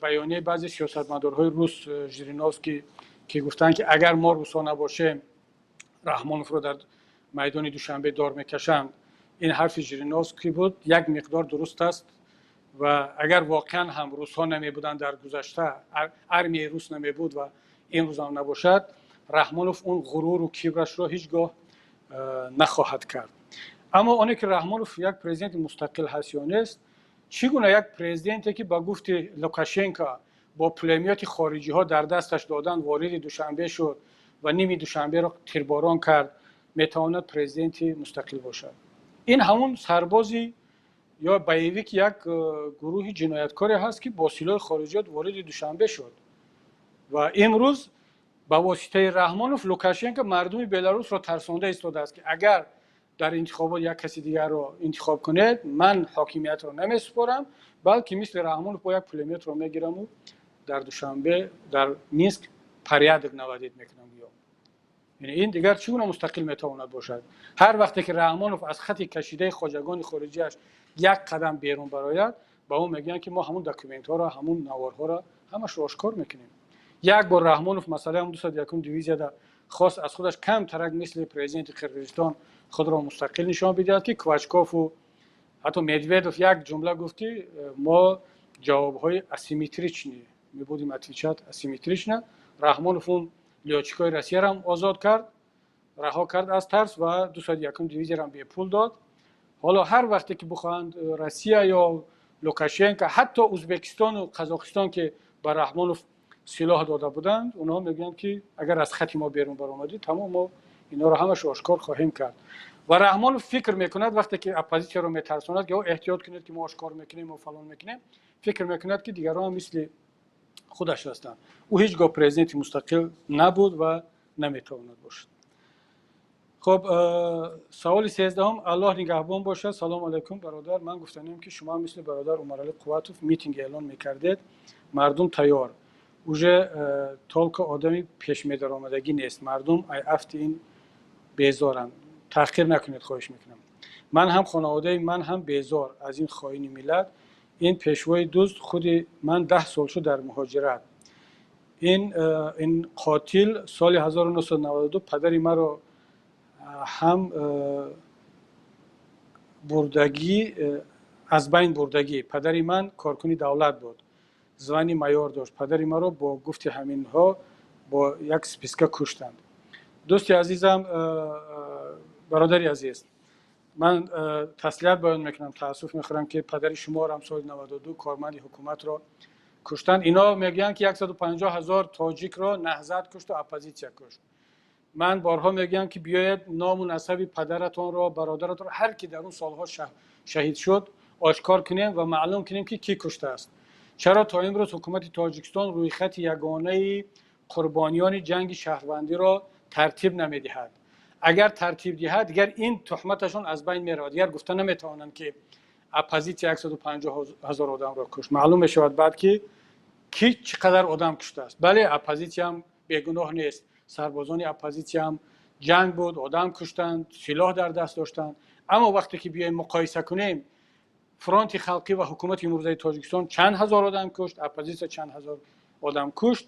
баёнияи баъзе сиёсатмадорҳои рус, Жириновский, ки гуфтанд, ки агар мо русҳо набошем, Раҳмоновро дар майдони Душанбе дор мекашанд, ин ҳарфи Жириновский буд, як миқдор дуруст аст. Ва агар воқеан ҳам русҳо намебуданд дар гузашта, армияи рус намебуд ва имрӯзам набошад, Раҳмонов он ғуруру кибрашро ҳеҷ гоҳ нахоҳад кард. Аммо оне ки Раҳмонов як президенти мустақил ҳаст ё нест, чӣ гуна як президенте, ки ба гуфти Лукашенко бо пулемёти хориҷиҳо дар дасташ додан вориди Душанбе шуд ва ними Душанберо тирборон кард, метавонад президенти мустақил бошад? Ин ҳамун сарбози ё боевик, як гурӯҳи ҷинояткоре ҳаст, ки бо силоҳи хориҷиёт вориди Душанбе шуд. Ва имрӯз ба воситаи Раҳмонов Лукашенко мардуми Беларусро тарсонда истодааст, ки агар дар интихобот як каси дигарро интихоб кунед, ман ҳокимиятро намесупорам, балки мисли Раҳмонов бо як пулемётро мегираму дар Душанбе, дар Минск порядок наводить мекунам. Ё яъне ин дигар чӣ гуна мустақил метавонад бошад? Ҳар вақте ки Раҳмонов аз хати кашидаи хоҷагони хориҷиаш як қадам берун барояд, ба ӯ мегӯянд, ки мо ҳамун документҳоро, ҳамун наворҳоро ҳамашро ошкор мекунем. Як бор Раҳмонов масъалаи ҳам 201-ум дивизияда хост аз худаш камтарак мисли президенти Қирғизистон худро мустақил нишон бидиҳад, ки Квачкову ҳатто Медведев як ҷумла гуфт, ки мо ҷавобҳои асимметричный, мы будем отвечать асимметрично. Раҳмонов он лётчикҳои Россияро озод кард, раҳо кард аз тарс ва 201-ум дивизияро бепул дод. Ҳоло ҳар вақте ки бихоҳанд Россия ё Лукашенко, ҳатто Узбекистону Қазоқистон, ки ба Раҳмонов силоҳ дода буданд, онҳо мегӯянд, ки агар аз хати мо берун баромадӣ, тамом, мо инҳоро ҳамашо ошкор хоҳем кард. Ва Раҳмонов фикр мекунад, вақте ки оппозитсияро метарсонад, ки эҳтиёт кунед, ки мо ошкор мекунем, мо фалон мекунем, фикр мекунад, ки дигарон мисли худаш ҳастанд. Ӯ ҳеҷ гоҳ президенти мустақил набуд ва наметавонад бошад. Хуб, саволи 13-ҳум. Аллоҳ нигаҳбон бошад. Салому алайкум, бародар. Ман гуфтанем, ки шумо мисли бародар Умаралӣ Қувватов митинг эълон мекардед, мардум тайёр уже, только одами пешмедаромадагӣ нест. Мардум ай афти ин безоранд. Таҳқир накунед, хоҳиш мекунам. Ман ҳам, хонаводаи ман ҳам безор аз ин хоини миллат, ин пешвои дузд. Худи ман 10 сол шуд дар муҳоҷират. Ин қотил соли 1992 падари маро ҳам бурдагӣ, аз байн бурдагӣ. Падари ман коркуни давлат буд, звание майор дошт. Падари маро бо гуфти ҳаминҳо бо як списка куштанд. Дӯсти азизам, бародари азиз, ман таслият баён мекунам, таассуф мехӯрам, ки падари шуморо соли 92 корманди ҳукуматро куштанд. Ино мегӯянд, ки 150 ҳазор тоҷикро Наҳзат кушту оппозитсия кушт. Ман борҳо мегӯям, ки биёед ному насаби падаратонро, бародаратонро, ҳар ки дар он солҳо шаҳид шуд, ошкор кунем ва маълум кунем, ки кӣ куштааст. Чаро то имрӯз ҳукумати Тоҷикистон рӯйхати ягонаи қурбониёни ҷанги шаҳрвандиро тартиб намедиҳад? Агар тартиб диҳад, дигар ин туҳматашон аз байн меравад, дигар гуфта наметавонанд, ки оппозитсия 150 ҳазор одамро кушт. Маълум мешавад баъд, ки кӣ чӣ қадар одам куштааст. Бале, оппозитсиям бегуноҳ нест, сарбозони оппозитсиям ҷанг буд, одам куштанд, силоҳ дар даст доштанд. Аммо вақте ки биёем муқоиса кунем, Фронти халқӣ ва ҳукумати имрӯзаи Тоҷикистон чанд ҳазор одам кушт, оппозитсия чанд ҳазор одам кушт,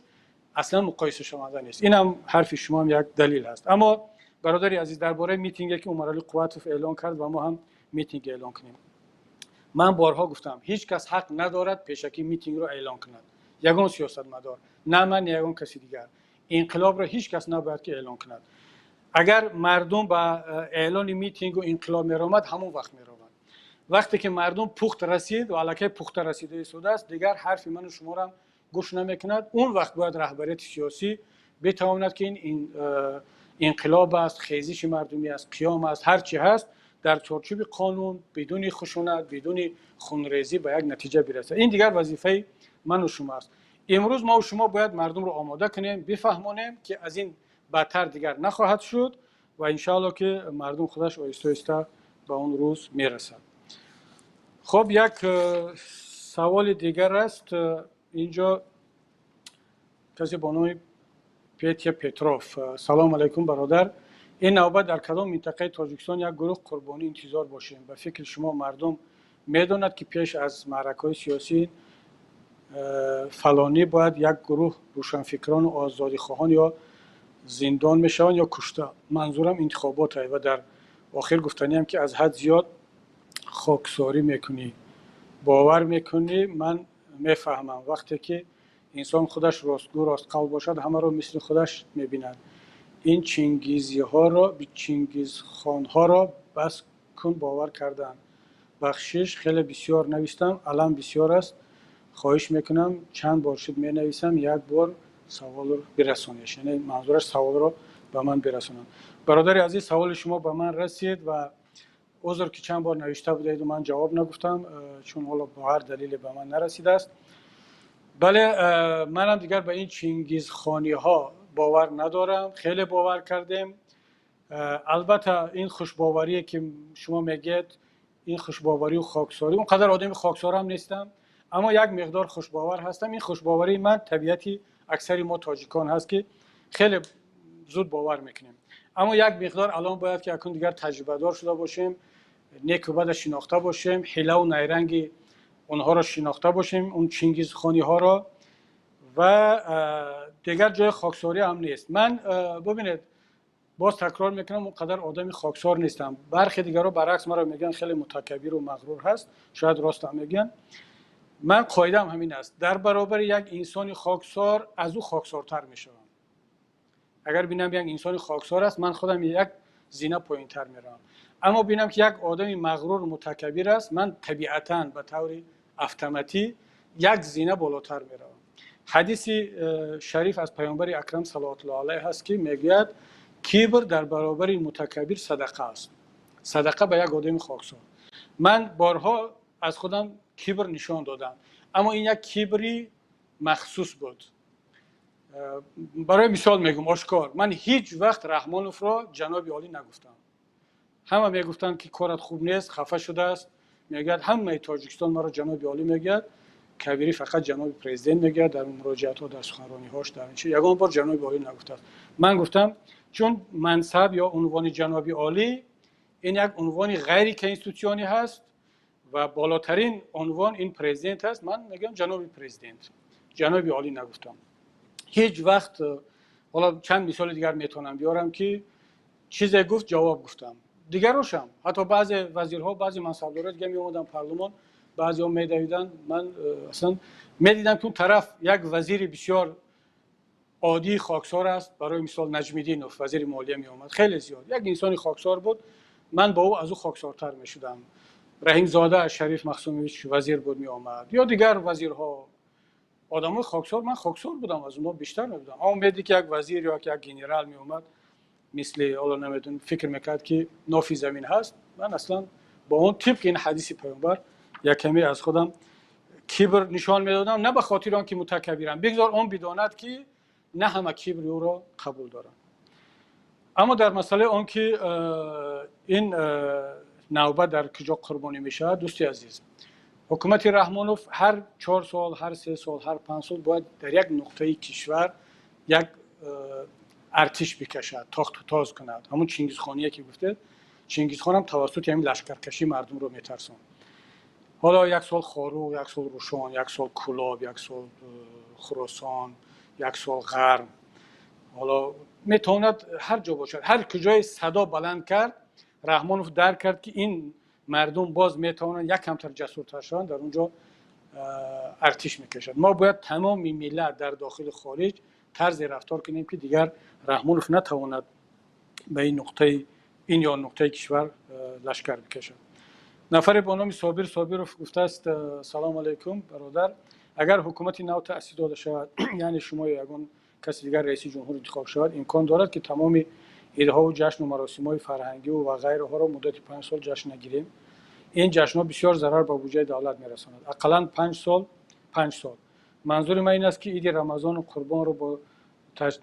аслан муқоисашаванда нест. Инам ҳарфи шумоам як далил ҳаст. Аммо, бародари азиз, дар бораи митинге, ки Умаралӣ Қувватов эълон кард ва мо ҳам митинг эълон кунем, ман борҳо гуфтам, ҳеҷ кас ҳақ надорад пешакӣ митингро эълон кунад, ягон сиёсатмадор, на ман, на ягон каси дигар. Инқилобро ҳеҷ кас набояд ки эълон кунад. Агар мардум ба эълони митингу инқилоб меромад, ҳамон вақт меромад. Вақте ки мардум пухт расид ва аллакай пухта расида истодааст, дигар ҳарфи ману шуморам гӯш намекунад. Он вақт бояд раҳбарияти сиёсӣ битавонад, ки ин инқилоб аст, хезиши мардумӣ аст, қиём аст, ҳар чи ҳаст. Дар чорчӯби қонун, бидуни хушунат, бидуни хунрезӣ ба як натиҷа бирасад. Ин дигар вазифаи ману шумо аст. Имрӯз мо шумо бояд мардумро омода кунем, бифаҳмонем, ки аз ин бадтар дигар нахоҳад шуд ва иншоалло, ки мардум худаш оҳиста оҳиста ба он рӯз мерасад. Хуб, як саволи дигар аст инҷо. Касе бо номи Петя Петров: «Салом алайкум, бародар. Ин навбат дар кадом минтақаи Тоҷикистон як гурӯҳ қурбонӣ интизор бошем? Ба фикри шумо, мардум медонад, ки пеш аз маъракаҳои сиёсӣ фалонӣ бояд як гурӯҳ рӯшанфикрону озодихоҳон ё зиндон мешаванд, ё кушта? Манзурам интихобот. Ва дар охир гуфтаниам, ки аз ҳад зиёд хоксорӣ мекунӣ, бовар мекунӣ, ман мефаҳмам. Вақте ки инсон худаш ростгӯ, ростқавл бошад, ҳамаро мисли худаш мебинад. Ин чингизиҳоро, чингизхонҳоро бас кун бовар кардан. Бахшиш, хеле бисёр навистам, алам бисёр аст. Хоҳиш мекунам, чанд бор шуд менависам, як бор саволро бирасонеш». Яъне манзураш саволро ба ман бирасонанд. Бародари азиз, саволи шумо ба ман расид ва узр, ки чанд бор навишта будаеду ман ҷавоб нагуфтам, чун ҳоло бо ҳар далеле ба ман нарасидааст. Бале, манам дигар ба ин чингизхониҳо бовар надорам. Хеле бовар кардем. Албатта, ин хушбоварие, ки шумо мегӯед, ин хушбоварию хоксорӣ, он қадар одами хоксорам нестам, аммо як миқдор хушбовар ҳастам. Ин хушбоварии ман табиати аксари мо тоҷикон ҳаст, ки хеле зуд бовар мекунем. Аммо як миқдор алон бояд, ки акун дигар таҷрибадор шуда бошем, неку бада шинохта бошем, ҳилаву найранги онҳоро шинохта бошем, он чингизхониҳоро. Ва дигар ҷои хоксорӣ ҳам нест. Ман, бубинед, боз такрор мекунам, он қадар одами хоксор нестам. Бархе дигарро баръакс маро мегӯянд, хеле мутакаббиру мағрур ҳаст. Шояд ростам мегӯянд. Ман қоидаам ҳамин аст: дар баробари як инсони хоксор аз ӯ хоксортар мешавам. Агар бинам, як инсони хоксор аст, ман худам як зина поинтар меравам. Аммо бинам, ки як одами мағрур, мутакаббир аст, ман табиатан ба таври автоматӣ як зина болотар меравам. Ҳадиси шариф аз Паёмбари акрам салавотуллоҳ алайҳ ҳаст, ки мегӯяд: «Кибр дар баробари мутакаббир садақа аст». Садақа ба як одами хоксор. Ман борҳо аз худам кибр нишон додам, аммо ин як кибри махсус буд. Барои мисол мегӯм ошкор: ман ҳеҷ вақт Раҳмоновро ҷаноби олӣ нагуфтам. Ҳама мегуфтанд, ки корат хуб нест, хафа шудааст, мегӯяд: «Ҳамаи Тоҷикистон маро ҷаноби олӣ мегӯяд, Кабирӣ фақат ҷаноби президент мегӯяд дар муроҷиатҳо, дар суханрониҳош, дар чи ягон бор ҷаноби олӣ нагуфтааст». Ман гуфтам, чун мансаб ё унвони ҷаноби олӣ ин як унвони ғайриконститутсионӣ ҳаст ва болотарин унвон ин президент аст, ман мегӯям ҷаноби президент, ҷаноби олӣ нагуфтам ҳеҷ вақт. Ҳоло чанд мисоли дигар метавонам биёрам, ки чизе гуфт, ҷавоб гуфтам. Дигарошам, ҳатто баъзе вазирҳо, баъзе мансабдорҳо дига меомаданд парлумон, баъзеҳо медавиданд. Ман аслан медидам, ки он тараф як вазири бисёр оддии хоксор аст. Барои мисол, Наҷмиддинов, вазири молия, меомад, хеле зиёд як инсони хоксор буд, ман бо ӯ аз ӯ хоксортар мешудам. Раҳимзода Шариф Махсумович вазир буд, меомад, ё дигар вазирҳо, одамои хоксор, ман хоксор будам, аз онҳо бештар мебудам. Аммо медидӣ, ки як вазир ё як генерал меомад, мисли ҳоло намедонам, фикр мекард, ки нофи замин ҳаст. Ман аслан бо он тибқи ин ҳадиси Паёмбар як каме аз худам кибр нишон медодам, на ба хотири он ки мутакаббирам, бигзор он бидонад, ки на ҳама кибри ӯро қабул доранд. Аммо дар масъалаи он ки ин навбат дар куҷо қурбонӣ мешавад, дӯсти азиз, ҳукумати Раҳмонов ҳар 4 сол, ҳар 3 сол, ҳар 5 сол бояд дар як нуқтаи кишвар як артиш бикашад, тохту тоз кунад. Ҳамун чингизхоние, ки гуфтед, Чингизхонам тавассути ҳамин лашкаркашӣ мардумро метарсонд. Ҳоло як сол Хоруғ, як сол Рушон, як сол Кулоб, як сол Хуросон, як сол Ғарм, ҳоло метавонад ҳар ҷо бошад. Ҳар куҷое садо баланд кард, Раҳмонов дарк кард, ки ин мардум боз метавонанд як камтар ҷасуртар шаванд, дар он ҷо артиш мекашад. Мо бояд тамоми миллат дар дохили хориҷ тарзе рафтор кунем, ки дигар Раҳмонов натавонад ба ин нуқтаи, ин ё нуқтаи кишвар лашкар бикашад. Нафаре бо номи Собир Собиров гуфтааст: «Салому алайкум, бародар. Агар ҳукумати нав таъсис дода шавад, яъне шумо ё ягон каси дигар раиси ҷумҳур интихоб шавад, имкон дорад, ки тамоми Идҳову ҷашну маросимҳои фарҳангиву ва ғайраҳоро муддати 5 сол ҷашн нагирем. Ин ҷашнҳо бисёр зарар ба буҷаи давлат мерасонад, ақаллан 5 сол, 5 сол. Манзури ман ин аст, ки иди Рамазону Қурбонро бо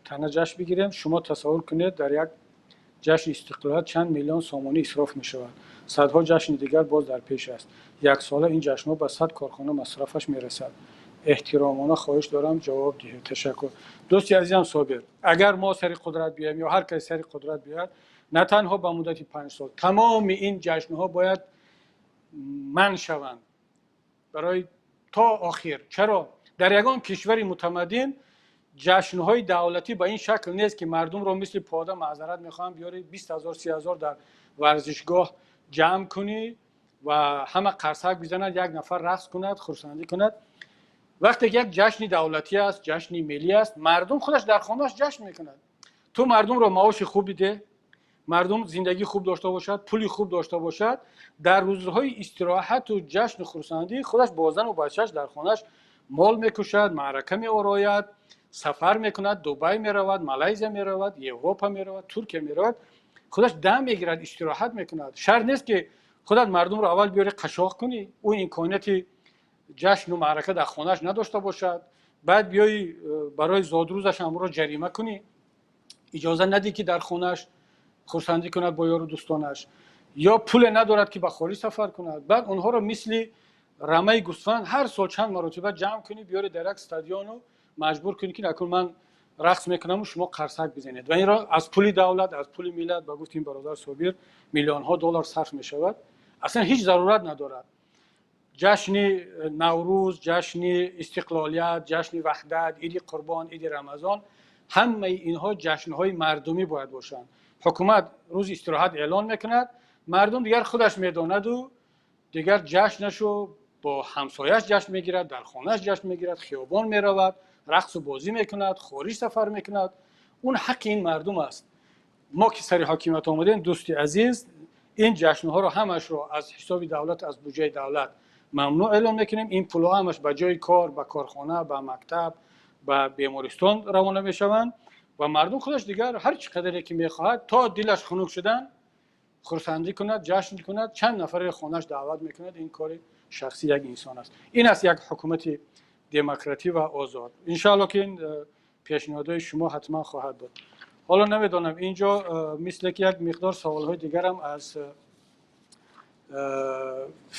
тана ҷашн бигирем. Шумо тасаввур кунед, дар як ҷашни истиқлолият чанд миллион сомонӣ исроф мешавад. Садҳо ҷашни дигар боз дар пеш аст. Яксола ин ҷашнҳо ба 100 корхона масрафаш мерасад. Эҳтиромона хоҳиш дорам, ҷавоб диҳед. Ташаккур. Дӯсти азизам Собир, агар мо сари қудрат биёем ё ҳар касе сари қудрат биёяд, на танҳо ба муддати 5 сол, тамоми ин ҷашнҳо бояд манъ шаванд барои то охир. Чаро? Дар ягон кишвари мутамаддин ҷашнҳои давлатӣ ба ин шакл нест, ки мардумро мисли пода, маъзарат мехоҳам, биёри 20 000, 30 000 дар варзишгоҳ ҷамъ кунӣ ва ҳама қарсак бизанад, як нафар рақс кунад, хурсандӣ кунад. Вақте ки як ҷашни давлатӣ аст, ҷашни миллӣ аст, мардум худаш дар хонааш ҷашн мекунад. Ту мардумро маоши хуб бидеҳ, мардум зиндагии хуб дошта бошад, пули хуб дошта бошад, дар рӯзҳои истироҳату ҷашну хурсандӣ худаш бо зану бачааш дар хонааш мол мекушад, маърака меорояд, сафар мекунад, Дубай меравад, Малайзия меравад, Европа меравад, Туркия меравад, худаш дам мегирад, истироҳат мекунад. Шарт нест, ки худат мардумро аввал биёри, қашоқ кунӣ, ӯ имконияти ҷашну маърака дар хонааш надошта бошад, баъд биёи барои зодрӯзаш ҳамро ҷарима кунӣ, иҷоза надӣ, ки дар хонааш хурсандӣ кунад бо ёру дӯстонаш, ё пуле надорад, ки ба хориҷ сафар кунад, баъд онҳоро мисли рамаи гӯсфанд ҳар сол чанд маротиба ҷамъ кунӣ, биёри дар як стадиону маҷбур кунӣ, ки акнун ман рақс мекунаму шумо қарсак бизанед. Ва инро аз пули давлат, аз пули миллат, ба гуфти ин бародар Собир, миллионҳо доллар сарф мешавад. Аслан ҳеҷ зарурат надорад. Ҷашни Наврӯз, ҷашни истиқлолият, ҷашни Ваҳдат, иди Қурбон, иди Рамазон, ҳамаи инҳо ҷашнҳои мардумӣ бояд бошанд. Ҳукумат рӯзи истироҳат эълон мекунад, мардум дигар худаш медонаду дигар ҷашнашу бо ҳамсояш ҷашн мегирад, дар хонааш ҷашн мегирад, хиёбон меравад, рақсу бозӣ мекунад, хориҷ сафар мекунад. Он ҳаққи ин мардум аст. Мо ки сари ҳокимият омадем, дӯсти азиз, ин ҷашнҳоро ҳамашро аз ҳисоби давлат, аз буҷаи давлат мамнӯъ эълон мекунем. Ин пулҳо ҳамаш ба ҷои кор, ба корхона, ба мактаб, ба бемористон равона мешаванд ва мардум худаш дигар ҳар чӣ қадаре ки мехоҳад, то дилаш хунук шудан хурсандӣ кунад, ҷашн кунад, чанд нафаре хонааш даъват мекунад. Ин кори шахсии як инсон аст. Ин аст як ҳукумати демократӣ ва озод. Иншоалло, ки ин пешниҳодҳои шумо ҳатман хоҳад буд. Ҳоло намедонам, инҷо мисле ки як миқдор саволҳои дигарам аз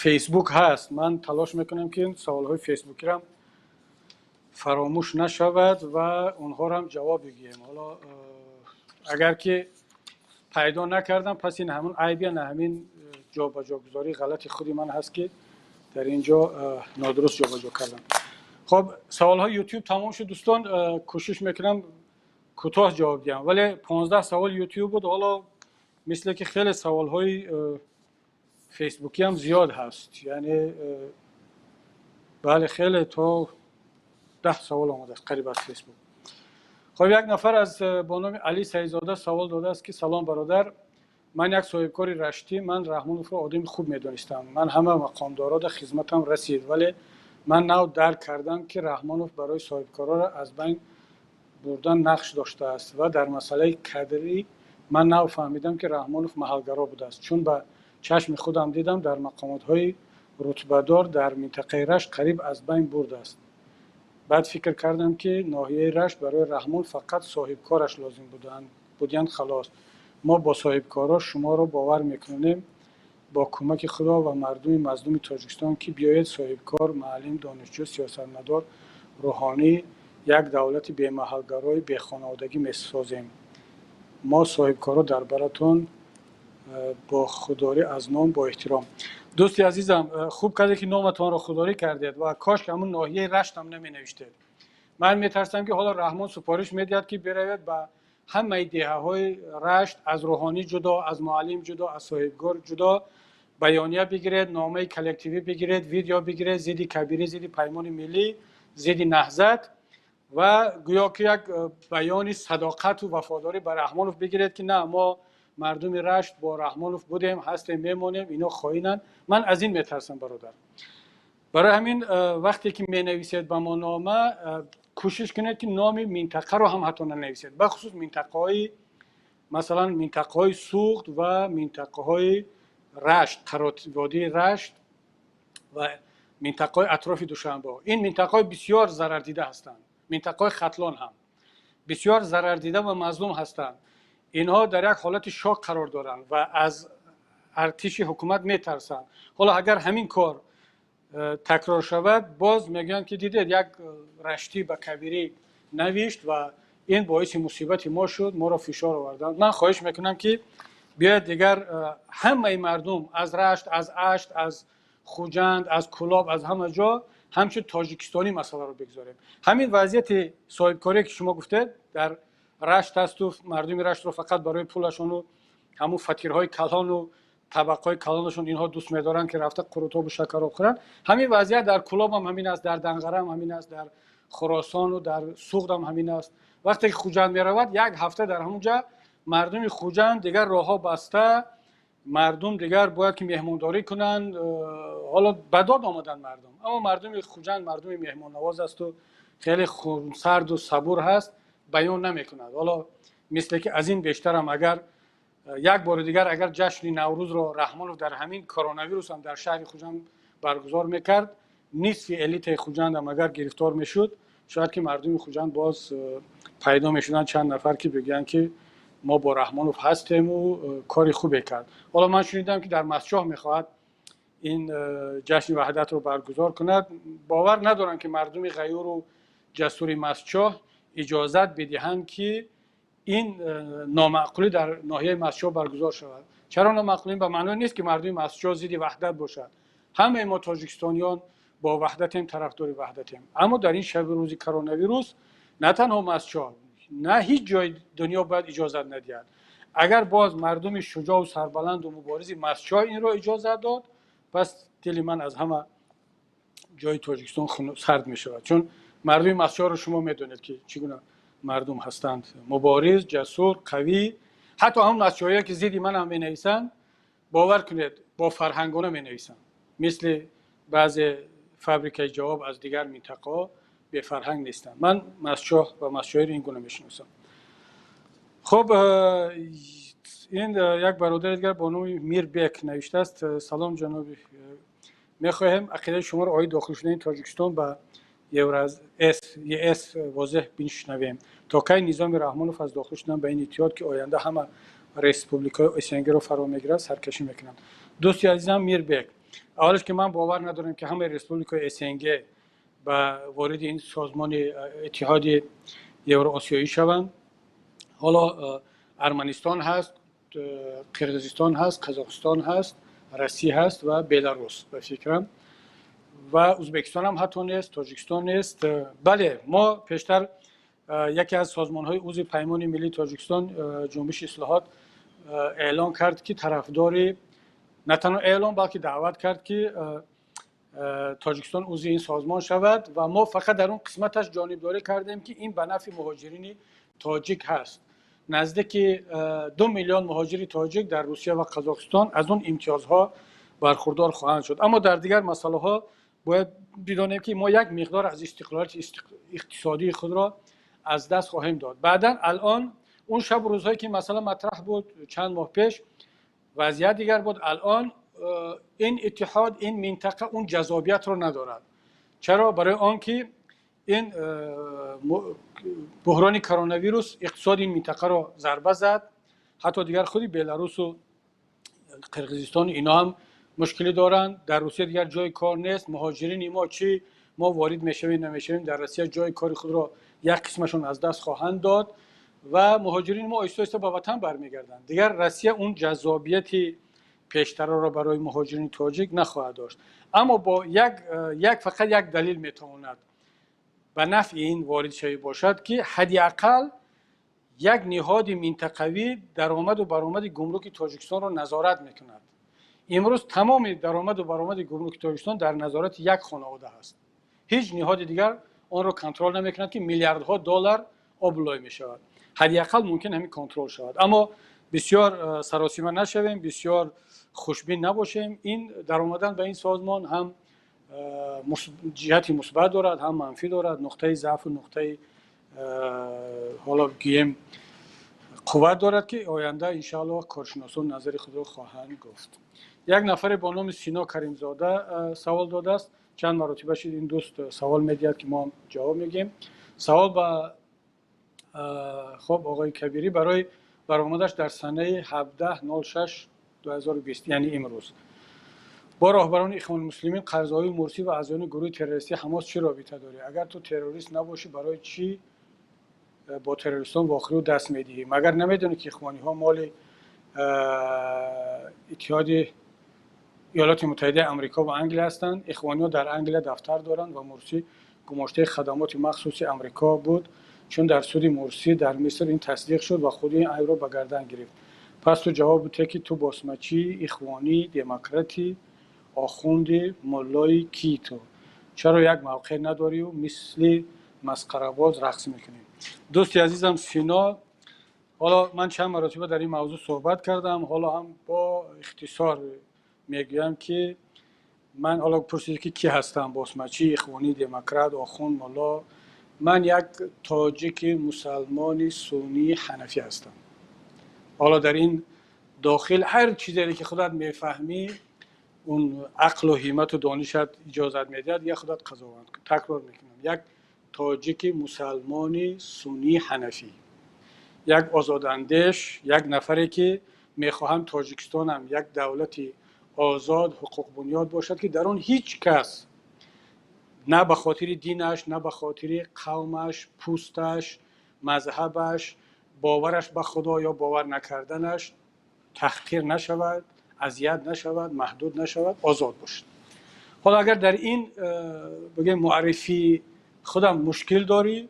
Фейсбук ҳаст. Ман талош мекунам, ки саволҳои фейсбукирам фаромӯш нашавад ва онҳоро ҷавоб бигӯем. Ҳоло агар ки пайдо накардам, пас ин ҳамун айбия на ҳамин ҷобаҷогузории ғалати худи ман ҳаст, ки дар ин ҷо нодуруст ҷобаҷо кардам. Хоб, саволҳои Ютуб тамом шуд, дӯстон. Кӯшиш мекунам кӯтоҳ ҷавоб диҳам, вале 15 савол Ютуб буд. Ҳоло мисле ки хеле саволҳои фейсбукӣ ҳам зиёд ҳаст, яъне бале, хеле, то 10 савол омадааст қариб аз Фейсбук. Хоб, як нафар аз бо номи Али Саидзода савол додааст, ки: «Салом, бародар, ман як соҳибкори раштӣ. Ман Раҳмоновро одами хуб медонистам. Ман ҳама мақомдорода хизматам расид, вале ман нав дарк кардам, ки Раҳмонов барои соҳибкорро аз байн бурдан нақш доштааст ва дар масъалаи кадрӣ ман нав фаҳмидам, ки Раҳмонов маҳалгаро будааст, чун ба чашми худам дидам, дар мақомотҳои рутбадор дар минтақаи Рашт қариб аз байн бурдааст. Баъд фикр кардам, ки ноҳияи Рашт барои Раҳмон фақат соҳибкораш лозим будиянд, халос. Мо бо соҳибкорҳо шуморо бовар мекунем, бо кӯмаки Худо ва мардуми мазлуми Тоҷикистон, ки биёед, соҳибкор, муаллим, донишҷӯ, сиёсатмадор, рӯҳонӣ, як давлати бемаҳалгарои бехонаводагӣ месозем. Мо соҳибкорҳо дар баратон бо худдорӣ аз ном, бо эҳтиром». Дӯсти азизам, хуб карде, ки номатонро худдорӣ кардед ва кош ки ҳамун ноҳияи Раштам наменавиштед. Ман метарсам, ки ҳоло Раҳмон супориш медиҳад, ки биравед, ба ҳамаи деҳаҳои Рашт аз рӯҳонӣ ҷудо, аз муаллим ҷудо, аз соҳибкор ҷудо баёния бигиред, номаи коллективӣ бигиред, видео бигиред зидди Кабирӣ, зидди Паймони миллӣ, зидди Наҳзат ва гӯё ки як баёни садоқату вафодорӣ ба Раҳмонов бигиред, ки на, мо мардуми Рашт бо Раҳмонов будем, ҳастем, мемонем, ино хоинанд. Ман аз ин метарсам, бародар. Барои ҳамин вақте ки менависед ба мо нома, кӯшиш кунед, ки номи минтақаро ҳам ҳатто нанависед, бахусус минтақаҳои Масалан, минтақаҳои Суғд ва минтақаҳои Рашт, водии Рашт ва минтақаҳои атрофи Душанбе. Ин минтақаҳои бисёр зарардида ҳастанд. Минтақаҳои Хатлон ҳам бисёр зарардида ва мазлум ҳастанд. Инҳо дар як ҳолати шок қарор доранд ва аз артиши ҳукумат метарсанд. Ҳоло агар ҳамин кор такрор шавад, боз мегӯянд, ки дидед, як раштӣ ба кабирӣ навишт ва ин боиси мусибати мо шуд, моро фишор оварданд. Ман хоҳиш мекунам, ки биёяд дигар ҳамаи мардум аз Рашт, аз Ашт, аз Хуҷанд, аз Кӯлоб, аз ҳама ҷо ҳамчун тоҷикистонӣ масъаларо бигзорем. Ҳамин вазъияти соҳибкорие, ки шумо гуфтед, дар Рашт ҳасту мардуми Раштро фақат барои пулашону ҳамун фатирҳои калону табақҳои калонашон инҳо дӯст медоранд, ки рафта қурутобу шакароб хӯранд. Ҳамин вазъият дар Кӯлоб ҳам ҳамин аст, дар Данғара ҳам ҳамин аст, дар Хуросону дар Суғд ҳам ҳамин аст. Вақте ки Хуҷанд меравад, як ҳафта дар ҳамон ҷа мардуми Хуҷанд дигар роҳҳо баста, мардум дигар бояд ки меҳмондорӣ кунанд. Ҳоло ба дод омаданд мардум, аммо мардуми Хуҷанд мардуми меҳмоннавоз асту хеле хунсарду сабур ҳаст, баён намекунад. Ҳоло мисле ки аз ин бештарам агар як бори дигар агар ҷашни Наврӯзро Раҳмонов дар ҳамин коронавирус ҳам дар шаҳри Хуҷанд баргузор мекард, нисфи элитаи Хуҷандам агар гирифтор мешуд, шояд ки мардуми Хуҷанд боз пайдо мешуданд чанд нафар, ки бигӯянд, ки мо бо Раҳмонов ҳастему кори хубе кард. Ҳоло ман шунидам, ки дар Мастчоҳ мехоҳад ин ҷашни ваҳдатро баргузор кунад. Бовар надорам, ки мардуми ғайюру ҷасури Мастчоҳ иҷозат бидиҳанд, ки ин номаъқулӣ дар ноҳияи Мастчоҳ баргузор шавад. Чаро номаъқулӣ? Ба маъно нест, ки мардуми Мастчоҳ зидди ваҳдат бошад. Ҳамаи мо тоҷикистониён бо ваҳдатем, тарафдори ваҳдатем, аммо дар ин шаби рӯзи коронавирус на танҳо Мастчоҳ, на ҳеҷ ҷои дунё бояд иҷозат надиҳад. Агар боз мардуми шуҷоъу сарбаланду муборизи Мастчоҳ инро иҷозат дод, пас дили ман аз ҳама ҷои Тоҷикистон сард мешавад, чун мардуми Мастчоҳро шумо медонед, ки чӣ гуна мардум ҳастанд: мубориз, ҷасур, қавӣ. Ҳатто ҳамон мастчоҳие, ки зидди ман ҳам менависанд, бовар кунед, бо фарҳангона менависанд. Мисли баъзе фабрикаи ҷавоб аз дигар минтақаҳо бефарҳанг нестанд. Ман Мастчоҳ ва мастчоҳиро ин гуна мешиносам. Хуб, ин як бародари дигар бо номи Мирбек навиштааст: «Салом, ҷаноби, мехоҳем ақидаи шуморо оид дохил шудани Тоҷикистон ба ЕС возеҳ бишнавем. То кай низоми Раҳмонов аз дохил шудан ба ин иттиҳод, ки оянда ҳама республикаҳои СНГ-ро фаро мегирад, саркашӣ мекунанд?» Дӯсти азизам Мирбек, аввалаш, ки ман бовар надорам, ки ҳамаи республикаҳои СНГ ба вориди ин созмони Иттиҳоди Евроосиёӣ шаванд. Ҳоло Арманистон ҳаст, Қирғизистон ҳаст, Қазоқистон ҳаст, Россия ҳаст ва Беларус, ба фикрам, ва Ӯзбекистон ҳам ҳатто нест, Тоҷикистон нест. Бале, мо пештар яке аз созмонҳои узви Паймони миллии Тоҷикистон, Ҷунбиши ислоҳот, эълон кард, ки тарафдори, на танҳо эълон, балки даъват кард, ки Тоҷикистон узви ин созмон шавад, ва мо фақат дар он қисматаш ҷонибдорӣ кардем, ки ин ба нафъи муҳоҷирини тоҷик ҳаст. Наздики 2 миллион муҳоҷири тоҷик дар Русия ва Қазоқистон аз он имтиёзҳо бархурдор хоҳанд шуд. Аммо дар дигар масъалаҳо бояд бидонем, ки мо як миқдор аз истиқлолияти иқтисодии худро аз даст хоҳем дод баъдан. Алон он шабу рӯзҳое, ки масъала матраҳ буд, чанд моҳ пеш, вазъият дигар буд. Алон ин иттиҳод, ин минтақа он ҷаззобиятро надорад. Чаро? Барои он ки ин буҳрони коронавирус иқтисоди ин минтақаро зарба зад. Ҳатто дигар худи Беларусу Қирғизистон, ино ҳам мушкилӣ доранд. Дар Русия дигар ҷои кор нест. Муҳоҷирини мо, чӣ мо ворид мешавем, намешавем, дар Россия ҷои кори худро як қисмашон аз даст хоҳанд дод ва муҳоҷирини мо оҳиста оҳиста ба ватан бармегарданд. Дигар Россия он ҷаззобияти пештараро барои муҳоҷирини тоҷик нахоҳад дошт. Аммо бо як фақат як далел метавонад ба нафъи ин воридшавӣ бошад, ки ҳадди ақал як ниҳоди минтақавӣ даромаду баромади гумруки Тоҷикистонро назорат мекунад. Имрӯз тамоми даромаду баромади гумруки Тоҷикистон дар назорати як хонавода ҳаст. Ҳеҷ ниҳоди дигар онро контрол намекунад, ки миллиардҳо доллар облой мешавад. Ҳадди ақал мумкин ҳамин контрол шавад. Аммо бисёр саросима нашавем, бисёр хушбин набошем. Ин даромадан ба ин созмон ҳам ҷиҳати мусбат дорад, ҳам манфӣ дорад, нуқтаи заъфу нуқтаи, ҳоло гӯем, Қувват дорад, ки оянда, иншааллоҳ, коршиносон назари худро хоҳанд гуфт. Як нафаре бо номи Сино Каримзода савол додааст. Чанд маротиба шид, ин дӯст савол медиҳад, ки мо ҳам ҷавоб мегӯем. Савол ба, хуб, оғои Кабирӣ барои баромадаш дар санаи 17.06.2020, яъне имрӯз, бо роҳбарони Ихвони Муслимин, Қарзовӣ, Мурсӣ ва аъзоёни гурӯҳи террористии Ҳамос чӣ робита дорӣ? Агар ту террорист набошӣ, барои чӣ бо террористон вохӯрӣ даст медиҳӣ? Магар намедонӣ, ки ихвониҳо моли Иттиҳоди Иёлоти Муттаҳидаи Амрико ва Англия ҳастанд? Ихвониҳо дар Англия дафтар доранд ва Мурсӣ гумоштаи хадамоти махсуси Амрико буд, чун дар суди Мурсӣ дар Миср ин тасдиқ шуд ва худи ин айбро ба гардан гирифт. Пас ту ҷавоб бидиҳ, ки ту босмачӣ, ихвонӣ, демократӣ, охунди, муллои кӣ? Ту чаро як мавқеъ надорию мисли масқарабоз рақс мекунӣ? Дӯсти азизам Сино, ҳоло ман чанд маротиба дар ин мавзӯъ суҳбат кардам, ҳоло ҳам бо ихтисор мегӯям, ки ман, ҳоло пурсидед, ки кӣ ҳастам: босмачӣ, ихвонӣ, демократ, охунд, мулло. Ман як тоҷики мусалмони суннии ҳанафӣ ҳастам. Ҳоло дар ин дохил ҳар чизе, ки худат мефаҳмӣ, он ақлу ҳиммату донишат иҷозат медиҳад, я худат қазоват кун. Такрор мекунам: як тоҷики мусалмони суннии ҳанафӣ, як озодандеш, як нафаре, ки мехоҳам Тоҷикистонам як давлати озод, ҳуқуқбунёд бошад, ки дар он ҳеҷ кас на ба хотири динаш, на ба хотири қавмаш, пӯсташ, мазҳабаш, бовараш ба Худо ё бовар накарданаш таҳқир нашавад, азият нашавад, маҳдуд нашавад, озод бошад. Ҳоло агар дар ин, бигӯем, муаррифии худам мушкил дорӣ,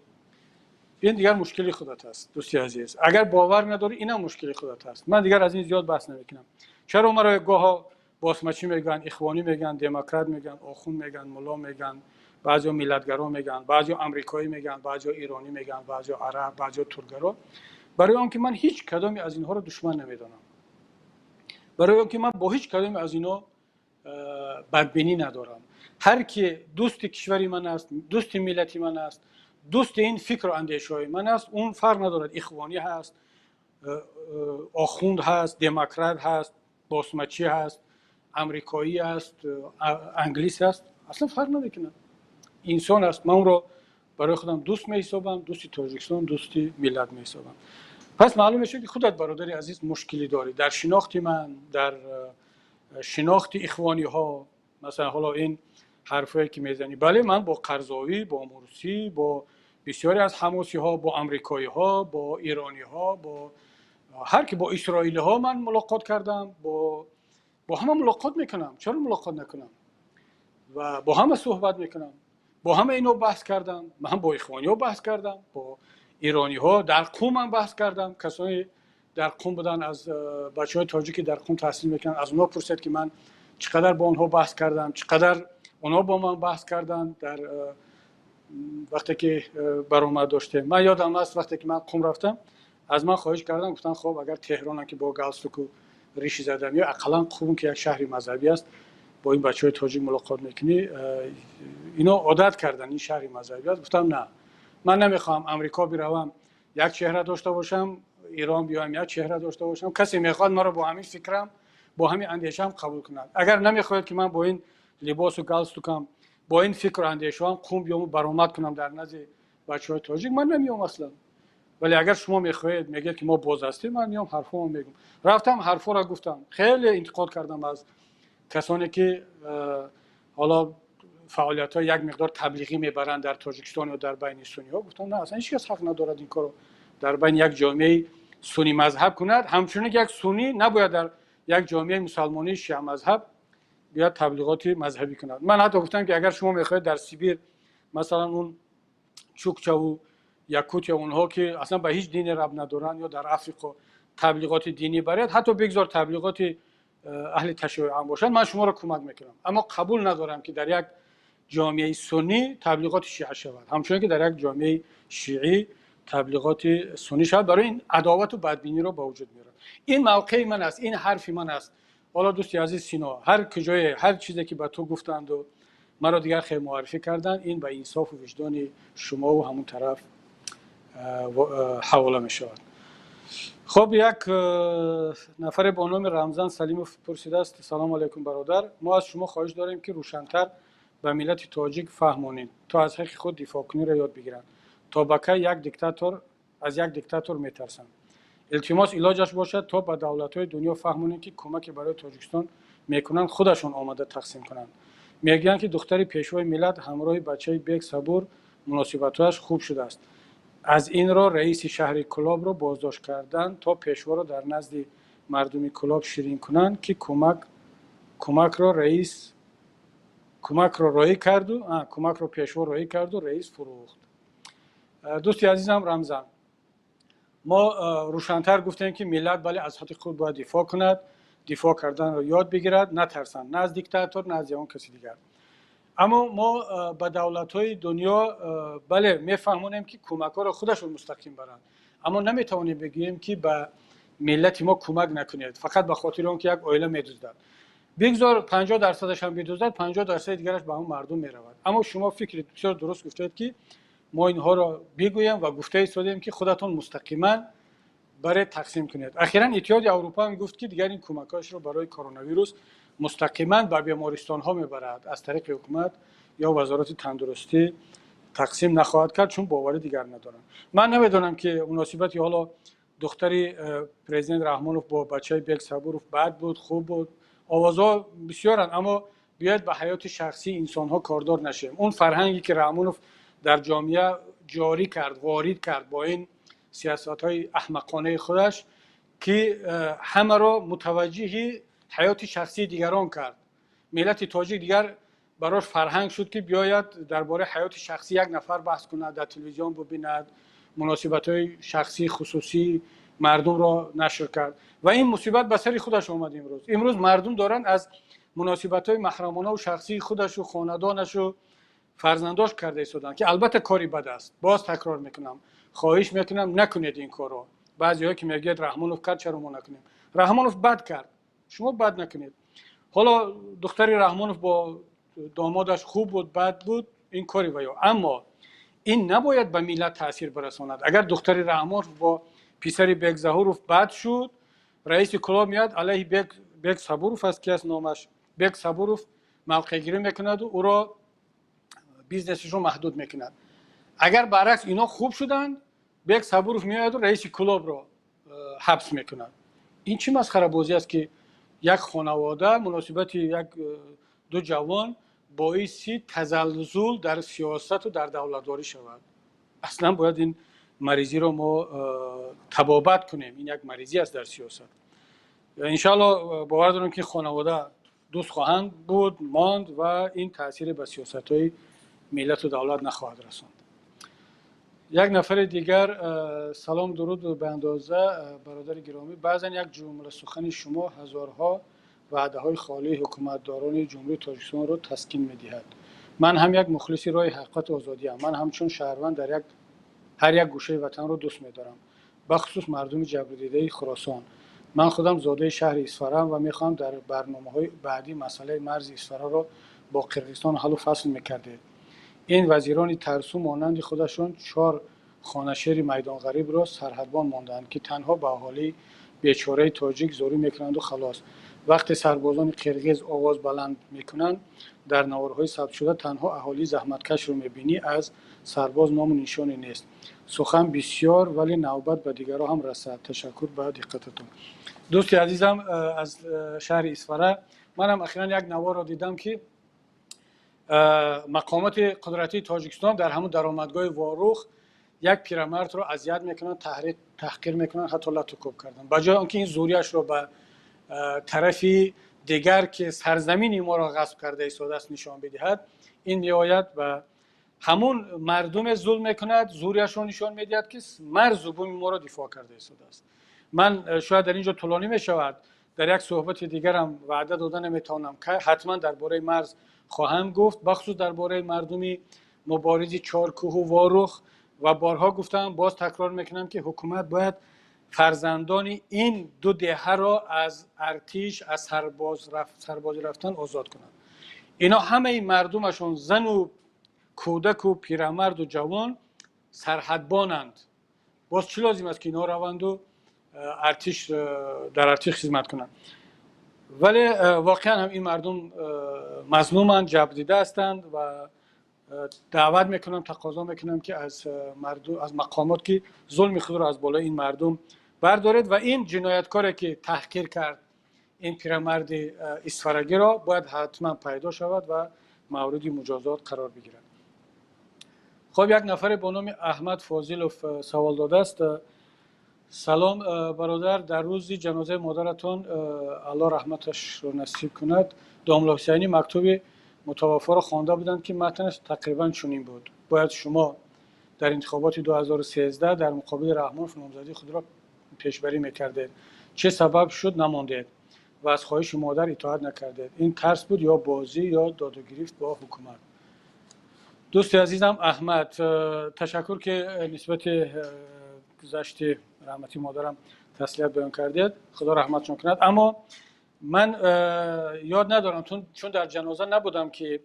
ин дигар мушкили худат аст, дӯсти азиз. Агар бовар надорӣ, инам мушкили худат аст. Ман дигар аз ин зиёд баҳс намекунам. Чаро маро гоҳо босмачӣ мегӯянд, ихвонӣ мегӯянд, демократ мегӯянд, охунд мегӯянд, мулло мегӯянд, баъзеҳо миллатгаро мегӯянд, баъзеҳо амрикоӣ мегӯянд, баъзеҳо иронӣ мегӯянд, баъзеҳо араб, баъзеҳо туркгаро? Барои он ки ман ҳеҷ кадоме аз инҳоро душман намедонам, барои он ки ман бо ҳеҷ кадоме аз инҳо бадбинӣ надорам. Ҳар ки дӯсти кишвари ман аст, дӯсти миллати ман аст, дӯсти ин фикру андешаҳои ман аст, он фарқ надорад ихвонӣ ҳаст, охунд ҳаст, демократ ҳаст, босмачӣ ҳаст, амрикоӣ аст, англис аст, аслан фарқ намекунад, инсон аст. Ман онро барои худам дӯст меҳисобам, дӯсти Тоҷикистон, дӯсти миллат меҳисобам. Пас маълум мешавад, ки худат, бародари азиз, мушкилӣ дорӣ дар шинохти ман, дар шинохти ихвониҳо. Масалан, ҳоло ин ҳарфое, ки мезанӣ, бале, ман бо Қарзовӣ, бо Мурсӣ, бо бисёре аз ҳамосиҳо, бо амрикоиҳо, бо ирониҳо, бо ҳар ки, бо исроилиҳо ман мулоқот кардам, бо ҳама мулоқот мекунам. Чаро мулоқот накунам? Ва бо ҳама суҳбат мекунам, бо ҳама ино баҳс кардам. Ман бо ихвониҳо баҳс кардам, бо ирониҳо дар Қум ҳам баҳс кардам. Касоне дар Қум буданд, аз бачаҳои тоҷике дар Қум таҳсил мекунанд, аз онҳо пурсед, ки ман чӣ қадар бо онҳо баҳс кардам, чӣ қадар онҳо бо ман баҳс карданд дар вақте ки баромад доштем. Ман ёдам аст, вақте ки ман Қум рафтам, аз ман хоҳиш кардам, гуфтанд: «Хоб, агар Теҳронам, ки бо галстуку риши задам, ё ақаллан Қум, ки як шаҳри мазҳабӣ аст, бо ин бачаҳои тоҷик мулоқот мекунӣ, ино одат кардан, ин шаҳри мазҳабӣ аст». Гуфтам: «На, ман намехоҳам Амрико биравам, як чеҳра дошта бошам, Ирон биёям, як чеҳра дошта бошам. Касе мехоҳад маро бо ҳамин фикрам, бо ҳамин андешаам қабул кунад. Агар намехоҳад, ки ман бо ин либосу галстукам, бо ин фикру андешаам Қум биёму баромад кунам дар назди бачаҳои тоҷик, ман намеём аслан. Вале агар шумо мехоҳед, мегӯед, ки мо боз ҳастем, ман меём, ҳарфомо мегӯм». Рафтам, ҳарфоро гуфтам, хеле интиқод кардам аз касоне, ки ҳоло фаъолиятҳои як миқдор таблиғӣ мебаранд дар Тоҷикистон ё дар байни суниҳо. Гуфтам: «На, аслан ҳеҷ кас ҳақ надорад ин корро дар байни як ҷомеаи суннӣ мазҳаб кунад. Ҳамчунин як суннӣ набояд дар як ҷомеаи мусалмонии шиамазҳаб биёяд, таблиғоти мазҳабӣ кунад». Ман ҳатто гуфтам, ки агар шумо мехоҳед дар Сибир, масалан, он чукчаву Якутия, онҳо ки аслан ба ҳеҷ дине рабт надоранд, ё дар Африқо таблиғоти динӣ баред, ҳатто бигзор таблиғоти аҳли ташайюъ ҳам бошад, ман шуморо кӯмак мекунам. Аммо қабул надорам, ки дар як ҷомеаи суннӣ таблиғоти шиа шавад, ҳамчунон ки дар як ҷомеаи шиӣ таблиғоти суннӣ шавад. Барои ин адовату бадбиниро ба вуҷуд меорад. Ин мавқеи ман аст, ин ҳарфи ман аст. Ҳоло, дӯсти азиз Сино, ҳар куҷое ҳар чизе ки ба ту гуфтанду маро дигар хел муаррифӣ карданд, ин ба инсофу виҷдони шумову ҳамон тараф ҳавола мешавад. Хуб, як нафаре бо номи Рамзан Салимов пурсидааст: «Салому алайкум, бародар, мо аз шумо хоҳиш дорем, ки рӯшантар ба миллати тоҷик фаҳмонед, то аз ҳаққи худ дифоъкуниро ёд бигиранд. То ба кай як диктатор аз як диктатор метарсанд? Илтимос, илоҷаш бошад, то ба давлатҳои дунё фаҳмонед, ки кӯмаке барои Тоҷикистон мекунанд, худашон омада тақсим кунанд. Мегӯянд, ки духтари пешвои миллат ҳамроҳи бачаи Бек Сабур муносибатҳояш хуб шудааст. Аз ин ро раиси шаҳри Кӯлобро боздошт карданд, то пешворо дар назди мардуми Кӯлоб ширин кунанд, ки кӯмакро раис кӯмакро роҳӣ карду кӯмакро пешво роҳӣ карду раис фурӯхт». Дӯсти азизам Рамзан, мо рӯшантар гуфтем, ки миллат, бале, аз ҳаққи худ бояд дифоъ кунад, дифоъ карданро ёд бигирад, натарсанд на аз диктатор, на аз ягон каси дигар. Аммо мо ба давлатҳои дунё, бале, мефаҳмонем, ки кӯмакҳоро худашон мустақим баранд, аммо наметавонем бигӯем, ки ба миллати мо кӯмак накунед, фақат ба хотири он ки як оила медуздад. Бигзор 50 дарсадашам бидуздад, 50 дарсади дигараш ба ҳамон мардум меравад. Аммо шумо фикри бисёр дуруст гуфтед, ки мо инҳоро бигӯем ва гуфта истодем, ки худатон мустақиман баред, тақсим кунед. Ахиран Иттиҳоди Аврупо ҳам гуфт, ки дигар ин кӯмакҳояшро барои коронавирус мустақиман ба бемористонҳо мебарад, аз тариқи ҳукумат ё Вазорати тандурустӣ тақсим нахоҳад кард, чун боварӣ дигар надоранд. Ман намедонам, ки муносибати ҳоло духтари президент Раҳмонов бо бачаи Бек Сабуров бад буд, хуб буд. Овозҳо бисёранд, аммо биёед, ба ҳаёти шахсии инсонҳо кордор нашавем. Он фарҳанге, ки Раҳмонов дар ҷомеа ҷорӣ кард, ворид кард бо ин сиёсатҳои аҳмақонаи худаш, ки ҳамаро мутаваҷҷиҳи ҳаёти шахсии дигарон кард, миллати тоҷик дигар барош фарҳанг шуд, ки биёяд, дар бораи ҳаёти шахсӣ як нафар баҳс кунад, дар телевизион бубинад, муносибатҳои шахсӣ, хусусии мардумро нашр кард ва ин мусибат ба сари худаш омад имрӯз. Имрӯз мардум доранд аз муносибатҳои маҳрамонаву шахсии худашу хонадонашу фарзандош карда истоданд, ки албатта кори бад аст. Боз такрор мекунам, хоҳиш мекунам, накунед ин корро. Баъзеҳое, ки мегӯяд, Раҳмонов кард, чаро мо накунем? Раҳмонов бад кард, шумо бад накунед. Ҳоло духтари Раҳмонов бо домодаш хуб буд, бад буд, ин кори ваё, аммо ин набояд ба миллат таъсир барасонад. Агар духтари Раҳмонов бо писари Бек Заҳуров бад шуд, раиси Кӯлоб меяд, алайҳи Бек Сабуров аст, ки аст номаш, Бек Сабуров мавқеъгирӣ мекунаду ӯро бизнесашро маҳдуд мекунад. Агар баръакс ино хуб шуданд, Бек Сабуров меояду раиси Кӯлобро ҳабс мекунад. Ин чӣ масхарабозӣ аст, ки як хонавода, муносибати як ду ҷавон боиси тазалзул дар сиёсату дар давлатдорӣ шавад? Аслан бояд ин маризиро мо табобат кунем. Ин як маризӣ аст дар сиёсат. Иншоалло, бовар дорем, ки хонавода дӯст хоҳанд буд, монд ва ин таъсире ба сиёсатҳои миллату давлат нахоҳад расонд. Як нафари дигар: «Салом, дуруд беандоза, бародари гиромӣ. Баъзан як ҷумла сухани шумо ҳазорҳо ваъдаҳои холии ҳукуматдорони Ҷумҳурии Тоҷикистонро таскин медиҳад. Ман ҳам як мухлиси роҳи ҳақиқату озодиам. Ман ҳамчун шаҳрванд дар як ҳар як гӯшаи ватанро дӯст медорам, бахусус мардуми ҷабрдидаи Хуросон. Ман худам зодаи шаҳри Исфараам ва мехоҳам дар барномаҳои баъдӣ масъалаи марзи Исфараро бо Қирғизистон ҳаллу фасл мекардед. Ин вазирони тарсу монанди худашон чор хонашери майдонғарибро сарҳадбон мондаанд, ки танҳо ба аҳолии бечораи тоҷик зорӣ мекунанду халос. Вақте сарбозони қирғиз овоз баланд мекунанд, дар наворҳои сабтшуда танҳо аҳолии заҳматкашро мебинӣ, аз сарбоз ному нишоне нест. Сухан бисёр, вале навбат ба дигарҳо ҳам расад. Ташаккур ба диққататон». Дӯсти азизам аз шаҳри Исфара, манам ахиран як наворро дидам, ки мақомоти қудратии Тоҷикистон дар ҳамун даромадгоҳи Ворух як пирамардро азият мекунанд, таҳқир мекунанд, ҳатто лату кӯб карданд. Ба ҷои он ки ин зӯрияшро ба тарафи дигар, ки сарзамини моро ғасб карда истодааст, нишон бидиҳад, ин меояд, ба ҳамун мардуме зулм мекунад, зӯрияшро нишон медиҳад, ки марзу буми моро дифоъ карда истодааст. Ман шояд дар ин ҷо тӯлонӣ мешавад, дар як суҳбати дигарам ваъда дода наметавонам, ҳатман дар бораи марз хоҳам гуфт, бахусус дар бораи мардуми муборизи Чоркӯҳу Ворух. Ва борҳо гуфтам, боз такрор мекунам, ки ҳукумат бояд фарзандони ин ду деҳаро аз артиш, аз сарбозӣ рафтан озод кунад. Ино ҳамаи мардумашон, зану кӯдаку пирамарду ҷавон, сарҳадбонанд. Боз чӣ лозим аст, ки инҳо раванду артиш, дар артиш хизмат кунанд. Вале воқеан ҳам ин мардум мазлуманд, ҷабрдида ҳастанд ва даъват мекунам, тақозо мекунам, ки аз мардум, аз мақомот, ки зулми худро аз болои ин мардум бардоред ва ин ҷинояткоре, ки таҳқир кард ин пирамарди исфарагиро, бояд ҳатман пайдо шавад ва мавриди муҷозот қарор бигирад. Хоб, як нафаре бо номи Аҳмад Фозилов савол додааст: «Салом, бародар, дар рӯзи ҷанозаи модаратон, Аллоҳ раҳматашро насиб кунад, домла Ҳусайнӣ мактуби мутаваффоро хонда буданд, ки матнаш тақрибан чунин буд: бояд шумо дар интихоботи 2013 дар муқобили Раҳмонов номзадии худро пешбарӣ мекардед. Чӣ сабаб шуд намондед ва аз хоҳиши модар итоат накардед? Ин тарс буд ё бозӣ ё додугирифт бо ҳукумат?» Дӯсти азизам Аҳмад, ташаккур, ки нисбати гузашти раҳмати модарам таслият баён кардед. Худо раҳматшон кунад. Аммо ман ёд надорам, чун дар ҷаноза набудам, ки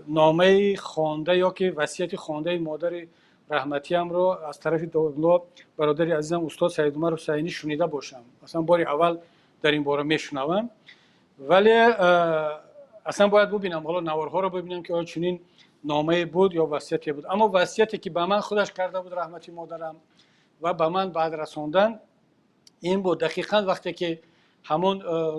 номаи хонда ё ки васияти хондаи модари раҳматиамро аз тарафи домло, бародари азизам, устод Саидумар Ҳусайнӣ шунида бошам. Аслан бори аввал дар ин бора мешунавам. Вале аслан бояд бубинам, ҳоло наворҳоро бибинам, ки оё чунин номае буд ё васияте буд. Аммо васияте, ки ба ман худаш карда буд раҳмати модарам ва ба ман баъд расондан, ин буд: дақиқан вақте ки ҳамон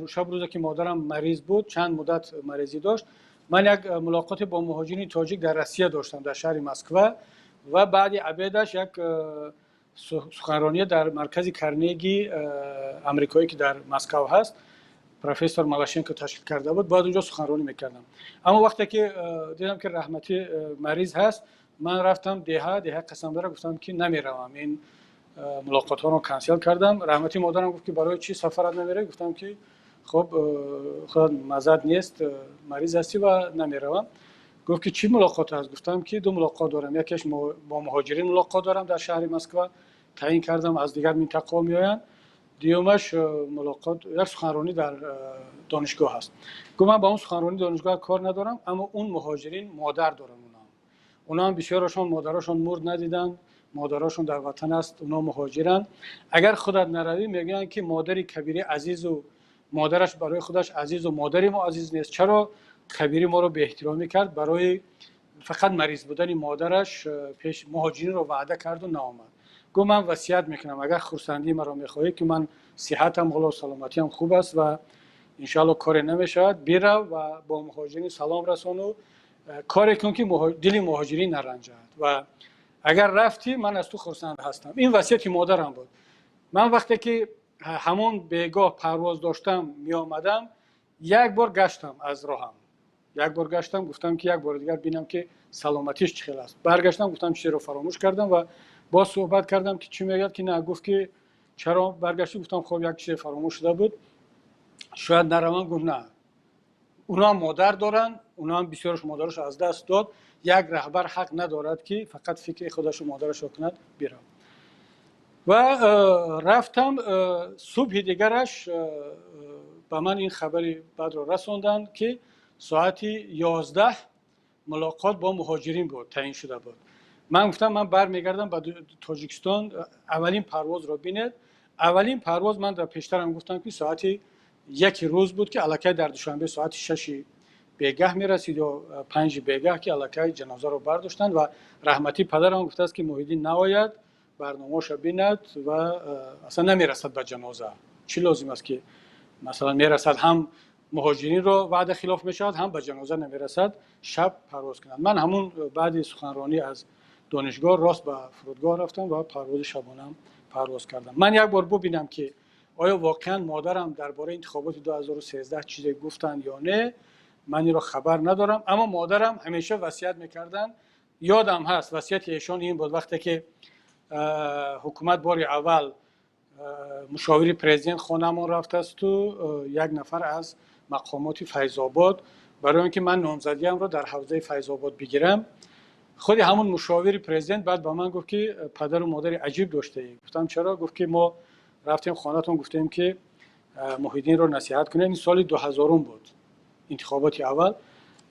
шаб, рӯзе ки модарам мариз буд, чанд муддат маризӣ дошт, ман як мулоқоте бо муҳоҷири тоҷик дар Россия доштам, дар шаҳри Москва, ва баъди обедаш як суханрония дар маркази Карнеги амрикоӣ, ки дар Москав ҳаст, профессор Малашенко ташкил карда буд, бояд унҷо суханронӣ мекардам. Аммо вақте ки дидам, ки раҳматӣ мариз ҳаст, ман рафтам деҳа, деҳа Қасамдара, гуфтам, ки намеравам, ин мулоқотҳоро cancel кардам. Раҳматӣ модарам гуфт, ки барои чӣ сафарат намеравӣ? Гуфтам, ки хоб, худат маззат нест, мариз ҳастӣ ва намеравам. Гуфт, ки чӣ мулоқот аст? Гуфтам, ки ду мулоқот дорам: якеш бо муҳоҷирин мулоқот дорам, дар шаҳри Москва таъин кардам, аз дигар минтақаҳо меоянд, дуюмаш мулоқот, як суханронӣ дар донишгоҳ аст. Гуфт: «Ман ба он суханронии донишгоҳ кор надорам, аммо он муҳоҷирин модар доранд, онҳам бисёрашон модарашон мурд надиданд, модарашон дар ватан аст, онҳо муҳоҷиранд. Агар худат наравӣ, мегӯянд, ки модари Кабирӣ азизу модараш барои худаш азизу модари мо азиз нест. Чаро Кабирӣ моро беэҳтиромӣ кард? Барои фақат мариз будани модараш пеш муҳоҷиринро ваъда карду наомад». Гуфт: «Ман васият мекунам, агар хурсандии маро мехоҳӣ, ки ман сиҳатам, ҳоло саломатиам хуб аст ва иншоалло коре намешавад, бирав ва бо муҳоҷирин салом расону коре кун, ки дили муҳоҷирин наранҷад, ва агар рафтӣ, ман аз ту хурсанд ҳастам». Ин васияти модарам буд. Ман вақте ки ҳамон бегоҳ парвоз доштам, меомадам, як бор гаштам аз роҳам, як бор гаштам, гуфтам, ки як бори дигар бинам, ки саломатиш чӣ хел аст. Баргаштам, гуфтам, чизеро фаромӯш кардам ва боз суҳбат кардам, ки чӣ мегӯяд, ки на, гуфт, ки чаро баргаштӣ? Гуфтам: «Хоб, як чизе фаромӯш шуда буд, шояд наравам». Гуфт: «На, онҳо модар доранд, онҳо ҳам бисёраш модараш аз даст дод. Як раҳбар ҳақ надорад, ки фақат фикри худашу модарашро кунад, бирав». Ва рафтам. Субҳи дигараш ба ман ин хабари бадро расонданд, ки соати 11 мулоқот бо муҳоҷирин буд, таъин шуда буд. Ман гуфтам: «Ман бармегардам ба Тоҷикистон, аввалин парвозро бинед». Аввалин парвоз, ман дар пештарам гуфтам, ки соати 1 рӯз буд, ки аллакай дар Душанбе соати 6-и бегаҳ мерасид ё 5-и бегаҳ, ки аллакай ҷанозаро бардоштанд. Ва раҳматӣ падарам гуфтааст, ки Муҳиддин наояд, барномаошо бинад ва аслан намерасад ба ҷаноза. Чӣ лозим аст, ки масалан мерасад, ҳам муҳоҷиринро ваъда хилоф мешавад, ҳам ба ҷаноза намерасад, шаб парвоз кунад. Ман ҳамун баъди суханронӣ аз донишгоҳ рост ба фурудгоҳ рафтам ва парвози шабонаам парвоз кардам. Ман як бор бубинам, ки оё воқеан модарам дар бораи интихоботи 2013 чизе гуфтанд ё не, ман инро хабар надорам. Аммо модарам ҳамеша васият мекарданд, ёдам ҳаст, васияти эшон ин буд: вақте ки ҳукумат бори аввал мушовири президент хонамон рафтасту як нафар аз мақомоти Файзобод, барои он ки ман номзадиамро дар ҳавзаи Файзобод бигирам, худи ҳамун мушовири президент баъд ба ман гуфт, ки падару модари аҷиб доштаӣ. Гуфтам: «Чаро?» Гуфт, ки мо рафтем хонатон, гуфтем, ки Муҳиддинро насиҳат кунед, ин соли 2000-ум буд, интихоботи аввал,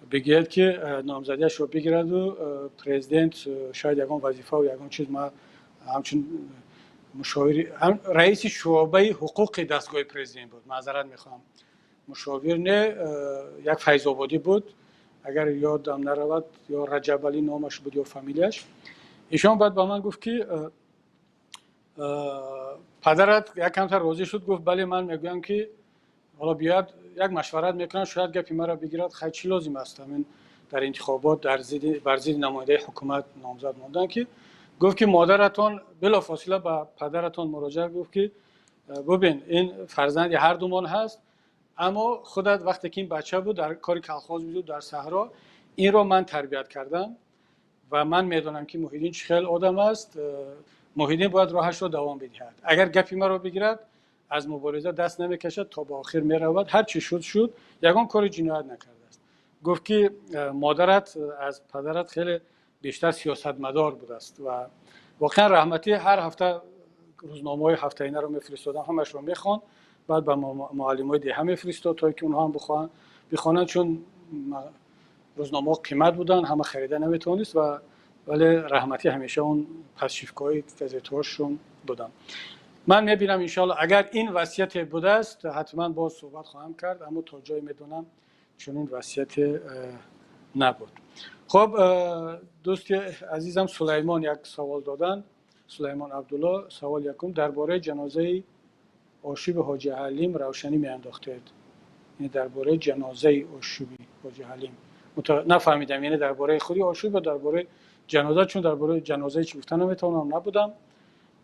бигӯяд, ки номзадиашро бигираду президент шояд ягон вазифаву ягон чиз, ма ҳамчун Мушовири раиси шӯъбаи ҳуқуқи дастгоҳи президент буд. Маъзарат мехоҳам, мушовир не, як Файзободӣ буд, агар ёдам наравад, ё Раҷабалӣ номаш буд ё фамилияш. Ишон баъд ба ман гуфт, ки падарат як камтар розӣ шуд. Гуфт: «Бале, ман мегӯям, ки ҳоло биёяд, як машварат мекунад, шояд гапи маро бигирад. Хай, чӣ лозим аст ҳамин дар интихобот бар зидди намояндаи ҳукумат номзад мондан?» Ки гуфт, ки модаратон билофосила ба падаратон муроҷиат гуфт, ки бубин, ин фарзанди ҳар думон ҳаст, аммо худат вақте ки ин бача буд, дар кори колхоз буду дар саҳро, инро ман тарбият кардам ва ман медонам, ки Муҳиддин чӣ хел одам аст. Муҳиддин бояд роҳашро давом бидиҳад. Агар гапи маро бигирад, аз мубориза даст намекашад, то ба охир меравад. Ҳар чӣ шуд, шуд, ягон кори ҷиноят накардааст». Гуфт, ки модарат аз падарат хеле бештар сиёсатмадор будааст. Ва воқеан раҳматӣ ҳар ҳафта рӯзномаҳои ҳафтаинаро мефиристодам, ҳамашро мехонд, баъд ба муаллимои деҳа мефиристод, то ки онҳо ҳам бихонанд, чун рӯзномаҳо қимат буданд, ҳама харида наметавонист. Ва вале раҳматӣ ҳамеша он подшивкаҳои газетҳошон буданд. Ман мебинам, иншоалло, агар ин васияте будааст, ҳатман боз суҳбат хоҳам кард, аммо то ҷое медонам, чунин васияте набуд. Хуб, дӯсти азизам Сулаймон як савол доданд, Сулаймон Абдулло. Савол якум: дар бораи ҷанозаи ошуби Ҳоҷи Ҳалим равшанӣ меандохтед. Яъне дар бораи ҷанозаи ошуби Ҳоҷи Ҳалим нафаҳмидам, яъне дар бораи худи ошуб ё дар бораи ҷаноза, чун дар бораи ҷанозаи чӣ гуфта наметавонам, набудам,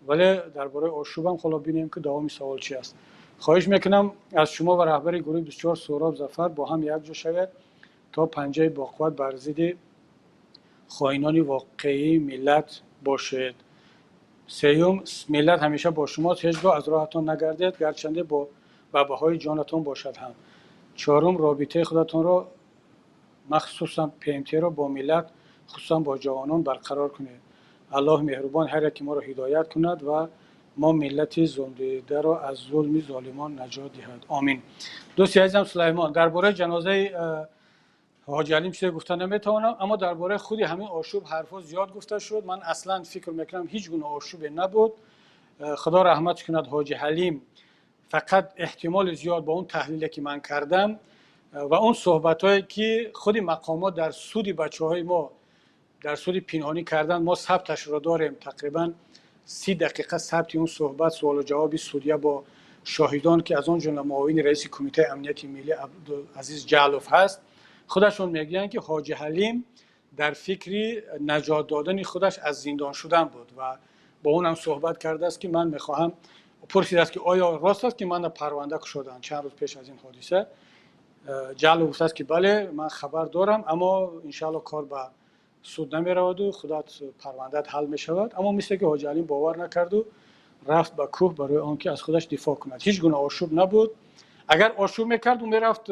вале дар бораи ошубам ҳоло бинем, ки давоми савол чи аст. Хоҳиш мекунам аз шумо ва раҳбари гурӯҳи 24 Суҳроб Зафар бо ҳам якҷо шавед, то панҷаи боқувват бар зидди хоинони воқеии миллат бошед. Сеюм, миллат ҳамеша бо шумост, ҳеҷ гоҳ аз роҳатон нагардед, гарчанде бо ба баҳои ҷонатон бошад ҳам. Чорум, робитаи худатонро, махсусан ПМТро, бо миллат, хусусан бо ҷавонон барқарор кунед. Аллоҳ меҳрубон ҳар яки моро ҳидоят кунад ва мо миллати зулмдидаро аз зулми золимон наҷот диҳад. Омин. Дӯсти азизам Сулаймон, дар бораи ҷанозаи Ҳоҷи Алим чизе гуфта наметавонам, аммо дар бораи худи ҳамин ошӯб ҳарфҳо зиёд гуфта шуд. Ман аслан фикр мекунам, ҳеҷ гуна ошӯбе набуд. Худо раҳматш кунад Ҳоҷи Ҳалим. Фақат эҳтимоли зиёд, бо он таҳлиле ки ман кардам ва он суҳбатҳое ки худи мақомот дар суди бачаҳои мо, дар суди пинҳонӣ кардан, мо сабташро дорем, тақрибан 30 дақиқа сабти он суҳбат, суолу ҷавоби судья бо шоҳидон, ки аз он ҷумла муовини раиси Кумитаи амнияти миллӣ Абдуазиз Ҷалов ҳаст, худашон мегӯянд, ки Ҳоҷи Ҳалим дар фикри наҷот додани худаш аз зиндон шудан буд ва бо онам суҳбат кардааст, ки ман мехоҳам, пурсидааст, ки оё рост аст, ки мана парванда кушоданд чанд рӯз пеш аз ин ҳодиса. Ҷалов гуфтааст, ки бале, ман хабар дорам, аммо иншаалло кор ба суд намераваду худат парвандаат ҳал мешавад. Аммо мисле ки Ҳоҷи Ҳалим бовар накарду рафт ба кӯҳ барои он ки аз худаш дифоъ кунад. Ҳеҷ гуна ошӯб набуд. Агар ошӯб мекард, ӯ мерафт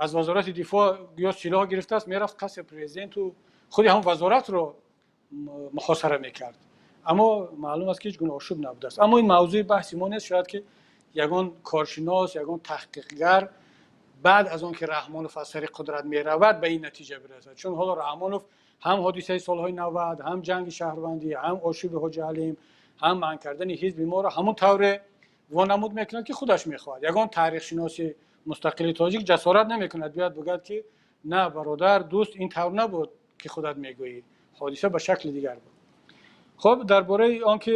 аз Вазорати дифоъ ё силоҳ гирифтааст, мерафт қасри президенту худи ҳамон вазоратро муҳосара мекард. Аммо маълум аст, ки ҳеҷ гуна ошӯб набудааст. Аммо ин мавзӯи баҳси мо нест. Шояд ки ягон коршинос, ягон таҳқиқгар баъд аз он ки Раҳмонов аз сари қудрат меравад, ба ин натиҷа бирасад, чун ҳоло Раҳмонов ҳам ҳодисаи солҳои 90, ҳам ҷанги шаҳрвандӣ, ҳам ошӯби Ҳоҷи Ҳалим, ҳам манъ кардани ҳизби моро ҳамон тавре вонамуд мекунад, ки худаш мехоҳад. Ягон таърихшиноси мустақили тоҷик ҷасорат намекунад биёяд бигӯяд, ки на, бародар, дӯст, ин тавр набуд, ки худат мегӯӣ, ҳодиса ба шакли дигар буд. Хуб, дар бораи он ки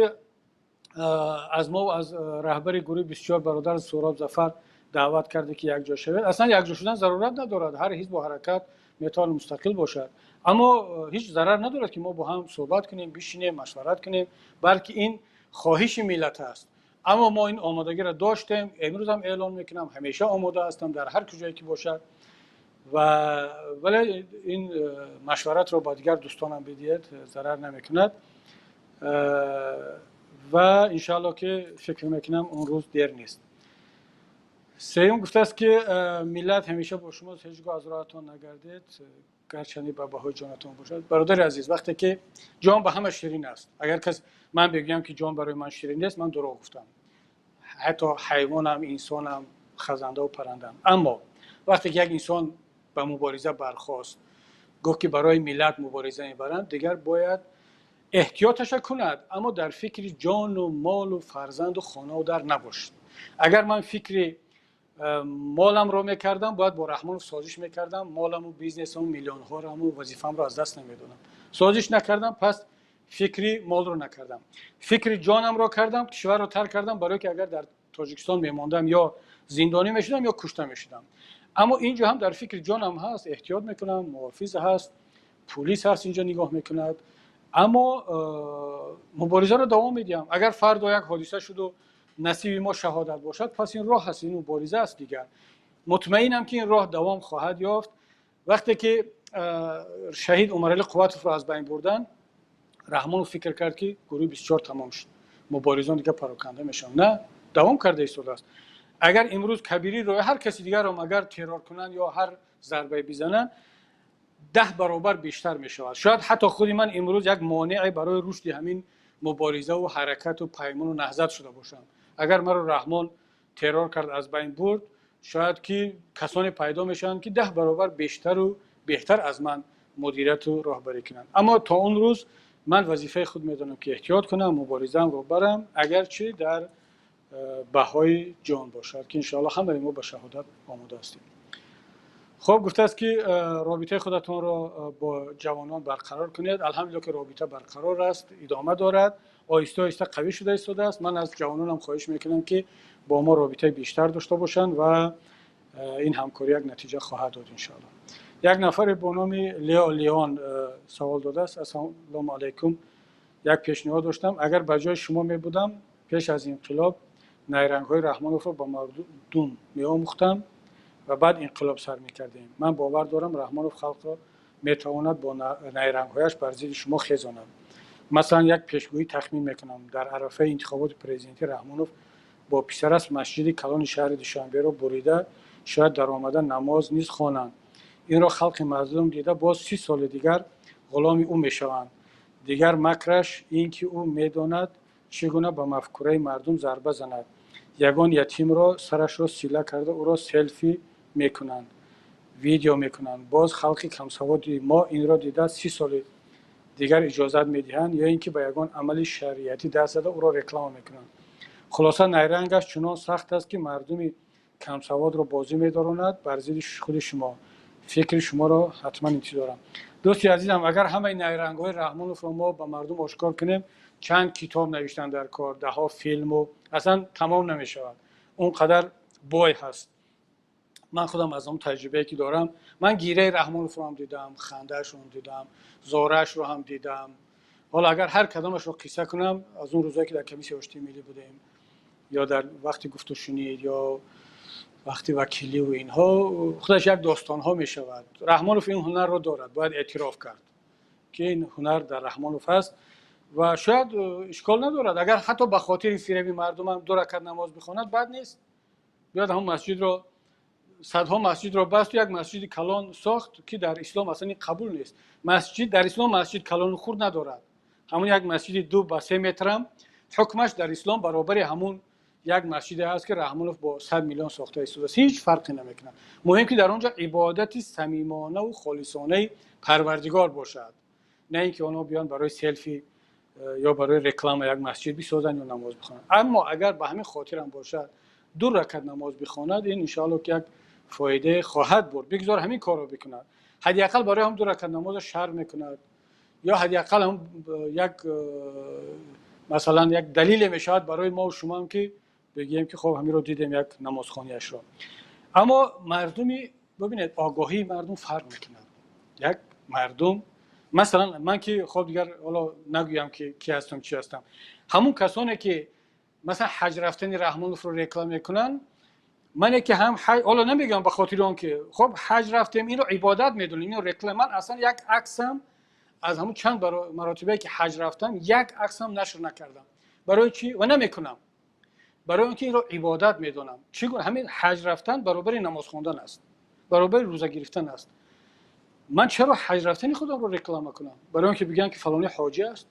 аз мо, аз раҳбари гурӯҳи 24 бародар Суҳроб Зафар даъват карде, ки якҷо шавед, аслан якҷо шудан зарурат надорад, ҳар ҳизбу ҳаракат метавонад мустақил бошад, аммо ҳеҷ зарар надорад, ки мо бо ҳам суҳбат кунем, бишинем, машварат кунем, балки ин хоҳиши миллат аст. Аммо мо ин омодагиро доштем, имрӯз ҳам эълон мекунам, ҳамеша омода ҳастам дар ҳар куҷое ки бошад. Ва вале ин машваратро ба дигар дӯстонам бидиҳед, зарар намекунад. Ва иншаалло, ки фикр мекунам, он рӯз дер нест. Сеюм, гуфтааст, ки миллат ҳамеша бо шумост, ҳеҷ гоҳ аз роҳатон нагардед, гарчанде ба баҳои ҷонатон бошад. Бародари азиз, вақте ки ҷон ба ҳама ширин аст, агар кас ман бигӯям, ки ҷон барои ман ширин нест, ман дурӯғ гуфтам. Ҳатто ҳайвонам, инсонам, хазандаву парандам. Аммо вақте ки як инсон ба мубориза бархост, гуфт, ки барои миллат мубориза мебаранд, дигар бояд Эҳтиёташа кунад, аммо дар фикри ҷону молу фарзанду хонаву дар набошад. Агар ман фикри моламро мекардам, бояд бо Раҳмонов созиш мекардам, моламу, бизнесаму, миллионҳораму, вазифаамро аз даст намедодам. Созиш накардам, пас фикри молро накардам, фикри ҷонамро кардам, кишварро тарк кардам, барое ки агар дар Тоҷикистон мемондам, ё зиндонӣ мешудам, ё кушта мешудам. Аммо ин ҷо ҳам дар фикри ҷонам ҳаст, эҳтиёт мекунам, муҳофиз ҳаст, пулис ҳаст, инҷо нигоҳ мекунад, аммо муборизаро давом медиҳам. Агар фардо як ҳодиса шуду насиби мо шаҳодат бошад, пас ин роҳ аст, ин мубориза аст дигар. Мутмаинам, ки ин роҳ давом хоҳад ёфт. Вақте ки шаҳид Умарали Қувватовро аз байн бурданд, Раҳмонов фикр кард, ки гурӯҳи 24 тамом шуд, муборизон дигар пароканда мешаванд. На, давом карда истодааст. Агар имрӯз Кабириро, ҳар каси дигарро агар террор кунанд ё ҳар зарбае бизананд, 10 баробар бештар мешавад. Шояд ҳатто худи ман имрӯз як монеъе барои рушди ҳамин муборизаву ҳаракату паймону наҳзат шуда бошам. Агар маро Раҳмон террор кард, аз байн бурд, шояд ки касоне пайдо мешаванд, ки 10 баробар бештару беҳтар аз ман мудирияту роҳбарӣ кунанд. Аммо то он рӯз ман вазифаи худ медонам, ки эҳтиёт кунам, муборизаамро барам, агарчи дар баҳои ҷон бошад, ки иншоалло ҳамаи мо ба шаҳодат омода ҳастем. Хуб, гуфтааст, ки робитаи худатонро бо ҷавонон барқарор кунед. Алҳамдулилло, ки робита барқарор аст, идома дорад, оҳиста оҳиста қавӣ шуда истодааст. Ман аз ҷавононам хоҳиш мекунам, ки бо мо робитаи бештар дошта бошанд ва ин ҳамкорӣ як натиҷа хоҳад дод, иншоалло. Як нафаре бо номи Лео Леон савол додааст: «Ассалому алайкум, як пешниҳод доштам. Агар ба ҷои шумо мебудам, пеш аз инқилоб найрангҳои Раҳмоновро ба мардум меомӯхтам ва баъд инқилоб сар мекардем. Ман бовар дорам, Раҳмонов халқро метавонад бо найрангҳояш бар зидди шумо хезонад. Масалан, як пешгӯӣ тахмин мекунам: дар арафаи интихоботи президентӣ Раҳмонов бо писараш масҷиди калони шаҳри Душанберо бурида, шояд даромада намоз низ хонанд. Инро халқи мазлум дида, боз 30 соли дигар ғуломи ӯ мешаванд. Дигар макраш ин ки ӯ медонад, чӣ гуна ба мафкураи мардум зарба занад. Ягон ятимро сарашро сила карда, ӯро селфи мекунанд, видео мекунанд. Боз халқи камсаводи мо инро дида, 30 соли дигар иҷозат медиҳанд. Ё ин ки ба ягон амали шариатӣ даст зада, ӯро реклама мекунанд. Хулоса, найрангаш чунон сахт аст, ки мардуми камсаводро бозӣ медоронад бар зидди худи шумо. Фикри шуморо ҳатман интизорам». Дӯсти азизам, агар ҳамаи найрангҳои Раҳмоновро мо ба мардум ошкор кунем, чанд китоб навиштан дар кор, даҳҳо филму аслан тамом намешавад, он қадар бой ҳаст. Ман худам аз он таҷрибае, ки дорам, ман гиряи Раҳмоновро ҳам дидам, хандаашро ҳам дидам, зораашро ҳам дидам. Ҳоло агар ҳар кадомашро қисса кунам, аз он рӯзое, ки дар комиссияи оштии миллӣ будем ё дар вақти гуфтушунид ё вақти вакиливу инҳо, худаш як достонҳо мешавад. Раҳмонов ин ҳунарро дорад, бояд эътироф кард, ки ин ҳунар дар Раҳмонов ҳаст ва шояд ишкол надорад, агар ҳатто ба хотири фиреби мардумам ду ракат намоз бихонад, бад нест. Биёд, ҳамон масҷидро, садҳо масҷидро басту як масҷиди калон сохт, ки дар ислом аслан ин қабул нест. Масҷид дар ислом масҷид калону хурд надорад. Ҳамон як масҷиди 2 ба 3 метрам ҳукмаш дар ислом баробари ҳамун як масҷиде ҳаст, ки Раҳмонов бо 100 миллион сохта истодааст. Ҳеҷ фарқе намекунад. Муҳим, ки дар он ҷо ибодати самимонаву холисонаи Парвардигор бошад, на ин ки онҳо биён барои селфи ё барои реклама як масҷид бисозанд ё намоз бихонанд. Аммо агар ба ҳамин хотирам бошад, ду ракат намоз бихонад, ин иншоалло ки як фоидае хоҳад бурд. Бигзор ҳамин корро бикунад. Ҳадди ақал барои ҳам ду ракат намоза шарм мекунад ё ҳадди ақал ҳам як масалан як далеле мешавад барои мо шумоам, ки бигӯем, ки хоб, ҳаминро дидем, як намозхонияшро. Аммо мардуми, бибинед, огоҳии мардум фарқ мекунад. Як мардум, масалан ман, ки хоб, дигар ҳоло нагӯям, ки ки ҳастам, чӣ ҳастам, ҳамун касоне, ки масалан ҳаҷ рафтани Раҳмоновро реклама мекунанд, мане ки ҳам ҳоло намегӯям ба хотири он ки хоб, ҳаҷ рафтем, инро ибодат медонем, инро реклама. Ман аслан як аксам аз ҳамун чанд маротибае, ки ҳаҷ рафтам, як аксам нашр накардам. Барои чӣ? Ва намекунам. Барои он ки инро ибодат медонам. Чӣ гуна ҳамин ҳаҷ рафтан баробари намоз хондан аст, баробари рӯза гирифтан аст. Ман чаро ҳаҷ рафтани худамро реклама кунам? Барои он ки бигӯям, ки фалони ҳоҷӣ аст?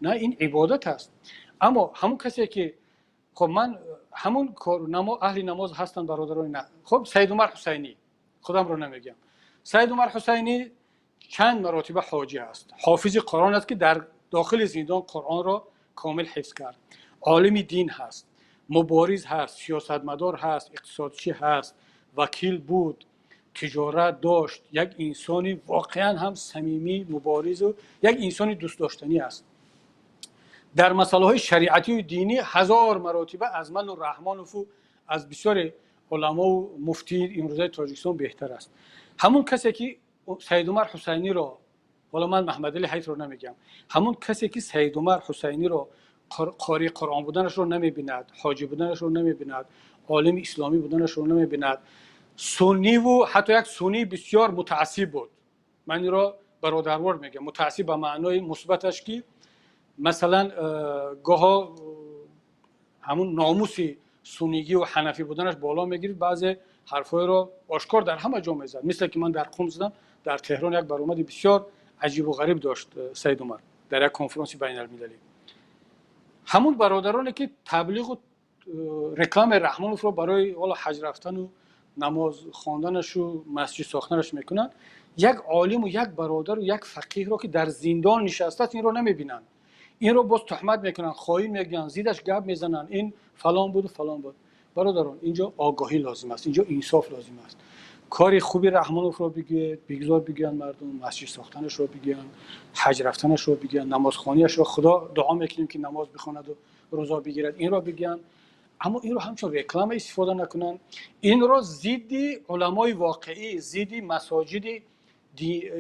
На, ин ибодат аст. Аммо ҳамун касе, ки хоб, ман ҳамун аҳли намоз ҳастанд, бародарони, на, хоб, Саидумар Ҳусайнӣ, худамро намегӯям, Саидумар Ҳусайнӣ чанд маротиба ҳоҷӣ аст, ҳофизи Қуръон аст, ки дар Дохили зиндон Қуръонро комил ҳифз кард. Олими дин ҳаст, мубориз ҳаст, сиёсатмадор ҳаст, иқтисодчӣ ҳаст, вакил буд, тиҷорат дошт. Як инсони воқеан ҳам самимӣ, муборизу як инсони дӯстдоштанӣ аст. Дар масъалаҳои шариатию динӣ ҳазор маротиба аз ману Раҳмонову аз бисёре уламову муфтии имрӯзаи Тоҷикистон беҳтар аст. Ҳамун касе ки Саидумар Ҳусайниро, ҳоло ман Маҳмадали Ҳайтро намегӯям, ҳамун касе ки Саидумар Ҳусайниро қории Қуръон буданашро намебинад, ҳоҷӣ буданашро намебинад, олими исломӣ буданашро намебинад, сунниву ҳатто як суннии бисёр мутаассиб буд. Ман инро бародарвор мегӯям, мутаассиб ба маънои мусбаташ, ки масалан гоҳо ҳамун номуси суннигӣ ва ҳанафӣ буданаш боло мегирифт, баъзе ҳарфҳоеро ошкор дар ҳама ҷо мезад, мисле ки ман дар Қум задам. Дар Теҳрон як баромади бисёр аҷибу ғариб дошт Саид Умар дар як конфронси байналмилалӣ. Ҳамун бародароне ки таблиғу рекламаи Раҳмоновро барои ҳоло ҳаҷ рафтану намоз хонданашу масҷид сохтанаш мекунанд, як олиму як бародару як фақиҳро, ки дар зиндон нишастааст, инро намебинанд, инро боз туҳмат мекунанд, хоин мегӯянд, зидаш гап мезананд, ин фалон буду фалон буд. Бародарон, инҷо огоҳӣ лозим аст, инҷо инсоф лозим аст. Кори хуби Раҳмоновро бигӯед, бигзор бигӯянд мардум, масҷид сохтанашро бигӯянд, ҳаҷ рафтанашро бигӯянд, намозхониашро, худо дуо мекунем, ки намоз бихонаду рӯзо бигирад, инро бигӯянд, аммо инро ҳамчун реклама истифода накунанд, инро зидди уламои воқеӣ, зидди масоҷиди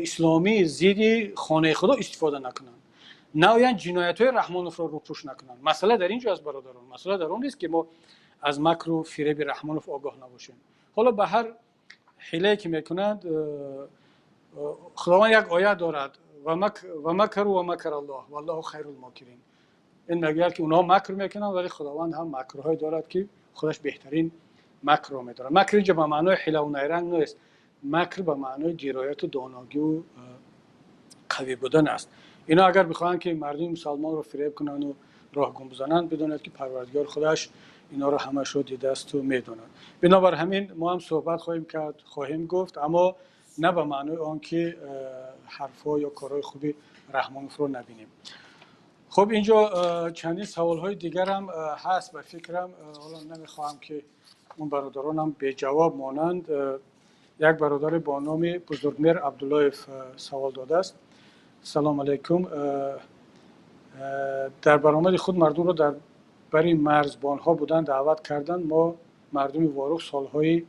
исломӣ, зидди хонаи худо истифода накунанд, наоянд ҷиноятҳои Раҳмоновро рӯпӯш накунанд. Масъала дар ин ҷо аст, бародарон. Масъала дар он нест, ки мо аз макру фиреби Раҳмонов огоҳ набошем. Ҳоло ба ҳар ҳилае ки мекунанд, Худованд як оят дорад: ва макару ва макар Аллоҳ валлоҳу хайрул мокирин. Ин мегӯяд, ки онҳо макр мекунанд, вале Худованд ҳам макрҳое дорад, ки худаш беҳтарин макрро медорад. Макр инҷо ба маънои ҳилаву найранг нест, макр ба маънои дирояту доногиву қавӣ будан аст. Ино агар бихоҳанд, ки мардуми мусалмонро фиреб кунанду роҳ гум бизананд, бидонед, ки Парвардигор худаш инҳоро ҳамашро дидаасту медонад. Бинобар ҳамин мо ҳам суҳбат хоҳем кард, хоҳем гуфт, аммо на ба маънои он ки ҳарфҳо ё корҳои хуби Раҳмоновро набинем. Хуб, инҷо чандин саволҳои дигарам ҳаст, ба фикрам, ҳоло намехоҳам, ки он бародаронам беҷавоб монанд. Як бародаре бо номи Бузургмер Абдуллоев савол додааст: «Салом алайкум, дар баромади худ мардумро дар бари марзбонҳо будан даъват карданд. Мо мардуми Ворух солҳои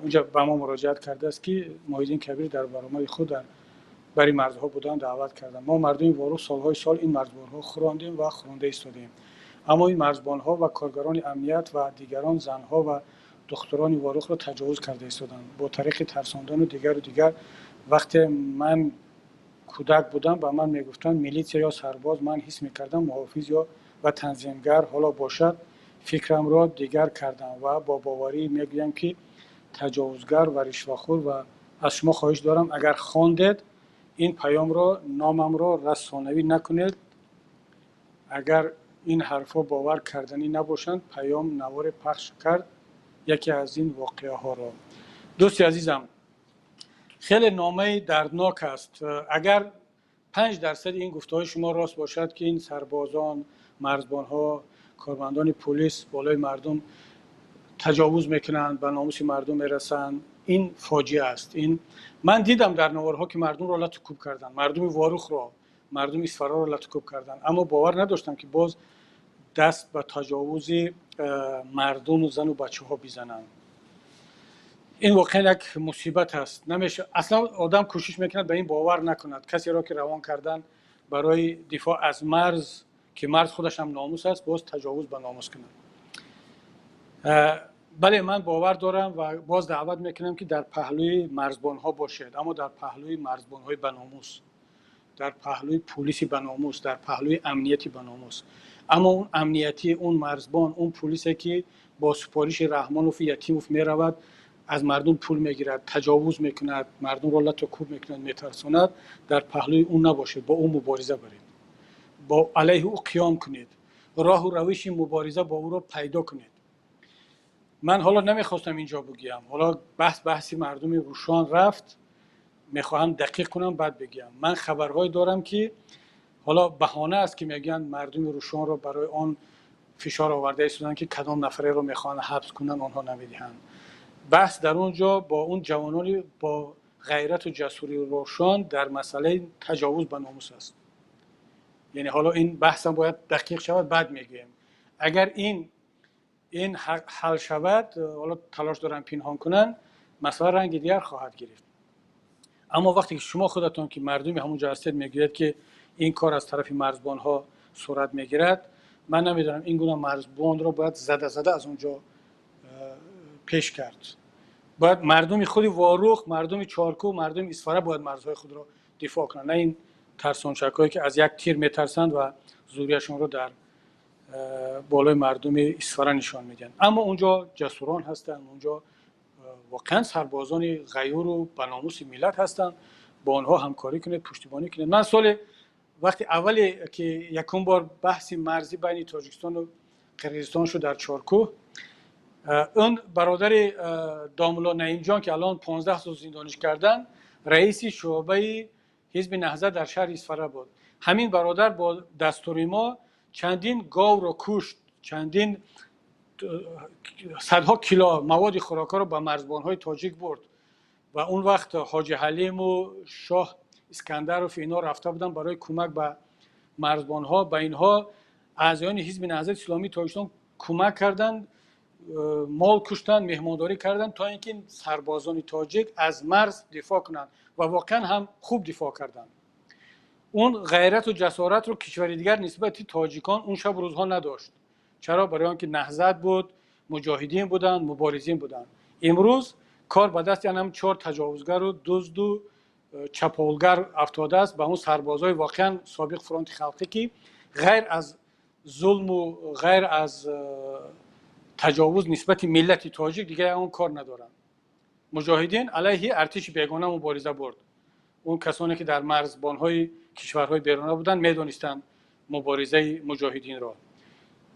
унҷа ба мо муроҷиат кардааст, ки Муҳиддин Кабир дар баромади худ дар бари марзҳо будан даъват карданд. Мо мардуми Ворух солҳои сол ин марзбонҳо хӯрондем ва хӯронда истодаем, аммо ин марзбонҳо ва коргарони амният ва дигарон занҳо ва духтурони Ворухро таҷовуз карда истоданд бо тариқи тарсондану дигару дигар. Вақте ман кӯдак будам, ба ман мегуфтанд милитсия ё сарбоз, ман ҳис мекардам муҳофиз ё ва танзимгар. Ҳоло бошад, фикрамро дигар кардам ва бо боварӣ мегӯям, ки таҷовузгар ва ришвахӯр. Ва аз шумо хоҳиш дорам, агар хондед ин паёмро, номамро расонавӣ накунед. Агар ин ҳарфҳо бовар карданӣ набошанд, паём наворе пахш кард яке аз ин воқеаҳоро». Дӯсти азизам, хеле номаи дарднок аст. Агар 5 дарсади ин гуфтаҳои шумо рост бошад, ки ин сарбозон, марзбонҳо, кормандони пулис болои мардум таҷовуз мекунанд, ба номуси мардум мерасанд, ин фоҷиа аст. Ин ман дидам дар наворҳо, ки мардумро лату кӯб карданд, мардуми Ворухро, мардуми Исфараро лату кӯб карданд, аммо бовар надоштам, ки боз даст ба таҷовузи мардуму зану бачаҳо бизананд. Ин воқеан як мусибат аст. Намеша, аслан одам кӯшиш мекунад, ба ин бовар накунад. Касеро ки равон кардан барои дифоъ аз марз, ки марз худаш ҳам номус аст, боз таҷовуз ба номус кунад. Бале, ман бовар дорам ва боз даъват мекунам, ки дар паҳлӯи марзбонҳо бошед, аммо дар паҳлӯи марзбонҳои баномус, дар паҳлӯи пулиси баномус, дар паҳлӯи амнияти баномус. Аммо он амниятӣ, он марзбон, он пулисе, ки бо супориши Раҳмонову Ятимов меравад, аз мардум пул мегирад, таҷовуз мекунад, мардумро лату кӯб мекунад, метарсонад, дар паҳлӯи ӯ набошед, бо ӯ мубориза баред, бо алайҳи ӯ қиём кунед, роҳу равиши мубориза бо ӯро пайдо кунед. Ман ҳоло намехостам инҷо бигӯям, ҳоло баҳс баҳси мардуми Рӯшон рафт. Мехоҳам дақиқ кунам, баъд бигӯям. Ман хабарҳое дорам, ки ҳоло баҳона аст, ки мегӯянд мардуми Рӯшонро барои он фишор оварда истоданд, ки кадом нафареро мехоҳанд ҳабс кунанд, онҳо намедиҳанд. Баҳс дар он ҷо бо он ҷавонони бо ғайрату ҷасури Рӯшон дар масъалаи таҷовуз ба номус аст. Яъне ҳоло ин баҳсам бояд дақиқ шавад, баъд мегӯем. Агар ин ҳал шавад, ҳоло талош доранд пинҳон кунанд, масъала ранги дигар хоҳад гирифт. Аммо вақте ки шумо худатон, ки мардуми ҳамон ҷо ҳастед, мегӯяд, ки ин кор аз тарафи марзбонҳо сурат мегирад, ман намедонам, ин гуна марзбонро бояд зада зада аз он ҷо пеш кард. Бояд мардуми худи Ворух, мардуми Чоркӯҳ, мардуми Исфара бояд марзҳои худро дифоъ кунанд, на ин тарсончакҳое, ки аз як тир метарсанд ва зӯрияшонро дар болои мардуми Исфара нишон медиҳанд. Аммо он ҷо ҷасурон ҳастанд, он ҷо воқеан сарбозони ғайюру ба номуси миллат ҳастанд. Бо онҳо ҳамкорӣ кунед, пуштибонӣ кунед. Ман соли вақти аввале, ки якум бор баҳси марзӣ байни Тоҷикистону Қирғизистон шуд дар Чоркӯҳ, он бародари домулло Наимҷон, ки алон 15 сол зиндониш карданд, раиси шӯъбаи ҳизби Наҳзат дар шаҳри Исфара буд. Ҳамин бародар бо дастури мо чандин говро кушт, чандин садҳо кило маводи хӯрокаро ба марзбонҳои тоҷик бурд. Ва он вақт Ҳоҷи Ҳалиму Шоҳ Искандаров инҳо рафта буданд барои кӯмак ба марзбонҳо. Ба инҳо аъзоёни ҳизби Наҳзати Исломии Тоҷикистон кӯмак карданд, мол куштанд, меҳмондорӣ карданд, то ин ки сарбозони тоҷик аз марз дифоъ кунанд, ва воқеан ҳам хуб дифоъ карданд. Он ғайрату ҷасоратро кишвари дигар нисбати тоҷикон он шабу рӯзҳо надошт. Чаро? Барои он ки Наҳзат буд, муҷоҳидин буданд, муборизин буданд. Имрӯз кор ба дасти анам чор таҷовузгару дузду чаполгар афтодааст, ба он сарбозои воқеан собиқ фронти халқӣ, ки ғайр аз зулму ғайр аз таҷовуз нисбати миллати тоҷик дигар он кор надоранд. Муҷоҳидин алайҳи артиши бегона мубориза бурд. Он касоне, ки дар марзбонҳои кишварҳои беруна буданд, медонистанд муборизаи муҷоҳидинро,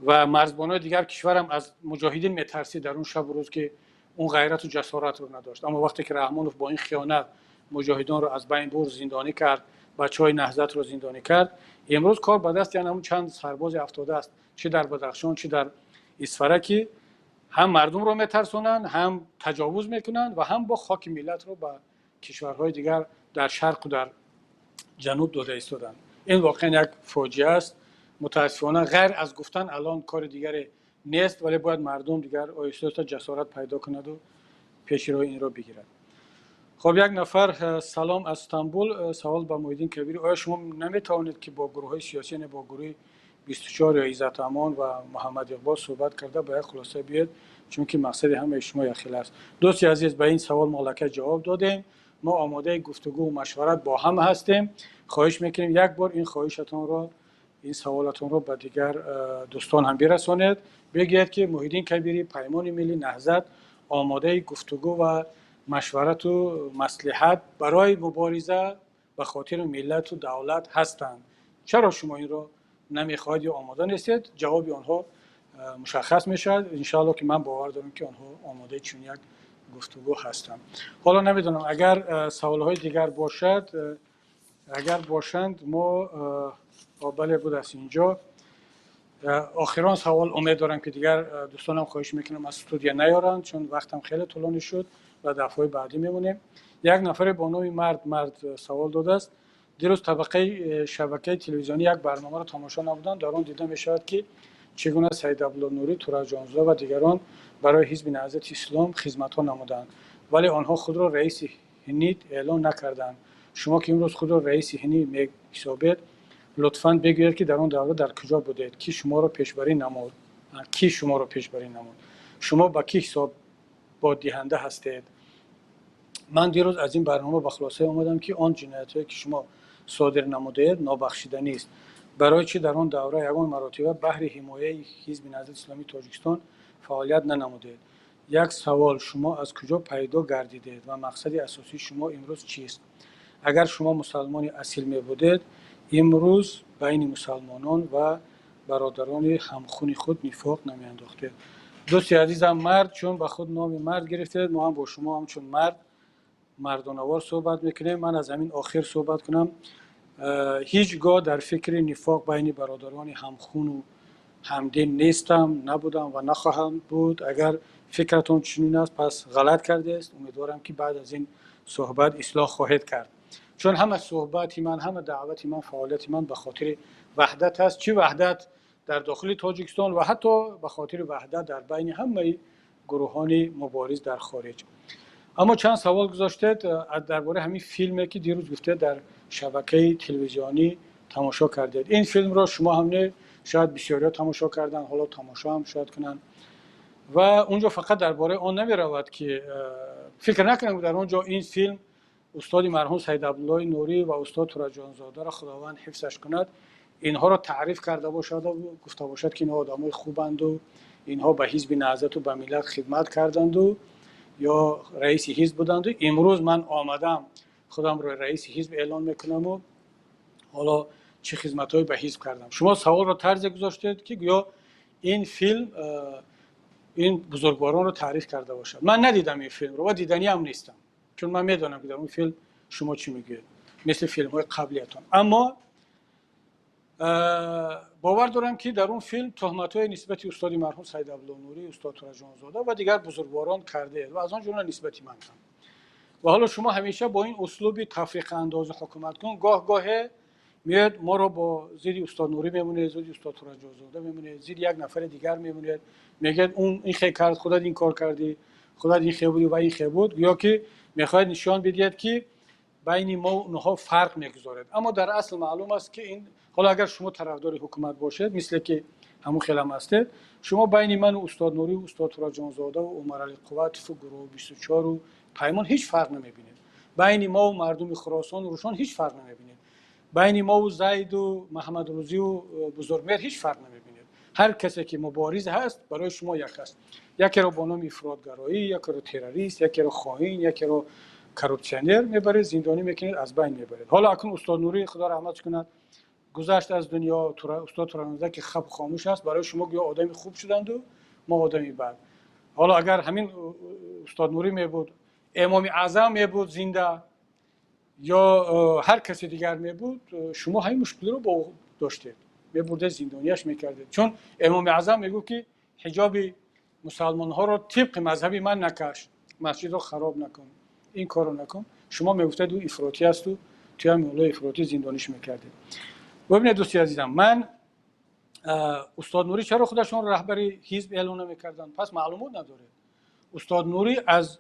ва марзбонҳои дигар кишварам аз муҷоҳидин метарсид дар он шабу рӯз, ки он ғайрату ҷасоратро надошт. Аммо вақте ки Раҳмонов бо ин хиёнат муҷоҳидонро аз байн бурд, зиндонӣ кард, бачаҳои Наҳзатро зиндонӣ кард, имрӯз кор ба дасти ҳамун чанд сарбозе афтодааст, чӣ дар Бадахшон, чӣ дар Исфара, ки ҳам мардумро метарсонанд, ҳам таҷовуз мекунанд ва ҳам бо хоки миллатро ба кишварҳои дигар дар шарқу дар ҷануб дода истоданд. Ин воқеан як фоҷиа аст. Мутаассифона, ғайр аз гуфтан алон кори дигаре нест, вале бояд мардум дигар оҳиста оҳиста ҷасорат пайдо кунаду пеши роҳи инро бигирад. Хоб, як нафар: «Салом аз Стамбул, савол ба Муҳиддин Кабирӣ. Оё шумо наметавонед, ки бо гурӯҳҳои сиёсӣ, яъне бо гурӯҳи 24 ё Иззат Амон ва Муҳаммад Иқбол суҳбат карда, ба як хулоса биёед, чунки мақсади ҳамаи шумо якхела аст?» Дӯсти азиз, ба ин савол мо аллакай ҷавоб додем. Мо омодаи гуфтугӯ машварат бо ҳама ҳастем. Хоҳиш мекунем, як бор ин хоҳишатонро, ин саволатонро ба дигар дӯстон ҳам бирасонед. Бигӯед, ки Муҳиддин Кабирӣ, Паймони миллӣ, Наҳзат омодаи гуфтугӯ ва машварату маслиҳат барои мубориза ба хотири миллату давлат ҳастанд. Чаро шумо инро намехоҳед ё омода нестед? Ҷавоби онҳо мушаххас мешавад, иншоалло, ки ман бовар дорам, ки онҳо омодаи чунин як гуфтугӯ ҳастанд. Ҳоло намедонам, агар саволҳои дигар бошад. Агар бошанд, мо, бале, будааст инҷо охирон савол. Умед дорам, ки дигар дӯстонам, хоҳиш мекунам, аз студия наёранд, чун вақтам хеле тӯлонӣ шуд ва дафъаҳои баъдӣ мемонем. Як нафаре бо номи Мард савол додааст: «Дирӯз табақаи шабакаи телевизионӣ як барномаро тамошо намудам. Дар он дида мешавад, ки чӣ гуна Саид Абдулло Нурӣ, Тураҷонзода ва дигарон барои ҳизби Наҳзати Ислом хизматҳо намуданд, вале онҳо худро раиси ҳнид эълон накарданд. Шумо, ки имрӯз худро раиси ҳнид меҳисобед, лутфан бигӯед, ки дар он давра дар куҷо будед? Кӣ шуморо пешбарӣ намуд? Кӣ шуморо пешбарӣ намуд? Шумо ба кӣ ҳисоботдиҳанда ҳастед?» Ман дирӯз аз ин барнома ба хулосае омадам, ки он ҷиноятҳое, ки шумо содир намудаед, нобахшиданист. Барои чӣ дар он давра ягон маротиба баҳри ҳимояи ҳизби Наҳзати Исломии Тоҷикистон фаъолият нанамудед? Як савол: шумо аз куҷо пайдо гардидед ва мақсади асосии шумо имрӯз чист? Агар шумо мусалмони асил мебудед, имрӯз байни мусалмонон ва бародарони ҳамхуни худ нифоқ намеандохтед. Дӯсти азизам Мард, чун ба худ номи мард гирифтед, мо ҳам бо шумо ҳамчун мард Мардонавор суҳбат мекунем. Ман аз ҳамин охир суҳбат кунам. Ҳеҷ гоҳ дар фикри нифоқ байни бародарони ҳамхуну ҳамдин нестам, набудам ва нахоҳам буд. Агар фикратон чунин аст, пас ғалат кардест. Умедворам, ки баъд аз ин суҳбат ислоҳ хоҳед кард, чун ҳама суҳбати ман, ҳама даъвати ман, фаъолияти ман ба хотири ваҳдат аст, чӣ ваҳдат дар дохили Тоҷикистон ва ҳатто ба хотири ваҳдат дар байни ҳамаи гурӯҳони мубориз дар хориҷ. Аммо чанд савол гузоштед дар бораи ҳамин филме, ки дирӯз гуфтед, дар шабакаи телевизионӣ тамошо кардед. Ин филмро шумо ҳам не, шояд бисёриҳо тамошо карданд, ҳоло тамошо ҳам шояд кунанд. Ва он ҷо фақат дар бораи он намеравад, ки фикр накунам, дар он ҷо ин филм устоди марҳум Саид Абдуллои Нурӣ ва устод Тураҷонзодаро, Худованд ҳифзаш кунад, инҳоро таъриф карда бошаду гуфта бошад, ки инҳо одамои хубанду инҳо ба ҳизби Наҳзату ба миллат хидмат карданду ё раиси ҳизб буданду имрӯз ман омадам, худамро раиси ҳизб эълон мекунаму ҳоло чӣ хизматҳое ба ҳизб кардам. Шумо саволро тарзе гузоштед, ки гӯё ин филм ин бузургворонро таъриф карда бошад. Ман надидам ин филмро ва диданиам нестам, чун ман медонам, ки дар он филм шумо чӣ мегӯед, мисли филмҳои қаблиятон. Аммо бовар дорам, ки дар он филм туҳматҳои нисбати устоди марҳум Саид Абдулло Нурӣ, устод Тураҷонзода ва дигар бузургворон кардаед ва аз он ҷумла нисбати ман ҳам. Ва ҳоло шумо ҳамеша бо ин услуби тафриқаандозу ҳукуматкун гоҳ гоҳе меояд, моро бо зидди устод Нурӣ мемонед, зидди устод Тураҷонзода мемонед, зидди як нафари дигар мемонед, мегӯяд, он ин хе кард, худат ин кор кардӣ, худат ин хе будӣ ва ин хе буд. Ё ки мехоҳад нишон бидиҳад, ки байни мо онҳо фарқ мегузорад. Аммо дар асл маълум аст, ки ин ҳоло агар шумо тарафдори ҳукумат бошед, мисле ки ҳамун хелам ҳастед, шумо байни ману устод Нурӣ, устод Тураҷонзода ва Умарали Қувватову гурӯҳи 24-у Паймон ҳеҷ фарқ намебинед. Байни мову мардуми Хуросону Рӯшон ҳеҷ фарқ намебинед. Байни мову Зайду Маҳамадрӯзию Бузургмеҳр ҳеҷ фарқ намебинед. Ҳар касе ки мубориз ҳаст, барои шумо як аст. Якеро бо номи ифротгароӣ, якеро террорист, якеро хоин, якеро коррупсионер мебаред, зиндонӣ мекунед, аз байн мебаред. Ҳоло акнун устод Нурӣ, Худо раҳматш кунад, гузашт аз дунё, устод Тураҷонзода, ки хаб хомӯш аст, барои шумо гӯё одами хуб шуданду мо одами бад. Ҳоло агар ҳамин устод Нурӣ мебуд, Эмоми Аъзам мебуд зинда ё ҳар касе дигар мебуд, шумо ҳамин мушкилиро бо ӯ доштед, мебурдед, зиндонияш мекардед. Чун Эмоми Аъзам мегуфт, ки ҳиҷоби мусалмонҳоро тибқи мазҳаби ман накаш, масҷидро хароб накун, ин корро накун, шумо мегуфтед, ӯ ифротӣ асту туям муллои ифротӣ, зиндониш мекардед. Бибинед, дӯсти азизам, ман устод Нурӣ чаро худашонро раҳбари ҳизб эълон намекарданд? Пас маълумот надоред. Устод Нурӣ аз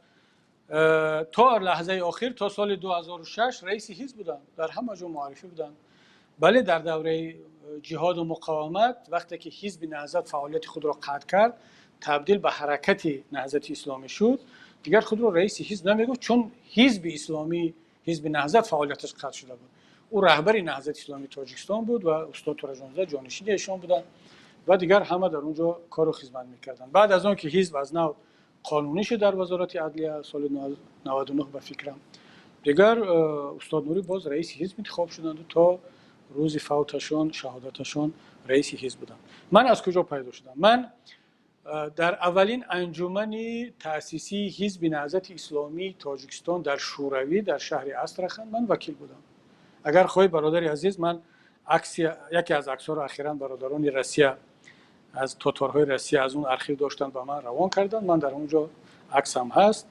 то лаҳзаи охир, то соли 2006 раиси ҳизб буданд, дар ҳама ҷо муаррифӣ буданд. Бале, дар давраи ҷиҳоду муқовимат, вақте ки ҳизби Наҳзат фаъолияти худро қатъ кард, табдил ба ҳаракати Наҳзати Исломӣ шуд, дигар худро раиси ҳизб намегуфт, чун ҳизби исломӣ, ҳизби Наҳзат фаъолияташ қатъ шуда буд. Ӯ раҳбари Наҳзати Исломии Тоҷикистон буд ва устод Тураҷонзода ҷонишини эшон буданд ва дигар ҳама дар он ҷо кору хизмат мекарданд. Баъд аз он ки ҳизб аз нав қонунӣ шуд дар Вазорати адлия соли 99, ба фикрам, дигар устод Нурӣ боз раиси ҳизб интихоб шуданду то рӯзи фавташон, шаҳодаташон раиси ҳизб буданд. Ман аз куҷо пайдо шудам? Ман дар аввалин анҷумани таъсисии ҳизби Наҳзати Исломии Тоҷикистон дар Шӯравӣ, дар шаҳри Астрахан, ман вакил будам. Агар хоҳӣ, бародари азиз, ман акси, яке аз аксҳоро ахиран бародарони Россия, аз тоторҳои Россия аз он архив доштанд, ба ман равон карданд. Ман дар он ҷо аксам ҳаст.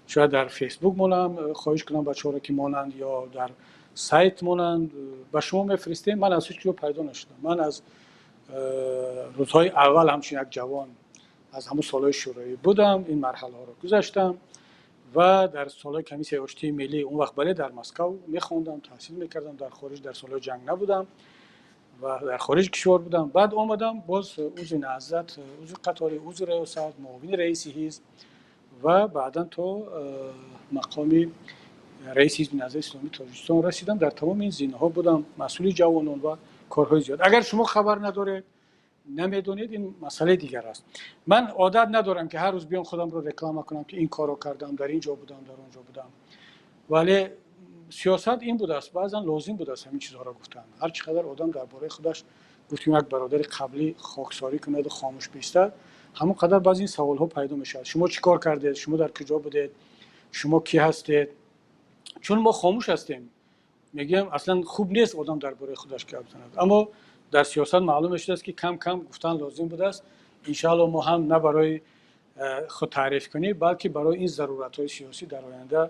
Шояд дар Фейсбук монам, хоҳиш кунам бачаҳоро, ки монанд, ё дар сайт монанд, ба шумо мефиристем. Ман аз ҳеҷ ҷо пайдо нашудам. Ман аз рӯзҳои аввал ҳамчун як ҷавон аз ҳамун солҳои шӯравӣ будам, ин марҳалаҳоро гузаштам ва дар солҳои Комиссияи оштии миллӣ, он вақт, бале, дар Москав мехондам, таҳсил мекардам, дар хориҷ дар солҳои ҷанг набудам ва дар хориҷи кишвар будам. Баъд омадам, боз узви Наҳзат, узви қатори, узви риёсат, муовини раиси ҳизб ва баъдан то мақоми раиси ҳизби Наҳзати Исломии Тоҷикистон расидам. Дар тамоми ин зинаҳо будам, масъули ҷавонон ва корҳои зиёд. Агар шумо хабар надоред, намедонед, ин масъалаи дигар аст. Ман одат надорам, ки ҳар рӯз биём, худамро реклама кунам, ки ин корро кардам, дар ин ҷо будам, дар он ҷо будам. Вале сиёсат ин будааст, баъзан лозим будааст ҳамин чизҳоро гуфтан. Ҳар чӣ қадар одам дар бораи худаш, гуфтем, як бародари қаблӣ, хоксорӣ кунаду хомӯш бистад, ҳамон қадар баъзе ин саволҳо пайдо мешавад: шумо чӣ кор кардед, шумо дар куҷо будед, шумо кӣ ҳастед? Чун мо хомӯш ҳастем, мегӯям, аслан хуб нест одам дар бораи худаш гап занад, аммо дар сиёсат маълум мешудааст, ки кам кам гуфтан лозим будааст. Иншаалло, мо ҳам на барои худ таърифкунӣ, балки барои ин заруратҳои сиёсӣ дар оянда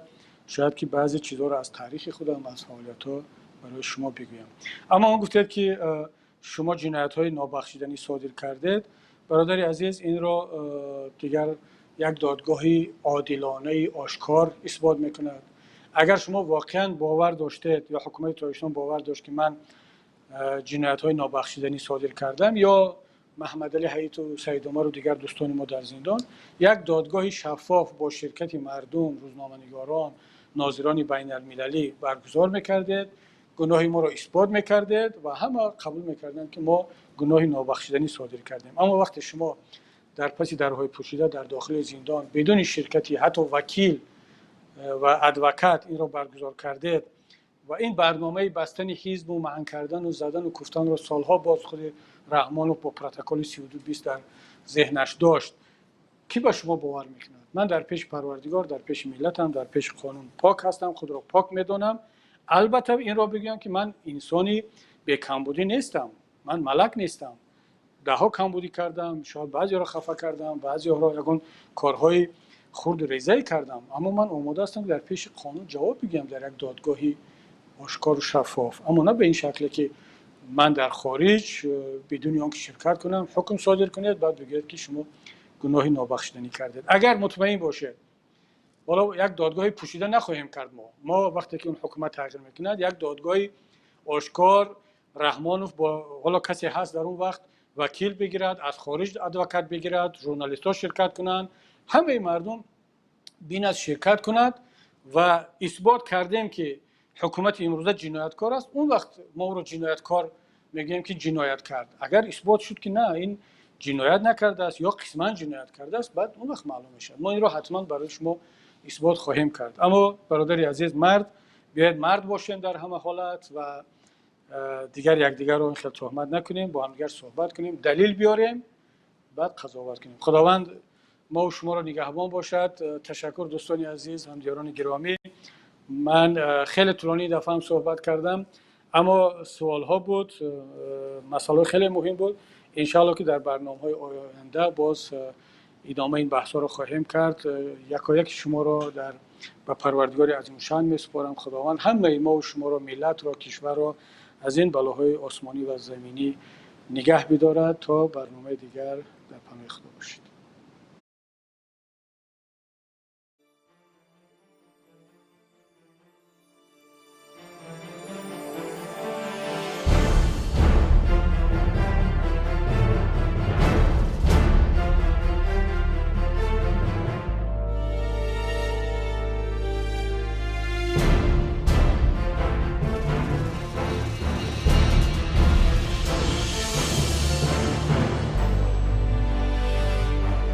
шояд ки баъзе чизҳоро аз таърихи худам, аз фаъолиятҳо барои шумо бигӯям. Аммо он гуфтед, ки шумо ҷиноятҳои нобахшиданӣ содир кардед. Бародари азиз, инро дигар як додгоҳи одилонаи ошкор исбот мекунад. Агар шумо воқеан бовар доштед ё ҳукумати Тоҷикистон бовар дошт, ки ман ҷиноятҳои нобахшиданӣ содир кардам ё Маҳмадалӣ Ҳаиту Саидумару дигар дӯстони мо дар зиндон, як додгоҳи шаффоф бо ширкати мардум, рӯзноманигорон, нозирони байналмилалӣ баргузор мекардед, гуноҳи моро исбот мекардед ва ҳама қабул мекарданд, ки мо гуноҳи нобахшиданӣ содир кардем. Аммо вақте шумо дар паси дарҳои пӯшида, дар дохили зиндон, бидуни ширкати ҳатто вакил ва адвокат инро баргузор кардед ва ин барномаи бастани ҳизбу маън кардану задану куфтанро солҳо боз худи Раҳмонов бо протоколи 3220 дар зеҳнаш дошт, кӣ ба шумо бовар мекунад? Ман дар пеши Парвардигор, дар пеши миллатам, дар пеши қонун пок ҳастам, худро пок медонам. Албатта, инро бигӯям, ки ман инсони бекамбудӣ нестам, ман малак нестам. Даҳҳо камбудӣ кардам, шояд баъзеҳоро хафа кардам, баъзеҳоро ягон корҳои хурду резае кардам, аммо ман омода ҳастам, ки дар пеши қонун ҷавоб бигӯям дар як додгоҳи ошкору шаффоф, аммо на ба ин шакле, ки ман дар хориҷ бидуни он ки ширкат кунам ҳукм содир кунед, баъд бигӯед, ки шумо гуноҳи нобахшиданӣ кардед. Агар мутмаин бошед, ҳоло як додгоҳи пӯшида нахоҳем кард. Мо вақте ки он ҳукумат тағйир мекунад, як додгоҳи ошкор, Раҳмонов бо ҳоло касе ҳаст дар он вақт вакил бигирад, аз хориҷ адвокат бигирад, журналистҳо ширкат кунанд, ҳамаи мардум бинад, ширкат кунад ва исбот кардем, ки ҳукумати имрӯза ҷинояткор аст, он вақт мо ӯро ҷинояткор мегӯем, ки ҷиноят кард. Агар исбот шуд, ки на, ин ҷиноят накардааст ё қисман ҷиноят кардааст, баъд он вақт маълум мешавад. Мо инро ҳатман барои шумо исбот хоҳем кард. Аммо, бародари азиз, мард биёед, мард бошем дар ҳама ҳолат ва дигар якдигарро ин хел туҳмат накунем, бо ҳамдигар суҳбат кунем, далил биёрем, баъд қазоват кунем. Худованд мову шуморо нигаҳбон бошад. Ташаккур, дӯстони азиз, ҳамдиёрони гиромӣ. Ман хеле тӯлонии дафъа ҳам суҳбат кардам, аммо суолҳо буд, масъалаҳои хеле муҳим буд. Иншаалло, ки дар барномаҳои оянда боз идомаи ин баҳсҳоро хоҳем кард. Якояки шуморо дар ба Парвардигори азимушан месупорам. Худованд ҳамаи мову шуморо, миллатро, кишварро аз ин балоҳои осмонӣ ва заминӣ нигаҳ бидорад. То барномаи дигар дар паноҳи Худо бошед.